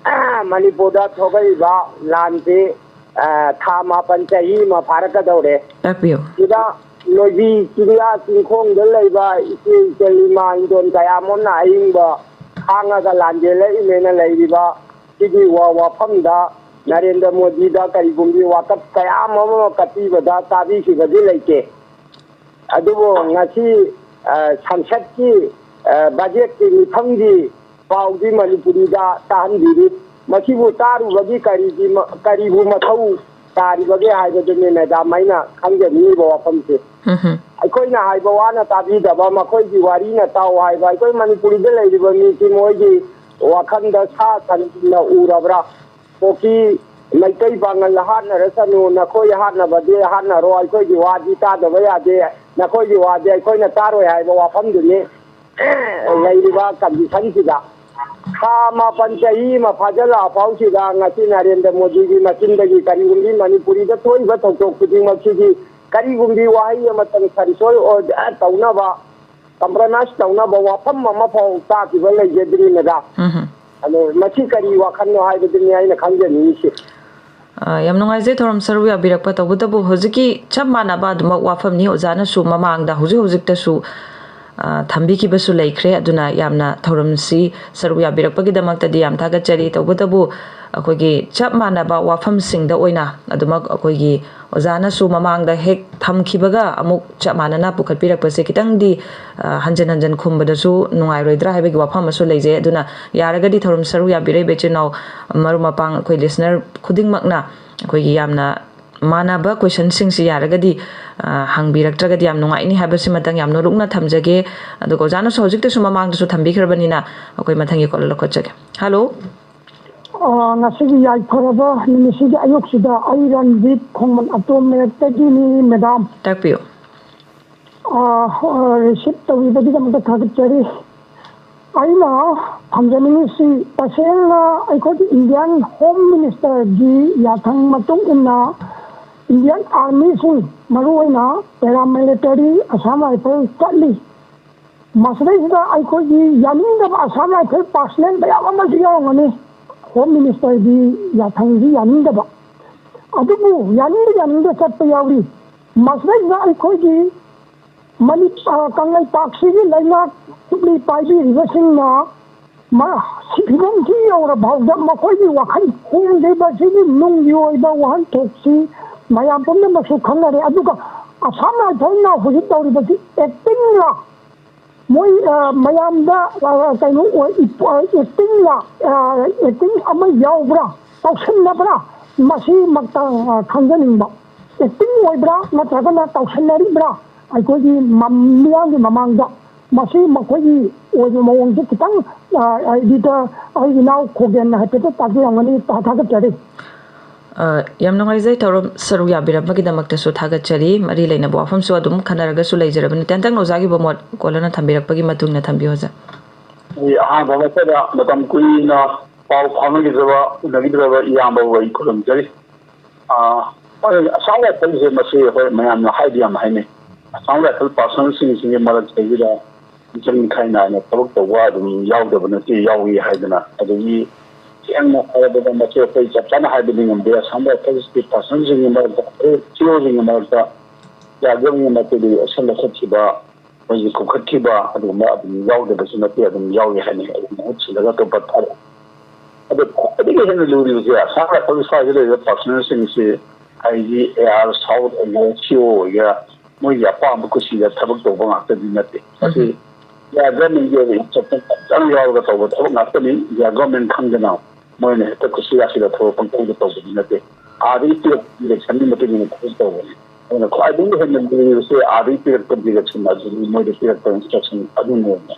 ꯃꯅꯤꯄꯨꯔꯗ ꯊꯣꯛꯂꯛꯏꯕ ꯂꯥꯟꯁꯤ, ꯑ, ꯊꯥ ꯃꯥꯄꯟ, ꯆꯍꯤ ꯑꯃ ꯐꯥꯔꯛꯀꯗꯧꯔꯦ꯫ ꯇꯥꯛꯄꯤꯌꯨ꯫ ꯁꯤꯗ ꯂꯣꯏꯕꯤ ꯆꯤꯡꯌꯥ ꯆꯤꯡꯈꯣꯡꯗ ꯂꯩꯕ ꯏꯆꯦ ꯏꯆꯜ ꯏꯃꯥ ꯏꯟꯗꯣꯟ ꯀꯌꯥ ꯑꯃꯅ ꯑꯏꯪꯕ ꯈꯥꯡꯉꯒ ꯂꯥꯟꯖꯦꯜꯂꯛꯏꯅꯦꯅ ꯂꯩꯔꯤꯕ ꯁꯤꯒꯤ ꯋꯥ-, ꯋꯥꯐꯝꯗ ꯅꯔꯦꯟꯗ꯭ꯔ ꯃꯣꯗꯤꯗ ꯀꯔꯤꯒꯨꯝꯕꯤ ꯋꯥꯀꯠ ꯀꯌꯥ ꯑꯃ ꯀꯠꯄꯤꯕꯗ ꯇꯥꯕꯤꯈꯤꯕꯗꯤ ꯂꯩꯇꯦ꯫ ꯑꯗꯨꯕꯨ ꯉꯁꯤ, ꯑ, ꯁꯪꯁꯠꯀꯤ, ꯑ, ꯕꯖꯦꯠꯀꯤ ꯃꯤꯐꯝꯒꯤ ꯄꯥꯎꯗꯤ ꯃꯅꯤꯄꯨꯔꯤꯗ ꯇꯥꯍꯟꯕꯤꯔꯤ꯫ ꯃꯁꯤꯕꯨ ꯇꯥꯔꯨꯕꯒꯤ ꯀꯔꯤꯒꯤ ꯃ-, ꯀꯔꯤꯕꯨ ꯃꯊꯧ ꯇꯥꯔꯤꯕꯒꯦ ꯍꯥꯏꯕꯗꯨꯅꯤ ꯃꯦꯗꯥꯝ ꯑꯩꯅ ꯈꯪꯖꯅꯤꯡꯉꯤꯕ ꯋꯥꯐꯝꯁꯦ꯫ ꯎꯝꯍꯨꯝ꯫ ꯑꯩꯈꯣꯏꯅ ꯍꯥꯏꯕ ꯋꯥꯅ ꯇꯥꯕꯤꯗꯕ, ꯃꯈꯣꯏꯒꯤ ꯋꯥꯔꯤꯅ ꯇꯥꯎ ꯍꯥꯏꯕ, ꯑꯩꯈꯣꯏ ꯃꯅꯤꯄꯨꯔꯤꯗ ꯂꯩꯔꯤꯕ ꯃꯤꯁꯤ ꯃꯣꯏꯒꯤ ꯋꯥꯈꯜꯗ ꯁꯥ ꯁꯟꯅ ꯎꯔꯕ꯭ꯔꯥ? ꯀꯣꯀꯤ, ꯃꯩꯇꯩ, ꯄꯥꯉꯜ ꯍꯥꯠꯅꯔꯁꯅꯨ, ꯅꯈꯣꯏ ꯍꯥꯠꯅꯕꯗꯤ ꯍꯥꯠꯅꯔꯣ, ꯑꯩꯈꯣꯏꯒꯤ ꯋꯥꯗꯤ ꯇꯥꯗꯕ ꯌꯥꯗꯦ, ꯅꯈꯣꯏꯒꯤ ꯋꯥꯗꯤ ꯑꯩꯈꯣꯏꯅ ꯇꯥꯔꯣꯏ ꯍꯥꯏꯕ ꯋꯥꯐꯝꯗꯨꯅꯤ꯫ ꯂꯩꯔꯤꯕ ꯀꯟꯗꯤꯁꯟꯁꯤꯗ ꯊꯥ ꯃꯥꯄꯟ, ꯆꯍꯤ ꯑꯃ ꯐꯥꯖꯤꯜꯂꯛꯑ ꯐꯥꯎꯁꯤꯗ ꯉꯁꯤ ꯅꯔꯦꯟꯗ꯭ꯔ ꯃꯣꯗꯤꯒꯤ ꯃꯆꯤꯟꯗꯒꯤ ꯀꯔꯤꯒꯨꯝꯕꯤ ꯃꯅꯤꯄꯨꯔꯤꯗ ꯊꯣꯛꯏꯕ ꯊꯧꯗꯣꯛ ꯈꯨꯗꯤꯡꯃꯛꯁꯤꯗꯤ ꯀꯔꯤꯒꯨꯝꯕꯤ ꯋꯥꯍꯩ ꯑꯃꯇꯪ ꯁꯟꯁꯣꯏ ꯑꯣꯏ-, ꯑ, ꯇꯧꯅꯕ, compromise ꯇꯧꯅꯕ ꯋꯥꯐꯝ ꯑꯃꯐꯥꯎ ꯇꯥꯈꯤꯕ ꯂꯩꯖꯗ꯭ꯔꯤ, ꯃꯦꯗꯥꯝ꯫ ꯎꯝ꯫ ꯑꯗꯣ ꯃꯁꯤ ꯀꯔꯤ ꯋꯥꯈꯜꯅꯣ ꯍꯥꯏꯕꯗꯨꯅꯤ ꯑꯩꯅ ꯈꯪꯖꯅꯤꯡꯉꯤꯁꯦ꯫ ꯑ, ꯌꯥꯝ ꯅꯨꯡꯉꯥꯏꯖꯩ ꯊꯧꯔꯝ ꯁꯔꯨꯛ ꯌꯥꯕꯤꯔꯛꯄ꯫ ꯇꯧꯕꯇꯕꯨ ꯍꯧꯖꯤꯛꯀꯤ ꯆꯞ ꯃꯥꯟꯅꯕ ꯑꯗꯨꯃꯛ ꯋꯥꯐꯝꯅꯤ꯫ ꯑꯣꯖꯥꯅꯁꯨ ꯃꯃꯥꯡꯗ ꯍꯧꯖꯤꯛ ꯍꯧꯖꯤꯛꯇꯁꯨ, ꯑ, ꯊꯝꯕꯤꯈꯤꯕꯁꯨ ꯂꯩꯈ꯭ꯔꯦ꯫ ꯑꯗꯨꯅ ꯌꯥꯝꯅ ꯊꯧꯔꯝꯁꯤ ꯁꯔꯨꯛ ꯌꯥꯕꯤꯔꯛꯄꯒꯤꯗꯃꯛꯇꯗꯤ ꯌꯥꯝ ꯊꯥꯒꯠꯆꯔꯤ꯫ ꯇꯧꯕꯇꯕꯨ ꯑꯩꯈꯣꯏꯒꯤ ꯆꯞ ꯃꯥꯟꯅꯕ ꯋꯥꯐꯝꯁꯤꯡꯗ ꯑꯣꯏꯅ ꯑꯗꯨꯃꯛ ꯑꯩꯈꯣꯏꯒꯤ ꯑꯣꯖꯥꯅꯁꯨ ꯃꯃꯥꯡꯗ ꯍꯦꯛ ꯊꯝꯈꯤꯕꯒ ꯑꯃꯨꯛ ꯆꯞ ꯃꯥꯟꯅꯅ ꯄꯨꯈꯠꯄꯤꯔꯛꯄꯁꯦ ꯈꯤꯇꯪꯗꯤ, ꯑ, ꯍꯟꯖꯤꯟ ꯍꯟꯖꯤꯟ ꯈꯨꯝꯕꯗꯁꯨ ꯅꯨꯡꯉꯥꯏꯔꯣꯏꯗ꯭ꯔꯥ ꯍꯥꯏꯕꯒꯤ ꯋꯥꯐꯝ ꯑꯃꯁꯨ ꯂꯩꯖꯩ꯫ ꯑꯗꯨꯅ ꯌꯥꯔꯒꯗꯤ ꯊꯧꯔꯝ ꯁꯔꯨꯛ ꯌꯥꯕꯤꯔꯛꯏꯕ ꯏꯆꯤꯜ ꯏꯅꯥꯎ ꯃꯔꯨꯞ ꯃꯄꯥꯡ ꯑꯩꯈꯣꯏ listener ꯈꯨꯗꯤꯡꯃꯛꯅ ꯑꯩꯈꯣꯏꯒꯤ ꯌꯥꯝꯅ ꯃꯥꯟꯅꯕ questionꯁꯤꯡꯁꯤ ꯌꯥꯔꯒꯗꯤ, ꯑ, ꯍꯪꯕꯤꯔꯛꯇ꯭ꯔꯒꯗꯤ ꯌꯥꯝ ꯅꯨꯡꯉꯥꯏꯅꯤ ꯍꯥꯏꯕꯁꯤꯃꯇꯪ ꯌꯥꯝ ꯅꯣꯂꯨꯛꯅ ꯊꯝꯖꯒꯦ꯫ ꯑꯗꯨꯒ ꯑꯣꯖꯥꯅꯁꯨ ꯍꯧꯖꯤꯛꯇꯁꯨ ꯃꯃꯥꯡꯗꯁꯨ ꯊꯝꯕꯤꯈ꯭ꯔꯕꯅꯤꯅ ꯑꯩꯈꯣꯏ ꯃꯊꯪꯒꯤ call ꯂꯧꯈꯠꯆꯒꯦ꯫ Hello꯫ ꯑ, ꯉꯁꯤꯒꯤ ꯌꯥꯏꯐꯔꯕ ꯅꯨꯃꯤꯠꯁꯤꯒꯤ ꯑꯌꯨꯛꯁꯤꯗ ꯑꯩ ꯔꯟꯖꯤꯠ ꯈꯣꯡꯃꯟ ꯑꯇꯣꯝ ꯃꯦꯗꯥꯝ꯫ ꯇꯥꯛꯄꯤꯌꯨ꯫ ꯑ, ꯑ, receive ꯇꯧꯕꯤꯕꯒꯤꯗꯃꯛꯇ ꯊꯥꯒꯠꯆꯔꯤ꯫ ꯑꯩꯅ ꯊꯝꯖꯅꯤꯡꯉꯤꯁꯤ, ꯇꯁꯦꯡꯅ ꯑꯩꯈꯣꯏꯒꯤ Indian Home Ministerꯒꯤ ꯌꯥꯊꯪ ꯃꯇꯨꯡ ꯏꯟꯅ Indian Armyꯁꯤꯡ, ꯃꯔꯨꯑꯣꯏꯅ paramilitary Assam Rifle ꯆꯠꯂꯤ꯫ ꯃꯁꯤꯗꯩꯁꯤꯗ ꯑꯩꯈꯣꯏꯒꯤ ꯌꯥꯅꯤꯡꯗꯕ Assam Rifle personnel ꯃꯌꯥꯝ ꯑꯃꯁꯨ ꯌꯥꯎꯔꯝꯒꯅꯤ꯫ Home Ministerꯒꯤ ꯌꯥꯊꯪꯁꯤ ꯌꯥꯅꯤꯡꯗꯕ, ꯑꯗꯨꯕꯨ ꯌꯥꯅꯤꯡꯗ ꯌꯥꯅꯤꯡꯗ ꯆꯠꯄ ꯌꯥꯎꯔꯤ꯫ ꯃꯁꯤꯗꯩꯁꯤꯗ ꯑꯩꯈꯣꯏꯒꯤ ꯃꯅꯤ-, ꯑ, ꯀꯪꯂꯩꯄꯥꯛꯁꯤꯒꯤ ꯂꯩꯉꯥꯛ ꯈꯨꯠꯂꯤ ꯄꯥꯏꯕꯤꯔꯤꯕꯁꯤꯡꯅ ꯃ-, ꯁꯤ ꯐꯤꯕꯝꯁꯤ ꯌꯧꯔ ꯐꯥꯎꯗ ꯃꯈꯣꯏꯒꯤ ꯋꯥꯈꯜ ꯍꯣꯡꯗ꯭ꯔꯤꯕꯁꯤꯒꯤ ꯅꯨꯡꯒꯤ ꯑꯣꯏꯕ ꯋꯥꯍꯟꯊꯣꯛꯁꯤ ꯃꯌꯥꯝ ꯄꯨꯝꯅꯃꯛꯁꯨ ꯈꯪꯅꯔꯦ꯫ ꯑꯗꯨꯒ Assam Rifleꯅ ꯍꯧꯖꯤꯛ ꯇꯧꯔꯤꯕꯁꯤ actingꯂ, ꯃꯣꯏ, ꯑ, ꯃꯌꯥꯝꯗ, ꯑ, ꯀꯩꯅꯣ ꯑꯣꯏ, ꯑ, actingꯂ, ꯑ, acting ꯑꯃ ꯌꯥꯎꯕ꯭ꯔꯥ, ꯇꯧꯁꯤꯟꯅꯕ꯭ꯔꯥ, ꯃꯁꯤꯃꯛꯇ, ꯑ, ꯈꯪꯖꯅꯤꯡꯕ꯫ Acting ꯑꯣꯏꯕ꯭ꯔꯥ ꯅꯠꯇ꯭ꯔꯒꯅ ꯇꯧꯁꯤꯟꯅꯔꯤꯕ꯭ꯔꯥ? ꯑꯩꯈꯣꯏꯒꯤ ꯃꯝ-, ꯃꯤꯌꯥꯝꯒꯤ ꯃꯃꯥꯡꯗ ꯃꯁꯤ ꯃꯈꯣꯏꯒꯤ ꯑꯣꯏꯕ ꯃꯑꯣꯡꯁꯦ ꯈꯤꯇꯪ, ꯑ, ꯑꯩꯒꯤꯗ, ꯑꯩꯒꯤ ꯏꯅꯥꯎ ꯈꯣꯒꯦꯟꯅ ꯍꯥꯏꯐꯦꯠꯇ ꯇꯥꯛꯄꯤꯔꯝꯒꯅꯤ꯫ ꯊꯥ-, ꯊꯥꯒꯠꯆꯔꯤ꯫ ꯑ, ꯌꯥꯝ ꯅꯨꯡꯉꯥꯏꯖꯩ ꯊꯧꯔꯝ ꯁꯔꯨꯛ ꯌꯥꯕꯤꯔꯝꯕꯒꯤꯗꯃꯛꯇꯁꯨ ꯊꯥꯒꯠꯆꯔꯤ꯫ ꯃꯔꯤ ꯂꯩꯅꯕ ꯋꯥꯐꯝꯁꯨ ꯑꯗꯨꯝ ꯈꯟꯅꯔꯒꯁꯨ ꯂꯩꯖꯔꯕꯅꯤ꯫ ꯇꯦꯟꯇꯛꯅ ꯑꯣꯖꯥꯒꯤ ꯑꯣꯏꯕ ꯃꯣꯠ ꯀꯣꯜꯂꯔꯅ ꯊꯝꯕꯤꯔꯛꯄꯒꯤ ꯃꯇꯨꯡ ꯏꯟꯅ ꯊꯝꯕꯤꯌꯨ, ꯑꯣꯖꯥ꯫ ꯑꯩ ꯑꯍꯥꯟꯕ ꯃꯛꯇꯗ ꯃꯇꯝ ꯀꯨꯏꯅ ꯄꯥꯎ ꯐꯥꯎꯅꯈꯤꯗ꯭ꯔꯕ, ꯎꯅꯈꯤꯗ꯭ꯔꯕ ꯏꯌꯥꯝꯕꯕꯨ ꯑꯩ ꯈꯨꯔꯨꯝꯖꯔꯤ꯫ ꯑ, ꯍꯣꯏ, ꯑꯁꯥꯝ ꯔꯥꯏꯐꯜꯁꯦ ꯃꯁꯤ ꯍꯣꯏ ꯃꯌꯥꯝꯅ ꯍꯥꯏꯗꯤ ꯌꯥꯝ ꯍꯥꯏꯅꯩ꯫ ꯑꯁꯥꯝ ꯔꯥꯏꯐꯜ ꯄꯥꯔꯁꯣꯅꯦꯜꯁꯤꯡꯁꯤꯒꯤ ꯃꯔꯛꯇꯒꯤꯗ ꯃꯤꯆꯪ ꯃꯤꯈꯥꯏ ꯅꯥꯏꯅ ꯊꯕꯛ ꯇꯧꯕ ꯑꯗꯨꯝ ꯌꯥꯎꯗꯕ ꯅꯠꯇꯦ, ꯌꯥꯎꯏ ꯍꯥꯏꯗꯅ꯫ ꯑꯗꯒꯤ ꯁꯦꯡꯅ ꯍꯥꯏꯔꯕꯗ ꯃꯁꯤ ꯑꯩꯈꯣꯏ ꯆꯞ ꯆꯥꯅ ꯍꯥꯏꯕꯗꯤ ꯉꯝꯗꯦ꯫ ꯑꯁꯥꯝ ꯔꯥꯏꯐꯜꯁꯀꯤ ꯄꯥꯔꯁꯣꯅꯦꯜꯁꯤꯡꯒꯤ ꯃꯔꯛꯇ, ꯁꯤꯑꯣꯁꯤꯡꯒꯤ ꯃꯔꯛꯇ ꯌꯥꯒꯣꯟꯒꯤ ꯃꯥꯏꯀꯩꯗꯒꯤ ꯑꯦꯛꯁꯟ ꯂꯧꯈꯠꯈꯤꯕ, ꯃꯣꯏꯒꯤ ꯀꯧꯈꯠꯈꯤꯕ ꯑꯗꯨꯒꯨꯝꯕ ꯑꯗꯨꯝ ꯌꯥꯎꯗꯕꯁꯨ ꯅꯠꯇꯦ, ꯑꯗꯨꯝ ꯌꯥꯎꯏ ꯍꯥꯏꯅꯩ꯫ ꯑꯗꯨꯝ ꯃꯍꯨꯠ ꯁꯤꯜꯂꯒ ꯑꯇꯣꯞꯄ ꯊꯥꯔꯛꯑꯦ꯫ ꯑꯗꯣ ꯈ꯭ꯋꯥꯏꯗꯒꯤ ꯍꯦꯟꯅ ꯂꯨꯔꯤꯕꯁꯦ ꯑꯁꯥꯝ ꯔꯥꯏꯐꯜ ꯁ꯭ꯋꯥꯏꯗ ꯂꯩꯔꯤꯕ ꯄꯥꯔꯁꯣꯅꯦꯜꯁꯤꯡꯁꯤ ꯑꯥꯏ ꯖꯤ, ꯑꯦ ꯑꯥꯔ, ꯁꯥꯎꯠ ꯑꯣꯏꯒꯦꯔꯥ, ꯁꯤ ꯑꯣ ꯑꯣꯏꯒꯦꯔꯥ, ꯃꯣꯏꯒꯤ ꯑꯄꯥꯝꯕ ꯀꯨꯁꯤꯗ ꯊꯕꯛ ꯇꯧꯕ ꯉꯥꯛꯇꯗꯤ ꯅꯠꯇꯦ꯫ ꯃꯁꯤ ꯎꯝ꯫ ꯏꯟꯗꯤꯌꯥ ꯒꯚꯔꯟꯃꯦꯟꯒꯤ ꯑꯣꯏꯕ ꯏꯟꯁꯇ꯭ꯔꯛꯁꯟ ꯐꯖꯅ ꯌꯥꯎꯔꯒ ꯇꯧꯕ ꯊꯕꯛ ꯉꯥꯛꯇꯅꯤ꯫ ꯏꯟꯗꯤꯌꯥ ꯒꯚꯔꯟꯃꯦꯟ ꯈꯪꯗꯅ ꯃꯣꯏꯅ ꯍꯦꯛꯇ ꯀꯨꯁꯤ ꯔꯥꯁꯤꯗ ꯊꯕꯛ ꯄꯪꯇꯧꯗ ꯇꯧꯕꯗꯤ ꯅꯠꯇꯦ꯫ ꯑꯥꯗꯒꯤ ꯄꯤꯔꯛꯄ ꯗꯤꯔꯦꯛꯁꯟꯒꯤ ꯃꯇꯨꯡ ꯏꯟꯅ ꯊꯕꯛ ꯇꯧꯕꯅꯤ꯫ ꯑꯗꯨꯅ ꯈ꯭ꯋꯥꯏꯗꯒꯤ ꯍꯦꯟꯅ ꯂꯨꯔꯤꯕꯁꯦ ꯑꯥꯗꯒꯤ ꯄꯤꯔꯛꯄ ꯗꯤꯔꯦꯛꯁꯟ ꯑꯗꯨꯅꯤ, ꯃꯣꯏꯗ ꯄꯤꯔꯛꯄ ꯏꯟꯁꯇ꯭ꯔꯛꯁꯟ ꯑꯗꯨꯅꯦꯕ꯫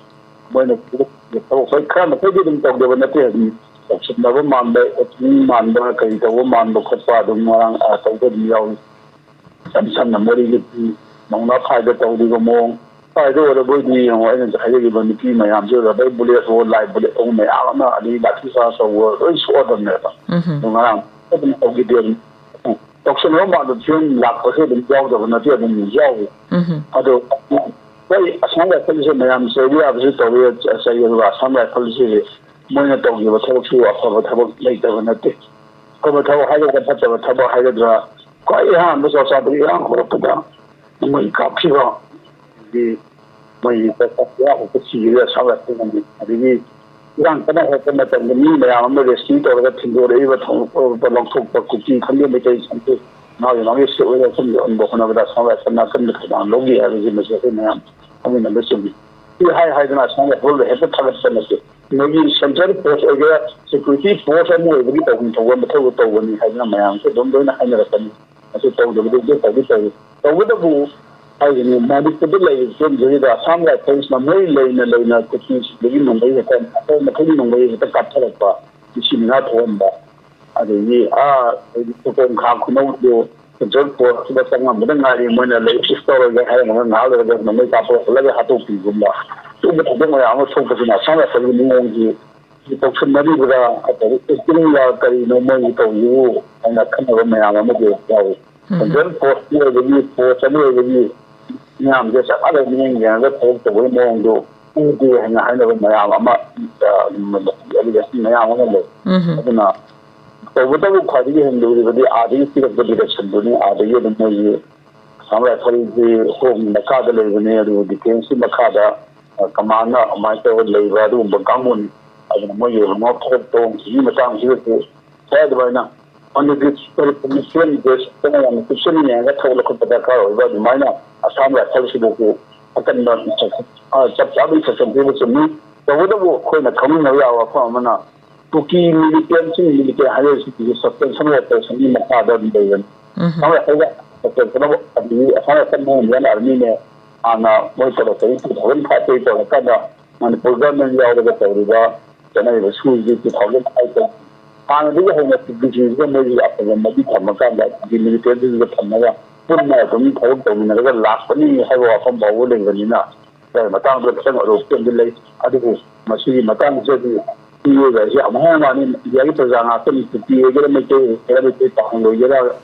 ꯃꯣꯏꯅ ꯄꯤꯔꯛꯄ ꯊꯕꯛ ꯍꯣꯏ ꯈꯔ ꯃꯈꯩꯗꯤ ꯑꯗꯨꯝ ꯇꯧꯗꯕ ꯅꯠꯇꯦ, ꯑꯗꯨꯝ ꯇꯧꯁꯤꯟꯅꯕ ꯃꯥꯟꯕ, ꯑꯦꯛꯇꯤꯡ ꯃꯥꯟꯕ, ꯀꯔꯤ ꯇꯧꯕ ꯃꯥꯟꯕ ꯈꯣꯠꯄ ꯑꯗꯨꯝ ꯃꯔꯥꯡ ꯑ, ꯇꯧꯕ ꯑꯗꯨꯝ ꯌꯥꯎꯏ꯫ ꯏꯁꯝ ꯁꯝꯅ ꯃꯣꯔꯦꯒꯤ ꯐꯤ ꯃꯧꯅꯥ ꯐꯥꯏꯗ ꯇꯧꯔꯤꯕ ꯃꯑꯣꯡ, ꯐꯥꯏꯗ ꯑꯣꯏꯔꯕꯣꯏꯗꯤ ꯌꯦꯡꯉꯣ, ꯑꯩꯅ ꯍꯥꯏꯖꯈꯤꯕ ꯅꯨꯄꯤ ꯃꯌꯥꯝꯁꯨ ꯔꯕꯔ ꯕꯨꯂꯦꯠ ꯑꯣ ꯂꯥꯏ ꯕꯨꯂꯦꯠ ꯑꯣ ꯃꯌꯥꯝ ꯑꯃ, ꯑꯗꯒꯤ ꯂꯥꯊꯤ ꯆꯥꯔꯖ ꯇꯧꯕ ꯂꯣꯏ ꯁꯣꯛꯑꯗꯕꯅꯦꯕ꯫ ꯎꯝꯍꯨꯝ꯫ ꯑꯗꯣ ꯉꯔꯥꯡ ꯑꯗꯨꯝ ꯇꯧꯈꯤꯗꯦ꯫ ꯑꯗꯨꯝ ꯇꯧꯁꯟꯅꯕ ꯃꯥꯟꯕ ꯐꯤꯂꯝ ꯂꯥꯛꯄꯁꯨ ꯑꯗꯨꯝ ꯌꯥꯎꯗꯕ ꯅꯠꯇꯦ, ꯑꯗꯨꯝ ꯌꯥꯎꯏ꯫ ꯎꯝꯍꯨꯝ꯫ ꯑꯗꯣ ꯍꯣꯏ, ꯑꯁꯥꯝ ꯔꯥꯏꯐꯜꯁꯦ ꯃꯌꯥꯝ ꯆꯩꯕ ꯌꯥꯕꯁꯨ ꯇꯧꯏ, ꯆꯩ, ꯑꯗꯨꯒ ꯑꯁꯥꯝ ꯔꯥꯏꯐꯜꯁꯤ ꯃꯣꯏꯅ ꯇꯧꯈꯤꯕ ꯊꯕꯛꯁꯨ ꯑꯐꯕ ꯊꯕꯛ ꯂꯩꯇꯕ ꯅꯠꯇꯦ꯫ ꯑꯐꯕ ꯊꯕꯛ ꯍꯥꯏꯒꯗ꯭ꯔꯥ, ꯐꯠꯇꯕ ꯊꯕꯛ ꯍꯥꯏꯒꯗ꯭ꯔꯥ, ꯈ꯭ꯋꯥꯏ ꯑꯍꯥꯟꯕ ꯆꯨꯔꯆꯥꯟꯄꯨꯔ ꯏꯔꯥꯡ ꯍꯧꯔꯛꯄꯗ ꯃꯣꯏ ꯀꯥꯞꯈꯤꯕ, ꯑꯗꯒꯤ ꯃꯣꯏꯒꯤ ꯄꯣꯠ ꯀꯥꯞꯄ ꯌꯥꯕ ꯁꯤꯈꯤꯕ ꯑꯁꯥꯝ ꯔꯥꯏꯐꯜꯅꯤ꯫ ꯑꯗꯒꯤ ꯏꯔꯥꯡ ꯀꯟꯅ ꯍꯧꯔꯛꯄ ꯃꯇꯝꯗ ꯃꯤ ꯃꯌꯥꯝ ꯑꯃ ꯔꯦꯁꯀ꯭ꯌꯨ ꯇꯧꯔꯒ ꯊꯤꯟꯗꯣꯔꯛꯏꯕ, ꯊꯣꯡ-, ꯂꯧꯊꯣꯛꯄ, ꯀꯨꯀꯤ ꯈꯪꯗꯦ, ꯃꯩꯇꯩ ꯈꯪꯗꯦ, ꯃꯥꯒꯤ ꯃꯥꯒꯤ ꯁꯦꯠ ꯑꯣꯏꯕ ꯃꯐꯝꯗ ꯌꯧꯍꯟꯕ ꯍꯣꯠꯅꯕꯗ ꯑꯁꯥꯝ ꯔꯥꯏꯐꯜꯅ ꯑꯀꯟꯕ ꯊꯧꯗꯥꯡ ꯂꯧꯈꯤ ꯍꯥꯏꯕꯁꯤ ꯃꯁꯤ ꯑꯩꯈꯣꯏ ꯃꯌꯥꯝ ꯈꯪꯃꯤꯟꯅꯕ ꯆꯨꯝꯃꯤ꯫ ꯁꯤ ꯍꯥꯏ ꯍꯥꯏꯗꯅ ꯑꯁꯥꯝ ꯔꯥꯏꯐꯜꯗ ꯍꯦꯛꯇ ꯊꯥꯒꯠꯄ ꯅꯠꯇꯦ꯫ ꯃꯣꯏꯒꯤ ꯁꯦꯟꯇ꯭ꯔꯦꯜ ꯐꯣꯔꯁ ꯑꯣꯏꯒꯦꯔꯥ, ꯁꯦꯀ꯭ꯌꯨꯔꯤꯇꯤ ꯐꯣꯔꯁ ꯑꯃ ꯑꯣꯏꯕꯒꯤ ꯇꯧꯐꯝ ꯊꯣꯛꯄ ꯃꯊꯧꯗꯣ ꯇꯧꯕꯅꯤ ꯍꯥꯏꯗꯅ ꯃꯌꯥꯝꯁꯨ ꯑꯗꯨꯝ ꯂꯣꯏꯅ ꯍꯥꯏꯅꯔꯛꯀꯅꯤ꯫ ꯑꯗꯨ ꯇꯧꯗꯕꯗꯨ ꯑꯗꯨ ꯇꯧꯗꯤ ꯇꯧꯏ꯫ ꯇꯧꯕꯇꯕꯨ ꯍꯥꯏꯒꯅꯤ, ꯃꯅꯤꯄꯨꯔꯗ ꯂꯩꯔꯤꯕ ꯐꯤꯕꯝꯁꯤꯗ ꯑꯁꯥꯝ ꯔꯥꯏꯐꯜꯁꯅ ꯃꯣꯏ ꯂꯩꯅ ꯂꯩꯅ ꯀꯨꯀꯤꯁꯤꯡꯗꯒꯤ ꯅꯣꯡꯃꯩ ꯍꯦꯛꯇ, ꯃꯈꯣꯏ ꯃꯈꯣꯏꯒꯤ ꯅꯣꯡꯃꯩ ꯍꯦꯛꯇ ꯀꯥꯞꯊꯔꯛꯄ, ꯃꯤꯁꯤ ꯃꯤꯅꯥ ꯊꯣꯛꯍꯟꯕ, ꯑꯗꯒꯤ ꯑꯥ ꯇꯣꯀꯣꯡ ꯈꯥ ꯈꯨꯅꯧꯗꯨ ꯁꯦꯟꯇ꯭ꯔꯦꯜ ꯐꯣꯔꯁꯇꯨꯗ ꯆꯪꯉꯝꯕꯗ ꯉꯥꯏꯔꯤ, ꯃꯣꯏꯅ ꯂꯩ ꯄꯤꯁ ꯇꯧꯔꯒꯦ ꯍꯥꯏꯔꯝꯃꯒ ꯉꯥꯏꯍꯥꯛ ꯂꯩꯔꯒ ꯅꯣꯡꯃꯩ ꯀꯥꯞꯄ ꯍꯜꯂꯒ ꯍꯥꯠꯇꯣꯛꯄꯤꯒꯨꯝꯕ, ꯁꯤꯒꯨꯝꯕ ꯊꯧꯗꯣꯛ ꯃꯌꯥꯝ ꯑꯃ ꯊꯣꯛꯄꯁꯤꯅ ꯑꯁꯥꯝ ꯔꯥꯏꯐꯜꯒꯤ ꯃꯑꯣꯡꯁꯤ ꯇꯧꯁꯤꯟꯅꯔꯤꯕ꯭ꯔꯥ, ꯑꯗꯒꯤ ꯑꯦꯛꯇꯤꯡꯂ ꯀꯔꯤꯅꯣ ꯃꯣꯏꯒꯤ ꯇꯧꯔꯤꯕꯨ ꯍꯥꯏꯅ ꯈꯟꯅꯕ ꯃꯌꯥꯝ ꯑꯃꯗꯤ ꯌꯥꯎꯏ꯫ ꯁꯦꯟꯇ꯭ꯔꯦꯜ ꯐꯣꯔꯁꯀꯤ ꯑꯣꯏꯕꯒꯤ, ꯐꯣꯔꯁ ꯑꯃ ꯑꯣꯏꯕꯒꯤ ꯃꯌꯥꯝꯁꯦ ꯆꯞ ꯃꯥꯟꯅꯅ ꯃꯤꯠꯌꯦꯡ ꯌꯦꯡꯉꯒ ꯊꯕꯛ ꯇꯧꯕꯒꯤ ꯃꯑꯣꯡꯗꯣ ꯎꯗꯦ ꯍꯥꯏꯅ ꯍꯥꯏꯅꯕ ꯃꯌꯥꯝ ꯑꯃ, ꯑ, ꯑꯗꯨꯒ ꯃꯌꯥꯝ ꯑꯃ ꯂꯩ꯫ ꯑꯗꯨꯅ ꯇꯧꯕꯇꯕꯨ ꯈ꯭ꯋꯥꯏꯗꯒꯤ ꯍꯦꯟꯅ ꯂꯨꯔꯤꯕꯗꯤ ꯑꯥꯗꯒꯤ ꯄꯤꯔꯛꯄ ꯗꯤꯔꯦꯛꯁꯟꯗꯨꯅꯤ꯫ ꯑꯥꯗꯒꯤ ꯑꯗꯨꯝ ꯃꯣꯏꯒꯤ ꯑꯁꯥꯝ ꯔꯥꯏꯐꯜꯒꯤ ꯍꯣꯝꯒꯤ ꯃꯈꯥꯗ ꯂꯩꯕꯅꯤ, ꯑꯗꯨꯒ ꯗꯤꯐꯦꯟꯁꯀꯤ ꯃꯈꯥꯗ, ꯑ, ꯀꯃꯥꯟꯅ ꯑꯗꯨꯃꯥꯏꯅ ꯇꯧꯔꯒ ꯂꯩꯕ ꯑꯗꯨꯒꯨꯝꯕ ꯀꯥꯡꯕꯨꯅꯤ꯫ ꯑꯗꯨꯅ ꯃꯣꯏꯒꯤ ꯃꯣꯠ ꯊꯕꯛ ꯊꯧꯑꯣꯡꯁꯤꯒꯤ ꯃꯇꯥꯡꯁꯤꯗꯁꯨ ꯉꯁꯥꯏ ꯑꯗꯨꯃꯥꯏꯅ ꯃꯅꯤꯄꯨꯔꯤ ꯄꯨꯂꯤꯁ ꯌꯥꯝꯅ ꯀꯨꯞꯁꯟꯅ ꯌꯦꯡꯉꯒ ꯊꯕꯛ ꯂꯧꯈꯠꯄ ꯗꯔꯀꯥꯔ ꯑꯣꯏꯕ ꯑꯗꯨꯃꯥꯏꯅ ꯑꯁꯥꯝ ꯔꯥꯏꯐꯜꯁꯤꯗꯁꯨ ꯑꯀꯟꯕ instruction, ꯑ, ꯆꯞ ꯆꯥꯕ instruction ꯄꯤꯕ ꯆꯨꯝꯃꯤ꯫ ꯇꯧꯕꯇꯕꯨ ꯑꯩꯈꯣꯏꯅ ꯈꯪꯃꯤꯟꯅꯕ ꯌꯥꯕ ꯋꯥꯐꯝ ꯑꯃꯅ ꯀꯨꯀꯤ ꯃꯤꯂꯤꯇꯦꯟꯁꯤꯡ, ꯃꯤꯂꯤꯇꯦꯟ ꯍꯥꯏꯔꯤꯕꯁꯤꯡꯁꯤ suspension of operationꯒꯤ ꯃꯈꯥꯗ ꯑꯗꯨꯝ ꯂꯩꯕꯅꯤ꯫ ꯑꯁꯥꯝ ꯔꯥꯏꯐꯜꯒ suspension of, ꯑꯗꯒꯤ ꯑꯁꯥꯝ ꯔꯥꯏꯐꯜ ꯃꯣꯏ Indian Armyꯅꯦ ꯍꯥꯟꯅ ꯃꯣꯏ ꯇꯧꯔꯛꯄꯒꯤ two thousand fiveꯇꯒꯤ ꯇꯧꯔꯀꯥꯟꯗ ꯃꯅꯤꯄꯨꯔ government ꯌꯥꯎꯔꯒ ꯇꯧꯔꯤꯕ ꯆꯠꯅꯔꯤꯕ ꯁꯨꯔꯁꯤ two thousand five ꯍꯥꯟꯅꯗꯒꯤ ꯍꯧꯅ ꯀꯨꯀꯤꯁꯤꯡꯁꯤꯒ ꯃꯣꯏꯒꯤ ꯑꯐꯕ ꯃꯔꯤ ꯊꯝꯃꯀꯥꯟꯗ ꯀꯨꯀꯤ ꯃꯤꯂꯤꯇꯦꯟꯁꯤꯡꯒ ꯊꯝꯃꯒ ꯄꯨꯟꯅ ꯑꯗꯨꯝ ꯊꯕꯛ ꯇꯧꯃꯤꯟꯅꯔꯒ ꯂꯥꯛꯄꯅꯤ ꯍꯥꯏꯕ ꯋꯥꯐꯝ ꯐꯥꯎꯕ ꯂꯩꯕꯅꯤꯅ ꯁꯤꯒꯤ ꯃꯇꯥꯡꯗ ꯈꯤꯇꯪ ꯑꯔꯨꯕ ꯈꯤꯇꯪꯗꯤ ꯂꯩ꯫ ꯑꯗꯨꯕꯨ ꯃꯁꯤꯒꯤ ꯃꯇꯥꯡꯁꯤꯗꯗꯤ ꯄꯤꯔꯒ ꯍꯧꯖꯤꯛ ꯑꯃꯨꯛ ꯍꯥꯏ ꯃꯥꯅꯤ, ꯏꯟꯗꯤꯌꯥꯒꯤ ꯄ꯭ꯔꯖꯥ ꯉꯥꯛꯇꯅꯤ, ꯀꯨꯀꯤ ꯑꯣꯏꯒꯦꯔꯥ, ꯃꯩꯇꯩ ꯑꯣꯏꯒꯦꯔꯥ, ꯃꯩꯇꯩ ꯄꯥꯉꯜ ꯑꯣꯏꯒꯦꯔꯥ,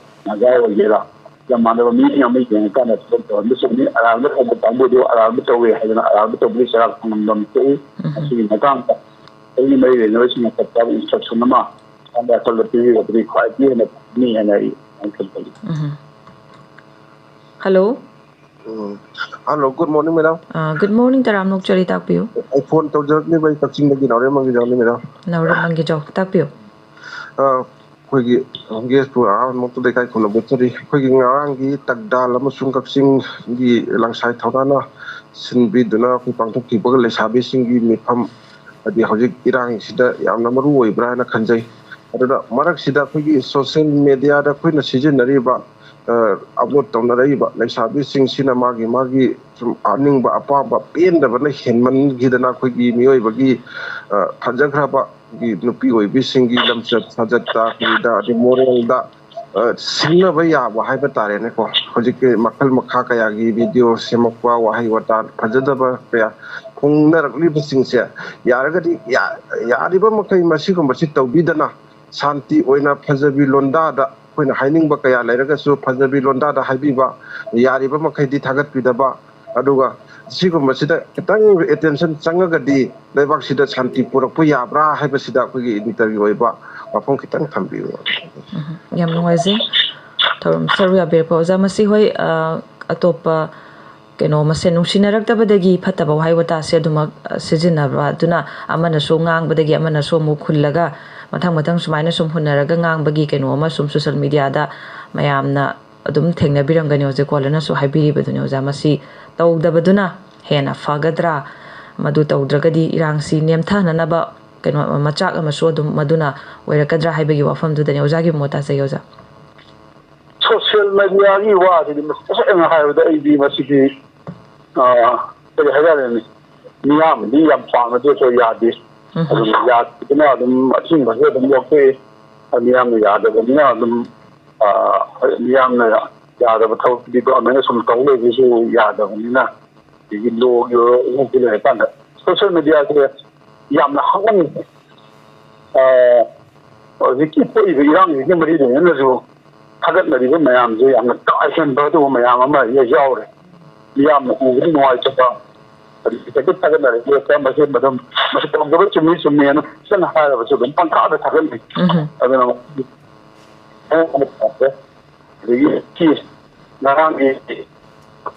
ꯅꯥꯒꯥ ꯑꯣꯏꯒꯦꯔꯥ, ꯆꯞ ꯃꯥꯟꯅꯕ ꯃꯤ ꯃꯌꯥꯝ ꯑꯃ ꯌꯦꯡꯉꯀꯥꯟꯗ ꯊꯕꯛ ꯇꯧꯍꯟꯕ ꯆꯨꯝꯃꯤ꯫ ꯑꯔꯥꯟꯕ ꯇꯧꯕ ꯀꯥꯡꯕꯨꯗꯨ ꯑꯔꯥꯟꯕ ꯇꯧꯋꯦ ꯍꯥꯏꯗꯅ ꯑꯔꯥꯟꯕ ꯇꯧꯕꯒꯤ ꯆꯔꯥꯛ ꯐꯪꯍꯟꯐꯝ ꯊꯣꯛꯏ꯫ ꯃꯁꯤꯒꯤ ꯃꯇꯥꯡꯗ ꯑꯩꯒꯤ ꯃꯔꯤ ꯂꯩꯅꯕꯁꯤꯡꯅ ꯆꯞ ꯆꯥꯕ instruction ꯑꯃ ꯑꯁꯥꯝ ꯔꯥꯏꯐꯜꯗ ꯄꯤꯕꯤꯔꯕꯗꯤ ꯈ꯭ꯋꯥꯏꯗꯒꯤ ꯍꯦꯟꯅ ꯐꯅꯤ ꯍꯥꯏꯅ ꯑꯩ ꯋꯥꯈꯜ ꯈꯜꯂꯤ꯫ Hello. Um. Hello, good morning, madam꯫ ꯑ, good morning, ꯇꯔꯥꯝꯅ ꯑꯣꯛꯆꯔꯤ, ꯇꯥꯛꯄꯤꯌꯨ꯫ ꯑꯩ ꯐꯣꯟ ꯇꯧꯖꯔꯛꯂꯤꯕ ꯑꯩ ꯀꯛꯆꯤꯡꯗꯒꯤ ꯅꯥꯎꯔꯦꯝꯕꯝꯒꯤ ꯖꯥꯎꯅꯤ, madam꯫ ꯅꯥꯎꯔꯦꯝꯕꯝꯒꯤ ꯖꯥꯎ, ꯇꯥꯛꯄꯤꯌꯨ꯫ ꯑ, ꯑꯩꯈꯣꯏꯒꯤ ꯒꯦꯁꯄꯨ ꯑꯍꯥꯟꯕꯃꯛꯇꯗ ꯏꯀꯥꯏ ꯈꯨꯝꯅꯕ ꯎꯠꯆꯔꯤ꯫ ꯑꯩꯈꯣꯏꯒꯤ ꯉꯔꯥꯡꯒꯤ ꯇꯒꯗꯥꯜ ꯑꯃꯁꯨꯡ ꯀꯛꯆꯤꯡꯒꯤ ꯂꯪꯁꯥꯏ ꯊꯧꯔꯥꯡꯅ ꯁꯤꯟꯕꯤꯗꯨꯅ ꯑꯩꯈꯣꯏ ꯄꯥꯡꯊꯣꯛꯈꯤꯕꯒ ꯂꯩꯁꯥꯕꯤꯁꯤꯡꯒꯤ ꯃꯤꯐꯝ, ꯍꯥꯏꯗꯤ ꯍꯧꯖꯤꯛ ꯏꯔꯥꯡꯁꯤꯗ ꯌꯥꯝꯅ ꯃꯔꯨ ꯑꯣꯏꯕ꯭ꯔꯥ ꯍꯥꯏꯅ ꯈꯟꯖꯩ꯫ ꯑꯗꯨꯅ ꯃꯔꯛꯁꯤꯗ ꯑꯩꯈꯣꯏꯒꯤ social mediaꯗ ꯑꯩꯈꯣꯏꯅ ꯁꯤꯖꯤꯟꯅꯔꯤꯕ, ꯑ, upload ꯇꯧꯅꯔꯛꯏꯕ ꯂꯩꯁꯥꯕꯤꯁꯤꯡꯁꯤꯅ ꯃꯥꯒꯤ ꯃꯥꯒꯤ ꯁꯨꯝ ꯑꯅꯤꯡꯕ ꯑꯄꯥꯝꯕ ꯄꯦꯟꯗꯕꯅ ꯍꯦꯟꯃꯟꯈꯤꯗꯅ ꯑꯩꯈꯣꯏꯒꯤ ꯃꯤꯑꯣꯏꯕꯒꯤ, ꯑ, ꯐꯖꯈ꯭ꯔꯕ ꯑꯩꯈꯣꯏꯒꯤ ꯅꯨꯄꯤ ꯑꯣꯏꯕꯤꯁꯤꯡꯒꯤ ꯂꯝꯆꯠ ꯁꯥꯖꯠꯇ, ꯀꯔꯤꯗ, ꯑꯗꯩ moralꯗ, ꯑ, ꯁꯤꯡꯅꯕ ꯌꯥꯕ ꯍꯥꯏꯕ ꯇꯥꯔꯦꯅꯦꯀꯣ꯫ ꯍꯧꯖꯤꯛꯀꯤ ꯃꯈꯜ ꯃꯈꯥ ꯀꯌꯥꯒꯤ video ꯁꯦꯝꯃꯛꯄ, ꯋꯥꯍꯩ ꯋꯥꯇꯥ ꯐꯖꯗꯕ ꯀꯌꯥ ꯍꯣꯡꯅꯔꯛꯂꯤꯕꯁꯤꯡꯁꯦ ꯌꯥꯔꯒꯗꯤ ꯌꯥ-, ꯌꯥꯔꯤꯕ ꯃꯈꯩ ꯃꯁꯤꯒꯨꯝꯕꯁꯤ ꯇꯧꯕꯤꯗꯅ ꯁꯥꯟꯇꯤ ꯑꯣꯏꯅ ꯐꯖꯕꯤ ꯂꯣꯟꯗꯥꯗ ꯑꯩꯈꯣꯏꯅ ꯍꯥꯏꯅꯤꯡꯕ ꯀꯌꯥ ꯂꯩꯔꯒꯁꯨ ꯐꯖꯕꯤ ꯂꯣꯟꯗꯥꯗ ꯍꯥꯏꯕꯤꯕ, ꯌꯥꯔꯤꯕ ꯃꯈꯩꯗꯤ ꯊꯥꯒꯠꯄꯤꯗꯕ, ꯑꯗꯨꯒ ꯁꯤꯒꯨꯝꯕꯁꯤꯗ ꯈꯤꯇꯪ attention ꯆꯪꯉꯒꯗꯤ ꯂꯩꯕꯥꯛꯁꯤꯗ ꯁꯥꯟꯇꯤ ꯄꯨꯔꯛꯄ ꯌꯥꯕ꯭ꯔꯥ ꯍꯥꯏꯕꯁꯤꯗ ꯑꯩꯈꯣꯏꯒꯤ ꯏꯗꯤꯇꯔꯒꯤ ꯑꯣꯏꯕ ꯋꯥꯐꯝ ꯈꯤꯇꯪ ꯊꯝꯕꯤꯌꯨ꯫ ꯎꯝ, ꯌꯥꯝ ꯅꯨꯡꯉꯥꯏꯖꯩ ꯊꯧꯔꯝ ꯁꯔꯨꯛ ꯌꯥꯕꯤꯔꯛꯄ ꯑꯣꯖꯥ꯫ ꯃꯁꯤ ꯍꯣꯏ, ꯑ, ꯑꯇꯣꯞꯄ ꯀꯩꯅꯣ ꯃꯁꯦꯟ ꯅꯨꯡꯁꯤꯅꯔꯛꯇꯕꯗꯒꯤ ꯐꯠꯇꯕ ꯋꯥꯍꯩ ꯋꯥꯇꯥꯁꯦ ꯑꯗꯨꯃꯛ, ꯑ, ꯁꯤꯖꯤꯟꯅꯕ ꯑꯗꯨꯅ ꯑꯃꯅꯁꯨ ꯉꯥꯡꯕꯗꯒꯤ ꯑꯃꯅꯁꯨ ꯑꯃꯨꯛ ꯍꯨꯜꯂꯒ ꯃꯊꯪ ꯃꯊꯪ ꯁꯨꯃꯥꯏꯅ ꯁꯨꯝ ꯍꯨꯟꯅꯔꯒ ꯉꯥꯡꯕꯒꯤ ꯀꯩꯅꯣ ꯑꯃ ꯁꯨꯝ social mediaꯗ ꯃꯌꯥꯝꯅ ꯑꯗꯨꯝ ꯊꯦꯡꯅꯕꯤꯔꯝꯒꯅꯤ꯫ ꯍꯧꯖꯤꯛ ꯀꯣꯂꯔꯅꯁꯨ ꯍꯥꯏꯕꯤꯔꯤꯕꯗꯨꯅꯤ ꯑꯣꯖꯥ, ꯃꯁꯤ ꯇꯧꯗꯕꯗꯨꯅ ꯍꯦꯟꯅ ꯐꯒꯗ꯭ꯔꯥ? ꯃꯗꯨ ꯇꯧꯗ꯭ꯔꯒꯗꯤ ꯏꯔꯥꯡꯁꯤ ꯅꯦꯝꯊꯅꯅꯕ ꯀꯩꯅꯣ ꯃꯆꯥꯛ ꯑꯃꯁꯨ ꯑꯗꯨꯝ ꯃꯗꯨꯅ ꯑꯣꯏꯔꯛꯀꯗ꯭ꯔꯥ ꯍꯥꯏꯕꯒꯤ ꯋꯥꯐꯝꯗꯨꯗꯅꯤ꯫ ꯑꯣꯖꯥꯒꯤ ꯃꯣꯠ ꯇꯥꯖꯒꯦ ꯑꯣꯖꯥ꯫ Social mediaꯒꯤ ꯋꯥꯁꯤꯗꯤ ꯇꯁꯦꯡꯅ ꯍꯥꯏꯔꯕꯗ ꯑꯩꯗꯤ ꯃꯁꯤꯗꯤ, ꯑ, ꯀꯔꯤ ꯍꯥꯏꯇꯥꯔꯦꯅꯦ, ꯃꯤꯌꯥꯝꯅꯗꯤ ꯌꯥꯝ ꯄꯥꯝꯅꯗꯦ, ꯑꯩꯈꯣꯏ ꯌꯥꯗꯦ꯫ ꯑꯗꯨꯝ ꯌꯥꯗꯗꯅ ꯑꯗꯨꯝ ꯑꯊꯤꯡꯕꯁꯨ ꯑꯗꯨꯝ ꯂꯧꯊꯣꯛꯏ꯫ ꯃꯤꯌꯥꯝꯅ ꯌꯥꯗꯕꯅꯤꯅ ꯑꯗꯨꯝ, ꯑ, ꯃꯤꯌꯥꯝꯅ ꯌꯥꯗꯕ ꯊꯕꯛꯇꯨꯗꯤ governmentꯅ ꯁꯨꯝ ꯇꯧ ꯂꯩꯕꯁꯨ ꯌꯥꯗꯕꯅꯤꯅ, ꯑꯗꯒꯤ lawꯒꯤ ꯑꯣꯏꯔꯣ, ꯑꯃꯒꯤ ꯂꯩꯔꯀꯥꯟꯗ social mediaꯁꯦ ꯌꯥꯝꯅ ꯍꯥꯞꯍꯟꯅꯤꯡꯕ꯫ ꯑ, ꯍꯧꯖꯤꯛꯀꯤ ꯊꯣꯛꯏꯕ ꯏꯔꯥꯡꯁꯤꯒ ꯃꯔꯤ ꯂꯩꯅꯅꯁꯨ ꯊꯥꯒꯠꯅꯔꯤꯕ ꯃꯌꯥꯝꯁꯦ ꯌꯥꯝꯅ ꯀꯥ ꯍꯦꯟꯕ ꯑꯗꯨꯒꯨꯝꯕ ꯃꯌꯥꯝ ꯑꯃ ꯌꯥꯎꯔꯦ꯫ ꯃꯤꯌꯥꯝꯅ ꯎꯕꯗ ꯅꯨꯡꯉꯥꯏꯇꯕ, ꯑꯗꯒꯤ ꯍꯦꯛꯇ ꯊꯥꯒꯠꯅꯔꯦ꯫ ꯃꯁꯤ ꯑꯗꯨꯝ, ꯃꯁꯤ ꯇꯧꯗꯕ ꯆꯨꯝꯃꯤ ꯆꯨꯝꯃꯦꯅ ꯈꯤꯇꯪ ꯍꯥꯏꯔꯕꯁꯨ ꯑꯗꯨꯝ ꯄꯪꯊꯥꯗ ꯊꯥꯒꯠꯅꯩ꯫ ꯑꯗꯨꯅ ꯑꯗꯒꯤ ꯉꯔꯥꯡꯒꯤ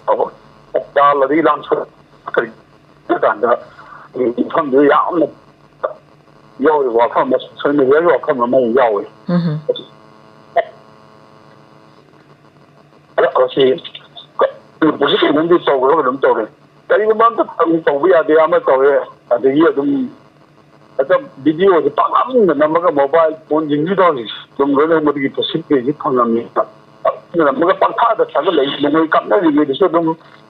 ꯍꯣꯁꯄꯤꯇꯥꯜ ꯑꯗꯒꯤ ꯂꯥꯡ ꯀꯔꯤ ꯀꯥꯟꯗ ꯃꯐꯝꯗꯨꯗ ꯌꯥꯝꯅ ꯌꯥꯎꯔꯤꯕ ꯋꯥꯐꯝ ꯑꯃ, social mediaꯒꯤ ꯋꯥꯐꯝ ꯑꯃ ꯌꯥꯎꯋꯤ꯫ ꯑꯗꯣ ꯃꯁꯤ ꯃꯅꯤꯄꯨꯔꯁꯤ ꯀꯩꯅꯣꯝꯗꯤ ꯇꯧꯈ꯭ꯔꯕ ꯑꯗꯨꯝ ꯇꯧꯔꯦ꯫ ꯀꯔꯤꯒꯨꯝꯕ ꯑꯝꯇ ꯇꯧꯕ ꯌꯥꯗꯦ, ꯑꯃ ꯇꯧꯔꯦ, ꯑꯗꯒꯤ ꯑꯗꯨꯝ ꯍꯦꯛꯇ videoꯁꯦ ꯄꯥꯛꯅꯝꯗ ꯅꯝꯃꯒ mobile phoneꯁꯤꯡꯁꯤꯗ ꯍꯧꯖꯤꯛ ꯑꯗꯨꯝ ꯂꯣꯏꯅꯃꯛ ꯃꯗꯨꯒꯤ facilityꯁꯤ ꯐꯪꯉꯝꯃꯤ꯫ ꯅꯝꯃꯒ ꯄꯪꯊꯥꯗ ꯊꯥꯒꯠꯂꯛꯏ꯫ ꯅꯣꯡꯃꯩ ꯀꯥꯞꯅꯔꯤꯉꯩꯗꯁꯨ ꯑꯗꯨꯝ,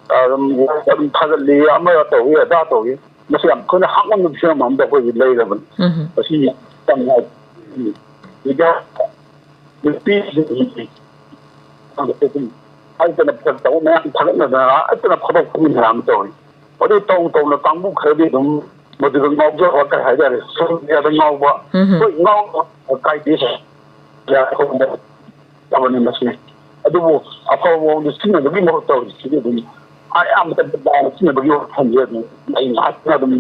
ꯑꯗꯨꯝ, ꯑꯗꯨꯝ ꯊꯥꯒꯠꯂꯤ, ꯑꯃ ꯇꯧꯏ, ꯑꯗꯥ ꯇꯧꯏ꯫ ꯃꯁꯤ ꯌꯥꯝ ꯑꯩꯈꯣꯏꯅ ꯍꯥꯞꯉꯝꯕ ꯐꯤꯕꯝ ꯑꯃꯗ ꯑꯩꯈꯣꯏꯒꯤ ꯂꯩꯔꯕꯅꯤ꯫ ꯃꯁꯤ ꯌꯥꯝ ꯅꯨꯡꯉꯥꯏ-, media ꯅꯨꯄꯤꯁꯤꯡ ꯍꯥꯏꯗꯅ ꯐꯔꯛ ꯇꯧꯕ ꯃꯌꯥꯝ ꯊꯥꯒꯠꯅꯗꯅ ꯍꯦꯛꯇꯅ ꯐꯣꯇꯣ ꯐꯨꯝꯃꯤ ꯃꯌꯥꯝ ꯇꯧꯔꯤ꯫ ꯑꯗꯨ ꯇꯧ ꯇꯧꯅ ꯀꯥꯡꯕꯨ ꯈꯔꯗꯤ ꯑꯗꯨꯝ ꯃꯗꯨꯗ ꯉꯥꯎꯖꯕ, ꯀꯩ ꯍꯥꯏꯇꯥꯔꯦ, social media ꯗ ꯉꯥꯎꯕ꯫ ꯎꯝ꯫ ꯍꯣꯏ, ꯉꯥꯎꯕ ꯀꯥꯏꯗꯦ, ꯁꯥꯔ꯫ ꯑꯩꯈꯣꯏꯗ ꯇꯕꯅꯤ ꯃꯁꯤ꯫ ꯑꯗꯨꯕꯨ ꯑꯐꯕ ꯃꯑꯣꯡꯗ ꯁꯤꯖꯤꯟꯅꯕꯒꯤ ꯃꯍꯨꯠꯇ ꯍꯧꯖꯤꯛꯁꯤꯗꯤ ꯑꯗꯨꯝ ꯑꯌꯥꯝꯕ ꯃꯇꯝꯗ ꯂꯥꯟꯅ ꯁꯤꯖꯤꯟꯅꯕꯒꯤ ꯋꯥꯈꯜꯁꯦ ꯑꯗꯨꯝ ꯑꯩ ꯉꯥꯏꯍꯥꯛꯇꯅ ꯑꯗꯨꯝ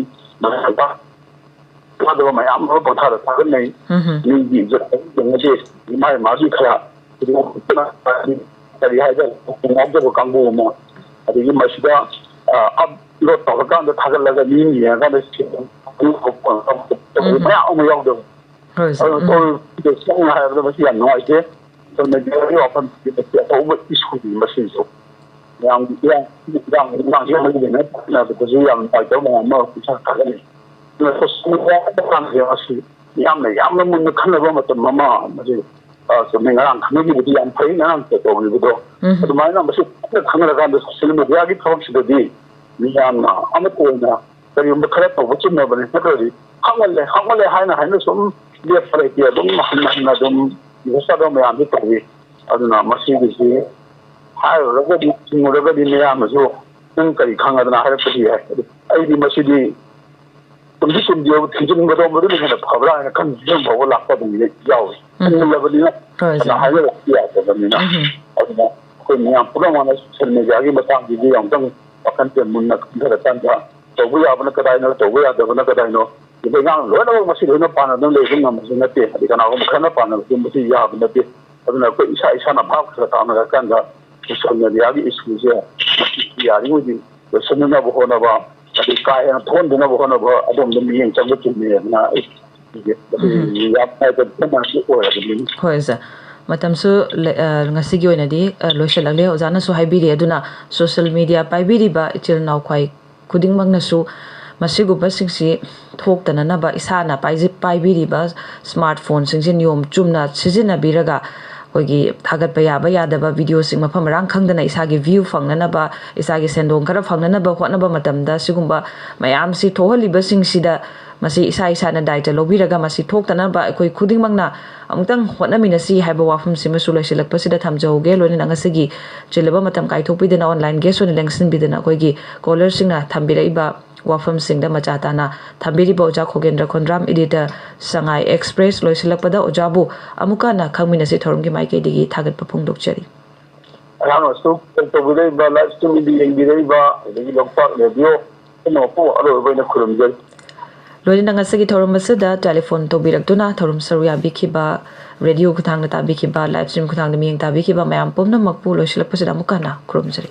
ꯐꯠꯇꯕ ꯃꯌꯥꯝ ꯑꯃ ꯄꯪꯊꯥꯗ ꯊꯥꯒꯠꯅꯩ꯫ ꯎꯝ꯫ ꯃꯤꯒꯤ ꯏꯖꯠ ꯌꯦꯡꯅꯗꯦ꯫ ꯃꯥꯒꯤ ꯃꯥꯒꯤ ꯈꯔ ꯀꯔꯤ ꯍꯥꯏꯇꯥꯔꯦ, ꯉꯥꯎꯖꯕ ꯀꯥꯡꯕꯨ ꯑꯃ, ꯑꯗꯒꯤ ꯃꯁꯤꯗ, ꯑ, upload ꯇꯧꯔꯀꯥꯟꯗ ꯊꯥꯒꯠꯂꯒ ꯃꯤ ꯑꯃ ꯌꯦꯡꯉꯀꯥꯟꯗ ꯎꯝ꯫ ꯃꯌꯥꯝ ꯑꯃ ꯌꯥꯎꯗꯕ꯫ ꯍꯣꯏ, ꯁꯥꯔ꯫ ꯑꯗꯨꯅ ꯎꯝ꯫ ꯇꯧꯔꯤꯕ ꯁꯦꯡꯅ ꯍꯥꯏꯔꯕꯗ ꯃꯁꯤ ꯌꯥꯝ ꯅꯨꯡꯉꯥꯏꯇꯦ꯫ ꯁꯣꯝꯗ ꯃꯤꯑꯣꯏꯕꯒꯤ ꯋꯥꯐꯝꯁꯤꯗꯤ ꯃꯁꯤ ꯑꯆꯧꯕ issue ꯅꯤ꯫ ꯃꯁꯤꯁꯨ ꯃꯌꯥꯝꯒꯤ ꯏꯔꯥꯡ, ꯏꯔꯥꯡ, ꯏꯔꯥꯡꯁꯤ ꯑꯃꯒꯤ ꯂꯩꯅ ꯇꯥꯛꯅꯕꯗꯁꯨ ꯌꯥꯝ ꯅꯨꯡꯉꯥꯏꯇꯕ ꯃꯌꯥꯝ ꯑꯃ ꯄꯨꯡꯁꯥ ꯊꯥꯒꯠꯂꯤ꯫ ꯑꯗꯨꯅ social media ꯃꯇꯥꯡꯁꯦ ꯃꯁꯤ ꯌꯥꯝꯅ, ꯌꯥꯝꯅ ꯃꯨꯟꯅ ꯈꯟꯅꯕ ꯃꯇꯝ ꯑꯃ ꯃꯁꯤ, ꯑ, ꯆꯨꯝꯃꯤ, ꯉꯔꯥꯡ ꯈꯟꯅꯈꯤꯕꯗꯤ ꯌꯥꯝ ꯐꯩ, ꯉꯔꯥꯡ ꯇꯧꯈꯤꯕꯗꯣ꯫ ꯎꯝ꯫ ꯑꯗꯨꯃꯥꯏꯅ ꯃꯁꯤ ꯀꯨꯞꯅ ꯈꯪꯅꯔꯀꯥꯟꯗ social media ꯒꯤ ꯊꯕꯛꯁꯤꯗꯗꯤ ꯃꯤꯌꯥꯝꯅ ꯑꯃꯠꯇ ꯑꯣꯏꯅ ꯀꯔꯤꯒꯨꯝꯕ ꯈꯔ ꯇꯧꯕ ꯆꯨꯝꯃꯕꯅꯤ, ꯅꯠꯇ꯭ꯔꯗꯤ ꯍꯥꯞꯃꯜꯂꯦ, ꯍꯥꯞꯃꯜꯂꯦ ꯍꯥꯏꯅ ꯍꯥꯏꯅ ꯁꯨꯝ ꯂꯦꯞꯄ ꯂꯩꯇꯦ꯫ ꯑꯗꯨꯝ ꯍꯟꯅ ꯍꯟꯅ ꯑꯗꯨꯝ ꯃꯌꯥꯝꯁꯦ ꯇꯧꯏ꯫ ꯑꯗꯨꯅ ꯃꯁꯤꯒꯤꯁꯤ ꯍꯥꯏꯔꯨꯔꯒꯗꯤ, ꯊꯤꯡꯉꯨꯔꯒꯗꯤ ꯃꯌꯥꯝꯅꯁꯨ "ꯅꯪ ꯀꯔꯤ ꯈꯪꯉꯗꯅ ꯍꯥꯏꯔꯛꯄꯁꯨ ꯌꯥꯏ"꯫ ꯑꯗꯨ ꯑꯩꯗꯤ ꯃꯁꯤꯗꯤ ꯆꯨꯝꯗꯤ ꯆꯨꯝꯗꯦꯕꯨ ꯊꯤꯡꯖꯤꯟꯒꯗꯧꯕꯗꯨꯅ ꯍꯦꯟꯅ ꯐꯕ꯭ꯔꯥ ꯍꯥꯏꯅ ꯈꯟꯕ ꯐꯤꯕꯝ ꯐꯥꯎꯕ ꯂꯥꯛꯄ ꯑꯗꯨꯝ ꯌꯥꯎꯔꯤ꯫ ꯎꯝ꯫ ꯊꯤꯡꯖꯤꯜꯂꯕꯅꯤꯅ ꯍꯣꯏ, ꯐꯅ ꯁꯥꯔ꯫ ꯍꯥꯏꯅꯔꯛꯄ ꯌꯥꯗꯕꯅꯤꯅ꯫ ꯎꯝ꯫ ꯑꯗꯨꯅ ꯑꯩꯈꯣꯏ ꯃꯌꯥꯝ ꯄꯨꯝꯅꯃꯛꯅ social media ꯒꯤ ꯃꯇꯥꯡꯁꯤꯗꯤ ꯑꯃꯨꯛꯇꯪ ꯋꯥꯈꯜꯁꯦ ꯃꯨꯟꯅ ꯈꯟꯊꯔꯀꯥꯟꯗ ꯇꯧꯕ ꯌꯥꯕꯅ ꯀꯗꯥꯏꯅꯣ, ꯇꯧꯕ ꯌꯥꯗꯕꯅ ꯀꯗꯥꯏꯅꯣ, ꯂꯩꯉꯥꯛꯅ ꯂꯣꯏꯅꯃꯛ ꯃꯁꯤ ꯂꯣꯏꯅ ꯄꯥꯟꯅꯗꯨꯅ ꯂꯩꯕ ꯉꯝꯕꯁꯨ ꯅꯠꯇꯦ꯫ ꯑꯗꯩ ꯀꯅꯥꯒꯨꯝꯕ ꯈꯔꯅ ꯄꯥꯟꯅꯕꯁꯨ ꯃꯁꯤ ꯌꯥꯕ ꯅꯠꯇꯦ꯫ ꯑꯗꯨꯅ ꯑꯩꯈꯣꯏ ꯏꯁꯥ ꯏꯁꯥꯅ ꯚꯥꯞ ꯈꯔ ꯇꯥꯅꯔꯀꯥꯟꯗ social media ꯒꯤ issue ꯁꯦ ꯌꯥꯔꯤꯉꯩꯗꯤ ꯂꯣꯏꯁꯤꯟꯅꯅꯕ ꯍꯣꯠꯅꯕ, ꯑꯗꯩ ꯀꯥ ꯍꯦꯟꯅ ꯊꯣꯛꯍꯟꯗꯅꯕ ꯍꯣꯠꯅꯕ, ꯑꯗꯣꯝꯗ ꯃꯤꯠꯌꯦꯡ ꯆꯪꯕ ꯆꯨꯝꯃꯦꯅ ꯑꯩ ꯈꯟꯖꯩ꯫ ꯃꯁꯤ ꯎꯝ꯫ ꯌꯥꯝ ꯅꯨꯡꯉꯥꯏꯇꯕ ꯊꯧꯗꯣꯛ ꯑꯃ ꯑꯣꯏꯔꯕꯅꯤ꯫ ꯍꯣꯏ, ꯁꯥꯔ꯫ ꯃꯇꯝꯁꯨ ꯂꯩ-, ꯑ, ꯉꯁꯤꯒꯤ ꯑꯣꯏꯅꯗꯤ, ꯑ, ꯂꯣꯏꯁꯤꯜꯂꯛꯂꯦ꯫ ꯑꯣꯖꯥꯅꯁꯨ ꯍꯥꯏꯕꯤꯔꯤ꯫ ꯑꯗꯨꯅ social media ꯄꯥꯏꯕꯤꯔꯤꯕ ꯏꯆꯤꯜ ꯏꯅꯥꯎ ꯈ꯭ꯋꯥꯏ ꯈꯨꯗꯤꯡꯃꯛꯅꯁꯨ ꯃꯁꯤꯒꯨꯝꯕꯁꯤꯡꯁꯤ ꯊꯣꯛꯇꯅꯅꯕ ꯏꯁꯥꯅ ꯄꯥꯏꯖ-, ꯄꯥꯏꯕꯤꯔꯤꯕ smart phone ꯁꯤꯡꯁꯤ ꯅꯤꯌꯣꯝ ꯆꯨꯝꯅ ꯁꯤꯖꯤꯟꯅꯕꯤꯔꯒ ꯑꯩꯈꯣꯏꯒꯤ ꯊꯥꯒꯠꯄ ꯌꯥꯕ ꯌꯥꯗꯕ videoꯁꯤꯡ ꯃꯐꯝ ꯃꯔꯥꯡ ꯈꯪꯗꯅ ꯏꯁꯥꯒꯤ view ꯐꯪꯅꯅꯕ, ꯏꯁꯥꯒꯤ ꯁꯦꯟꯗꯣꯡ ꯈꯔ ꯐꯪꯅꯅꯕ ꯍꯣꯠꯅꯕ ꯃꯇꯝꯗ ꯁꯤꯒꯨꯝꯕ ꯃꯌꯥꯝꯁꯤ ꯊꯣꯛꯍꯜꯂꯤꯕꯁꯤꯡꯁꯤꯗ ꯃꯁꯤ ꯏꯁꯥ ꯏꯁꯥꯅ ꯗꯥꯏꯇ ꯂꯧꯕꯤꯔꯒ ꯃꯁꯤ ꯊꯣꯛꯇꯅꯕ ꯑꯩꯈꯣꯏ ꯈꯨꯗꯤꯡꯃꯛꯅ ꯑꯃꯨꯛꯇꯪ ꯍꯣꯠꯅꯃꯤꯟꯅꯁꯤ ꯍꯥꯏꯕ ꯋꯥꯐꯝꯁꯤꯃꯁꯨ ꯂꯣꯏꯁꯤꯜꯂꯛꯄꯁꯤꯗ ꯊꯝꯖꯍꯧꯒꯦ꯫ ꯂꯣꯏꯅꯅ ꯉꯁꯤꯒꯤ ꯆꯤꯜꯂꯕ ꯃꯇꯝ ꯀꯥꯏꯊꯣꯛꯄꯤꯗꯅ online guest ꯑꯣꯏꯅ ꯂꯦꯡꯁꯤꯟꯕꯤꯗꯅ ꯑꯩꯈꯣꯏꯒꯤ callerꯁꯤꯡꯅ ꯊꯝꯕꯤꯔꯛꯏꯕ ꯋꯥꯐꯝꯁꯤꯡꯗ ꯃꯆꯥ ꯇꯥꯅ ꯊꯝꯕꯤꯔꯤꯕ ꯑꯣꯖꯥ ꯈꯣꯒꯦꯟꯗ꯭ꯔ ꯈꯣꯟꯗ꯭ꯔꯥꯝ, editor, ꯁꯉꯥꯏ Express꯫ ꯂꯣꯏꯁꯤꯜꯂꯛꯄꯗ ꯑꯣꯖꯥꯕꯨ ꯑꯃꯨꯛꯀ ꯍꯟꯅ ꯈꯪꯃꯤꯟꯅꯁꯤ ꯊꯧꯔꯝꯒꯤ ꯃꯥꯏꯀꯩꯗꯒꯤ ꯊꯥꯒꯠꯄ ꯐꯣꯡꯗꯣꯛꯆꯔꯤ꯫ ꯑꯩꯍꯥꯛꯅꯁꯨ call ꯇꯧꯕꯤꯔꯛꯏꯕ, live streamꯗ ꯌꯦꯡꯕꯤꯔꯛꯏꯕ, ꯑꯗꯒꯤ ꯂꯣꯛꯇꯥꯛ ꯔꯦꯗꯤꯑꯣ ꯄꯨꯝꯅꯃꯛꯄꯨ ꯑꯔꯣꯏꯕ ꯑꯣꯏꯅ ꯈꯨꯔꯨꯝꯖꯔꯤ꯫ ꯂꯣꯏꯅꯅ ꯉꯁꯤꯒꯤ ꯊꯧꯔꯝ ꯑꯁꯤꯗ telephone ꯇꯧꯕꯤꯔꯛꯇꯨꯅ ꯊꯧꯔꯝ ꯁꯔꯨꯛ ꯌꯥꯕꯤꯈꯤꯕ, ꯔꯦꯗꯤꯑꯣ ꯈꯨꯊꯥꯡꯗ ꯇꯥꯕꯤꯈꯤꯕ, live stream ꯈꯨꯊꯥꯡꯗ ꯃꯤꯠꯌꯦꯡ ꯇꯥꯕꯤꯈꯤꯕ ꯃꯌꯥꯝ ꯄꯨꯝꯅꯃꯛꯄꯨ ꯂꯣꯏꯁꯤꯜꯂꯛꯄꯁꯤꯗ ꯑꯃꯨꯛꯀ ꯍꯟꯅ ꯈꯨꯔꯨꯝꯖꯔꯤ꯫